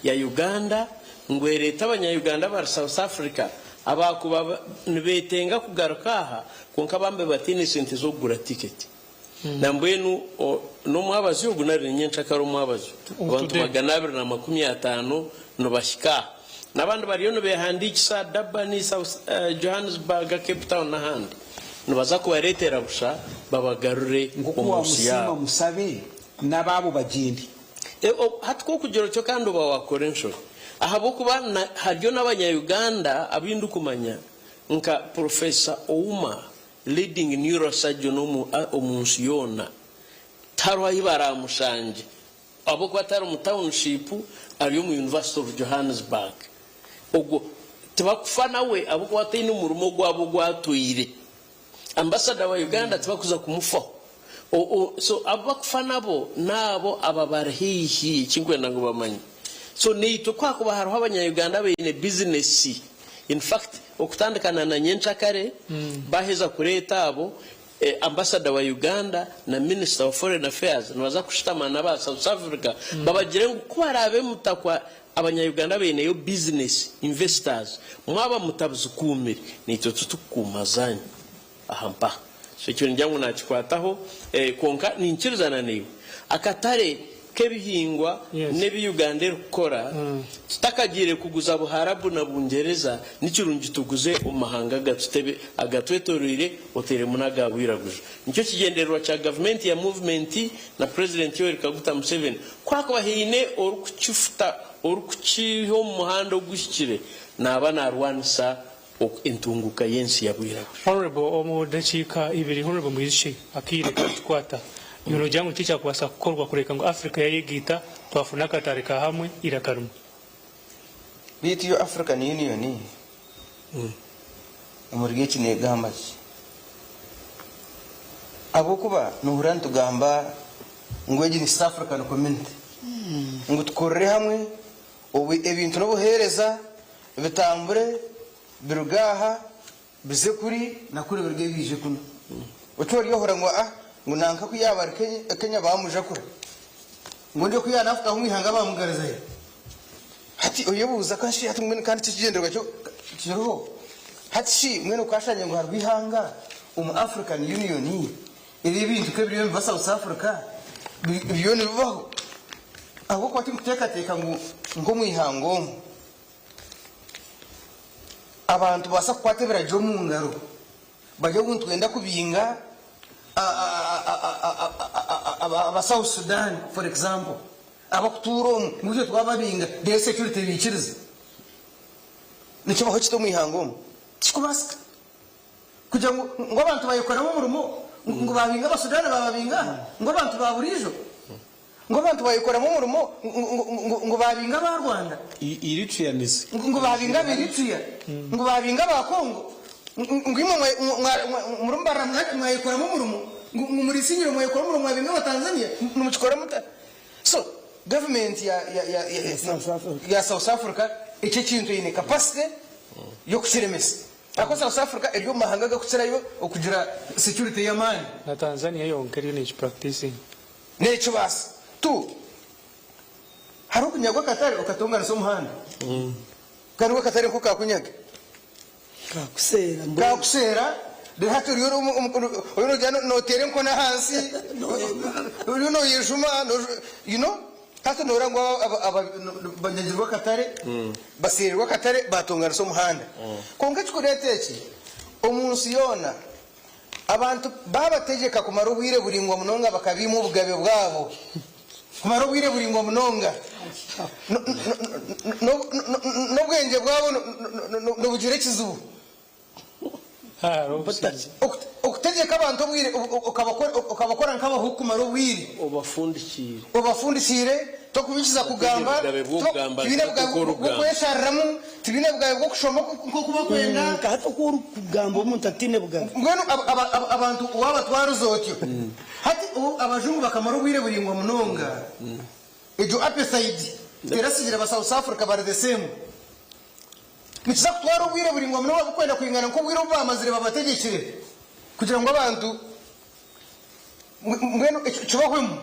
ya Uganda ngu ereete abanya-Uganda abari South Africa abaakuba nibeetenga kugaruka aha kwonka bambe bataine sente z'okugura tiketi. Nambwenu n'omwabazyo ogu nari ninyenkyakare omwabazyo abantu 250 nibahika aha. N'abandi bariyo nibeehandiikisa Durban, South Johannesburg, Cape Town n'ahandi. Nibaza kubareetera busha babagarure Nk'oku omu nsi waamusiima yaabo. musabe n'abaabo bagyende. Hati ku orikugira otyo kandi oba waakora enshobe. Ahabw'okuba hariyo n'abanya-Uganda abu ndikumanya nka Professor Ouma, leading neurosurgeon omu nsi yoona, tihariho ahu baraamushangye. Ahabw'okuba tari mu township, ari omu University of Johannesburg. Ogwo tibakufa nawe ahabw'okuba taine murimo ogwabo ogwatwaire. Ambassador wa Uganda tibakuza kumufaho. So abu bakufa nabo n'abo ababari haihi eki nkwenda ngu bamanye. So naitwe ku hakuba hariho abanya Uganda abaine business, in fact okutandika na na nyenkyakare baheza kureeta abo, Ambassador wa Uganda na Minister wa Foreign Affairs nibaza kushutama n'aba South Africa babagire ngu ku baraabe mutakwa abanya Uganda baineyo business investors mwaba mutabzikuumire naitwe titukukuuma zanyu aha mpaha. So ekyo ningira ngu nakikwataho kwonka ninkirizana naiwe akatare k'ebihingwa n'ebi Uganda erikukora, tutakagiire kuguza Buharabu na Bungyereza, ni kirungi tuguze omu mahanga agatwetoroire oteiremu n'aga Bwiraguju. Nikyo kigyendererwa kya gavumenti ya Muvumenti na Purezidenti Yoweri Kaguta Museveni. Ku hakuba haine orikukifuta, orikukiiha omu muhanda oguhikire, naaba naarwanisa entunguuka y'ensi ya Bwiraguju. Honourable omu dakiika ibiri Honourable Mwijukye akaire karikutukwata. Iwe nogira ngu niki ekyakubaasa kukorwa kureka ngu Africa yayegaita twafuna akatare ka hamwe eiraka rimwe? Beitu yo African Union omuri eki negamba ki? Ahabw'okuba nohurira nitugamba ngu egi ni East African Community ngu tukorere hamwe obu ebintu n'obuheereza bitambure biruge aha bize kuri na kuri biruge biije kunu. Otyo ori ohurira ngu ah ngu nanka ku yaaba ari Kenya baamujakura, ngu ondiijo ku yaaba naafukaho omu ihanga baamugaruzayo. Hati oyebuuza ka shi hati mbwenu kandi ekigyendererwa kyo kiriho? Hati shi mbwenu okashangire ngu hariho eihanga omu African Union eri ebintu nk'ebiriyo nibiba South Africa biriyo nibibaho? Ahabw'okuba tinkuteekateeka ngu nk'omu ihanga omu abantu babaasa kukwata ebiragiro omu ngaro bari obu nitwenda kubinga aba South Sudan for example abakutuura omu ngu itwe twababinga reero security ebiikirize. Nikibaho kita omu ihanga omu? Tikikubaasika. Kugira ngu ngu abantu bayekoremu omurimo ngu babinga Abasudan bababinga aha ngu abantu ba buriijo ngu abantu bayekoremu omurimo ngu babinga aba Rwanda Eritreans. ngu babinga aba Eritrea ngu babinga aba Congo. Ngu imwe muri Mbarara mwayekoramu omurimo, ngu muri Isingiro mwayekoramu omurimo mwabinga Abatanzania, nimukikora muta? So gavumenti ya ya ya ya South Africa ekyo ekintu eine capacity y'okukiremesa. Ahakuba South Africa eri omu mahanga agakukirayo okugira security y'amaani. Na Tanzania yonka eriyo nekipracticinga. Nekibaasa. Tu, hariho okunyagwa akatare okatonganisa omuhanda. Kandi ngu akatare nko kakunyaga. Kakuseera mbwenu. Kakuseera, reero hati oriyo oriyo nogira noteera enkoni ahansi, oriyo noyejuma, you know, hati noreeba ngu aba banyagirwe akatare, baseerirwe akatare, batonganisa omuhanda. Kwonka ekikureeta eki, omunsi yoona, abantu babategyeka kumara obwire buraingwa munonga bakabaima obugabe bwabo, kumara obwire buraingwa munonga, n'obwengye bwabo nibugira ekizibu. Okutegyeka abantu obwire, okabakora nk'abahuuku kumara obwire. Obafundikiire. Obafundikiire, tokubikiza kugamba, Tibaine bugabe bw'okugamba tibaine nk'oku bugabe orikugamba. bw'okweshariramu, tibaine bugabe bw'okushoma nk'oku barikwenda. Nka hati oku orikugamba omuntu ataine bugabe. Mbwenu abantu waabatwariza otyo, hati obu abajungu bakamara obwire buraingwa munonga, egyo apartheid terasigire aba South Africa bari the same. Nikiza kutwara obwire buraingwa munonga burikwenda kwingana nk'obwire obu baamazire babategyekire kugira ngu abantu mbwenu ekyo kibahwemu.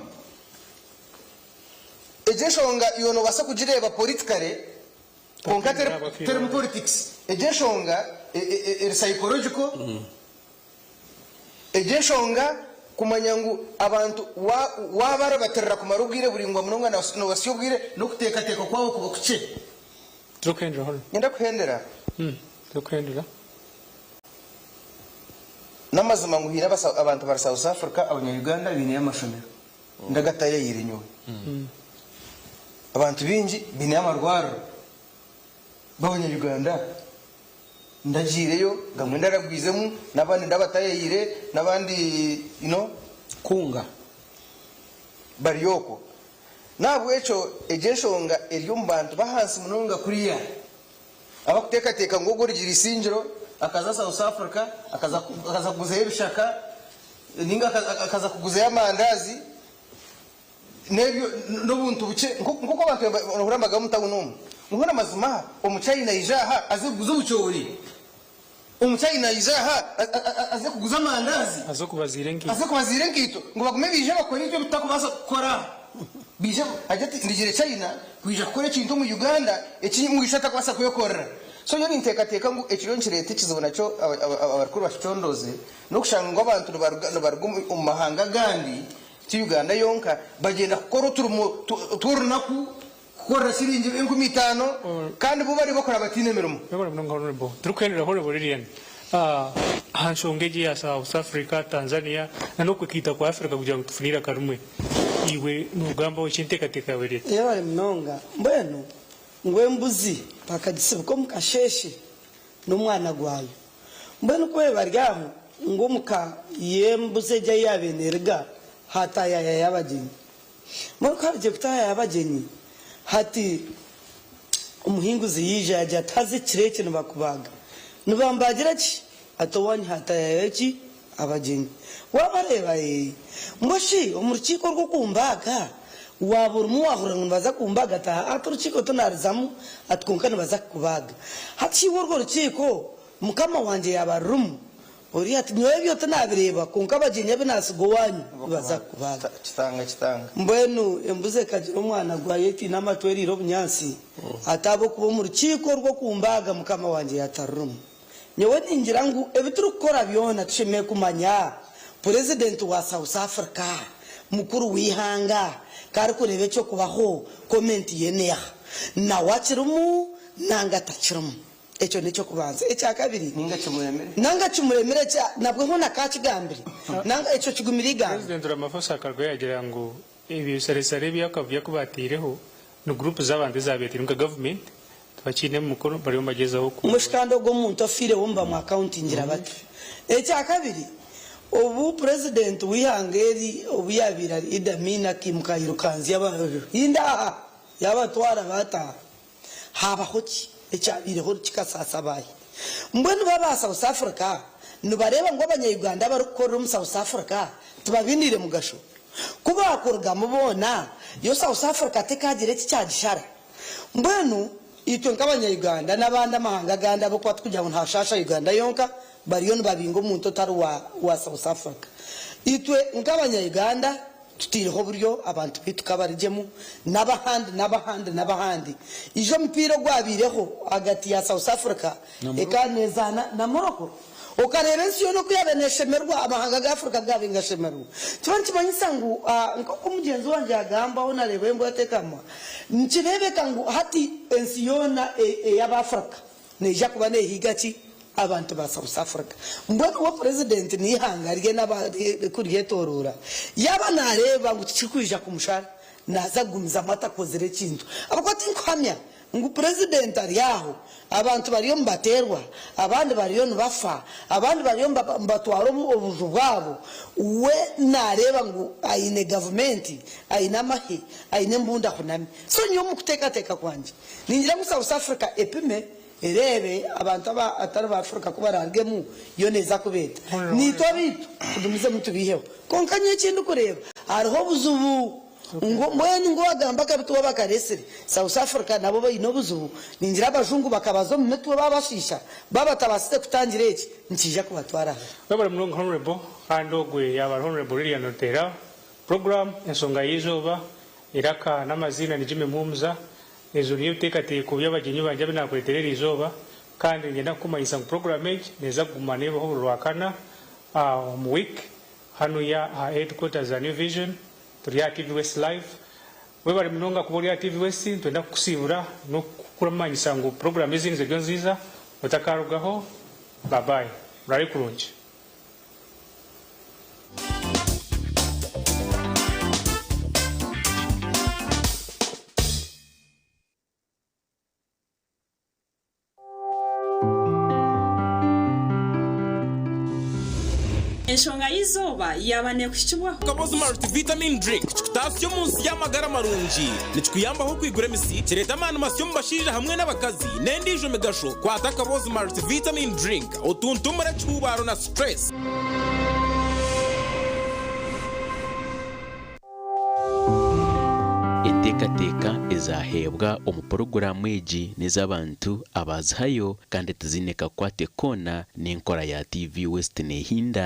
Egyo enshonga iwe noobaasa kugireeba politically kwonka terimu politics. Egyo enshonga eri psychological. Egyo enshonga kumanya ngu abantu waabarabatirira kumara obwire buraingwa munonga noobasya obwire n'okuteekateeka kwabo kuba kukye. Turikuhendera hona. Niinyenda kuhendera. Turikuhendera. N'amazima ngu haine abantu bari South Africa abanya Uganda baineyo amashomero. Ndagatayaire nyowe. Abantu baingi baineyo amarwariro b'abanya Uganda. Ndagiireyo gamwe ndaragwizemu n'abandi ndabatayaire n'abandi you know. Kunga. Bari okwo. N'ahabw'ekyo egyo enshonga eri omu bantu b'ahansi munonga kuriya abarikuteekateeka ngu ogwo origira Isingiro akaza South Africa akaza akaza kuguzayo ebishaka ninga akaza kuguzayo amandaazi n'ebyo n'obuntu bukye nk'oku abantu bahurira nibagamba omu tawuni omu ngu hoona mazima aha omuchina aija aha aze kuguza obucoori, omuchina aija aha aze kuguza amandaazi, Aze kubaziira enkaito. Aze kubaziira enkaito ngu bagume baije bakore ebyo ebi tutakubaasa kukora aha. Baije agire ati ndigire China kwija kukora ekintu omu Uganda eki omwishiki atakubaasa kwekorera. So nyowe ninteekateeka ngu ekiriyo nikireeta ekizibu nakyo abarikuru bakicondooze n'okushanga ngu abantu nibaruga omu mahanga agandi Ti Uganda yonka, bagyenda kukora oturimo tw'orunaku kukorera shiringi 5000 kandi bo bari bakora bataine mirimo. Webale munonga Honourable. Turikuhendera Honourable Lilian, aha nshonga egi eya South Africa, Tanzania na n'okwekaita kwa Africa kugira ngu tufune eiraka rimwe, iwe nogambaho ki? Enteekateeka yaawe eri eta? Yebare munonga. Mbwenu ngu embuzi bakagisibika omu kasheeshe n'omwana gwayo. Mbwenu ku baabaire bari aho, ngu omu ka y'embuzi egyo ei yaabaire neeruga haataayaaya abagyenyi. Mbwenu ku haarugiire kutaayaaya abagyenyi, hati omuhinguzi yaija yaagira ati, Haza ekiro eki nibakubaaga. Nibambaagira ki? Ati, Owaanyu haataayaaya ki? Abagyenyi. Waabareeba? Ee. Mbwenu shi omu rukiiko orw'okumbaaga waaba orimu waahurira ngu nibaza kumbaaga? Ati, Aa, ati orukiiko tinaaruzamu, ati kwonka nibaza kukubaaga. Hati shi iwe orwo rukiiko Mukama wangye yaaba arurimu, ori ati, Nyowe ebyo tinaabireeba, kwonka abagyenyi abu naatsiga owaanyu nibaza kukubaaga. Kitanga, kitanga. Mbwenu embuzi ekagira omwana gwayo etaine amatu eriire obunyaatsi, ati, Ahabw'okuba omu rukiiko orw'okumbaaga mukama wangye yaatarurimu. Nyowe ningira ngu ebi turikukora byona tushemereire kumanya Purezidenti wa South Africa, mukuru w'eihanga, ku arikureeba eky'okubaho, komenti ye neeha? Nawe akirimu nanga takirimu? Ekyo n'eky'okubanza. Ekyakabiri, Ninga kimuremire. nanga kimuremire kya nabwe hoona akakigambire. Nanga ekyo kigumire eigamba. Purezidenti Ramaphosa akarugayo yaagira ngu ebisharesare eby'akavuyo aku baateireho ni guruupu z'abantu ezaabeeteire nka gavumenti tibakiine mu mukono bariyo nibagyezaho ku. Mushi kandi ogwo omuntu ofiireho nibamu accountingira bata? Ekyakabiri, obu purezidenti w'eihanga eri obu yaabaire ari Idi Amin akaimuka yairukanzya aba Hinda aha! Yaabatwara baataaha. Haabaho ki? Ekyabaireho kikasaasa baahi? Mbwenu bo aba South Africa nibareeba ngu abanya-Uganda abarikukorera omu South Africa tibabiniire mugasho? Ku baakurugamu boona, yo South Africa tekaagira eki kyagishara? Mbwenu itwe nk'abanya-Uganda n'abandi amahanga agandi ahabw'okuba tikugira ngu nihashaasha Uganda yonka, bariyo nibabinga omuntu otari wa South Africa. Itwe nk'abanya-Uganda tutaireho oburyo abantu baitu kabarigyemu n'abahandi n'abahandi n'abahandi. Ijo omupiira ogwabaireho ahagati ya South Africa ekaba nezaana na Morocco okareeba ensi yoona oku yaabaire neshemerwa, amahanga ga Africa gaabaire nigashemererwa. Nikiba nikimanyisa ngu nk'oku mugyenzi wangye yagamba ahu nareeba embwa etekamwa, nikireebeka ngu hati ensi yoona ey'Abafrica neija kuba nehiga ki? Abantu ba South Africa. Mbwenu we purezidenti n'eihanga rye n'abarikuryetoroora yaaba nareeba ngu tikirikwija kumushara, naaza kugumizamu atakozire ekintu. Ahabw'okuba tinkuhamya ngu purezidenti ari aho, abantu bariyo nibateerwa, abandi bariyo nibafa, abandi bariyo nibatwara obuju bwabo, we nareeba ngu aine gavumenti, aine amahe, aine embundu ahunami. So nyowe omu kuteekateeka kwangye, ningira ngu South Africa epime ereebe abantu abatari ba Africa ku baraarugemu, yo neeza kubeeta. Naitwe abaitu tugumizemu tubaiheho. Kwonka nyowe eki ndikureeba, hariho obuzibu ngu mbwenu ngu owagamba akabi tiwe bakareetsire. South Africa nabo baine obuzibu. Ningira abajungu bakabaza omu mitwe baabashiisha, baaba batabaasize kutangira eki, nikiija kubatwara hare. Webale munonga Honourable kandi ogwe yaaba ari Honourable Lilian Otera. Program Ensonga y'eizooba, Eiraka n'amaziina ni Jimmy Muhumuza. Ezo niyo ebiteekateeko by'abagyenyi bangye abu naakureetera eri izooba, kandi niinyenda kukumanyisa ngu puroguraamu egi neeza kuguma neebaho buri Rwakana omu wiiki hanuya aha headquarters za New Vision, turi aha TV West Live. Webare munonga kuba ori aha TV West, nitwenda kukusiibura n'okukumanyisa ngu puroguraamu ezindi ziriyo niziiza, otakaarugaho. Bye bye. Muraare kurungi. Enshonga y'eizooba yaaba neekuhikibwaho. Kabozi Multivitamin Drink kikutaasya omu nsi y'amagara marungi. Nikikuyambaho kwigura emisi, kireeta amaani masya omu bashaija hamwe n'abakazi, n'endiijo migasho. Kwata Kabozi Multivitamin Drink otuntumure ekihuubaaro na stress. Enteekateeka ezaaheebwa omu puroguraamu egi n'ez'abantu abaazihayo kandi tiziine kakwate koona n'enkora ya TV West Nehinda.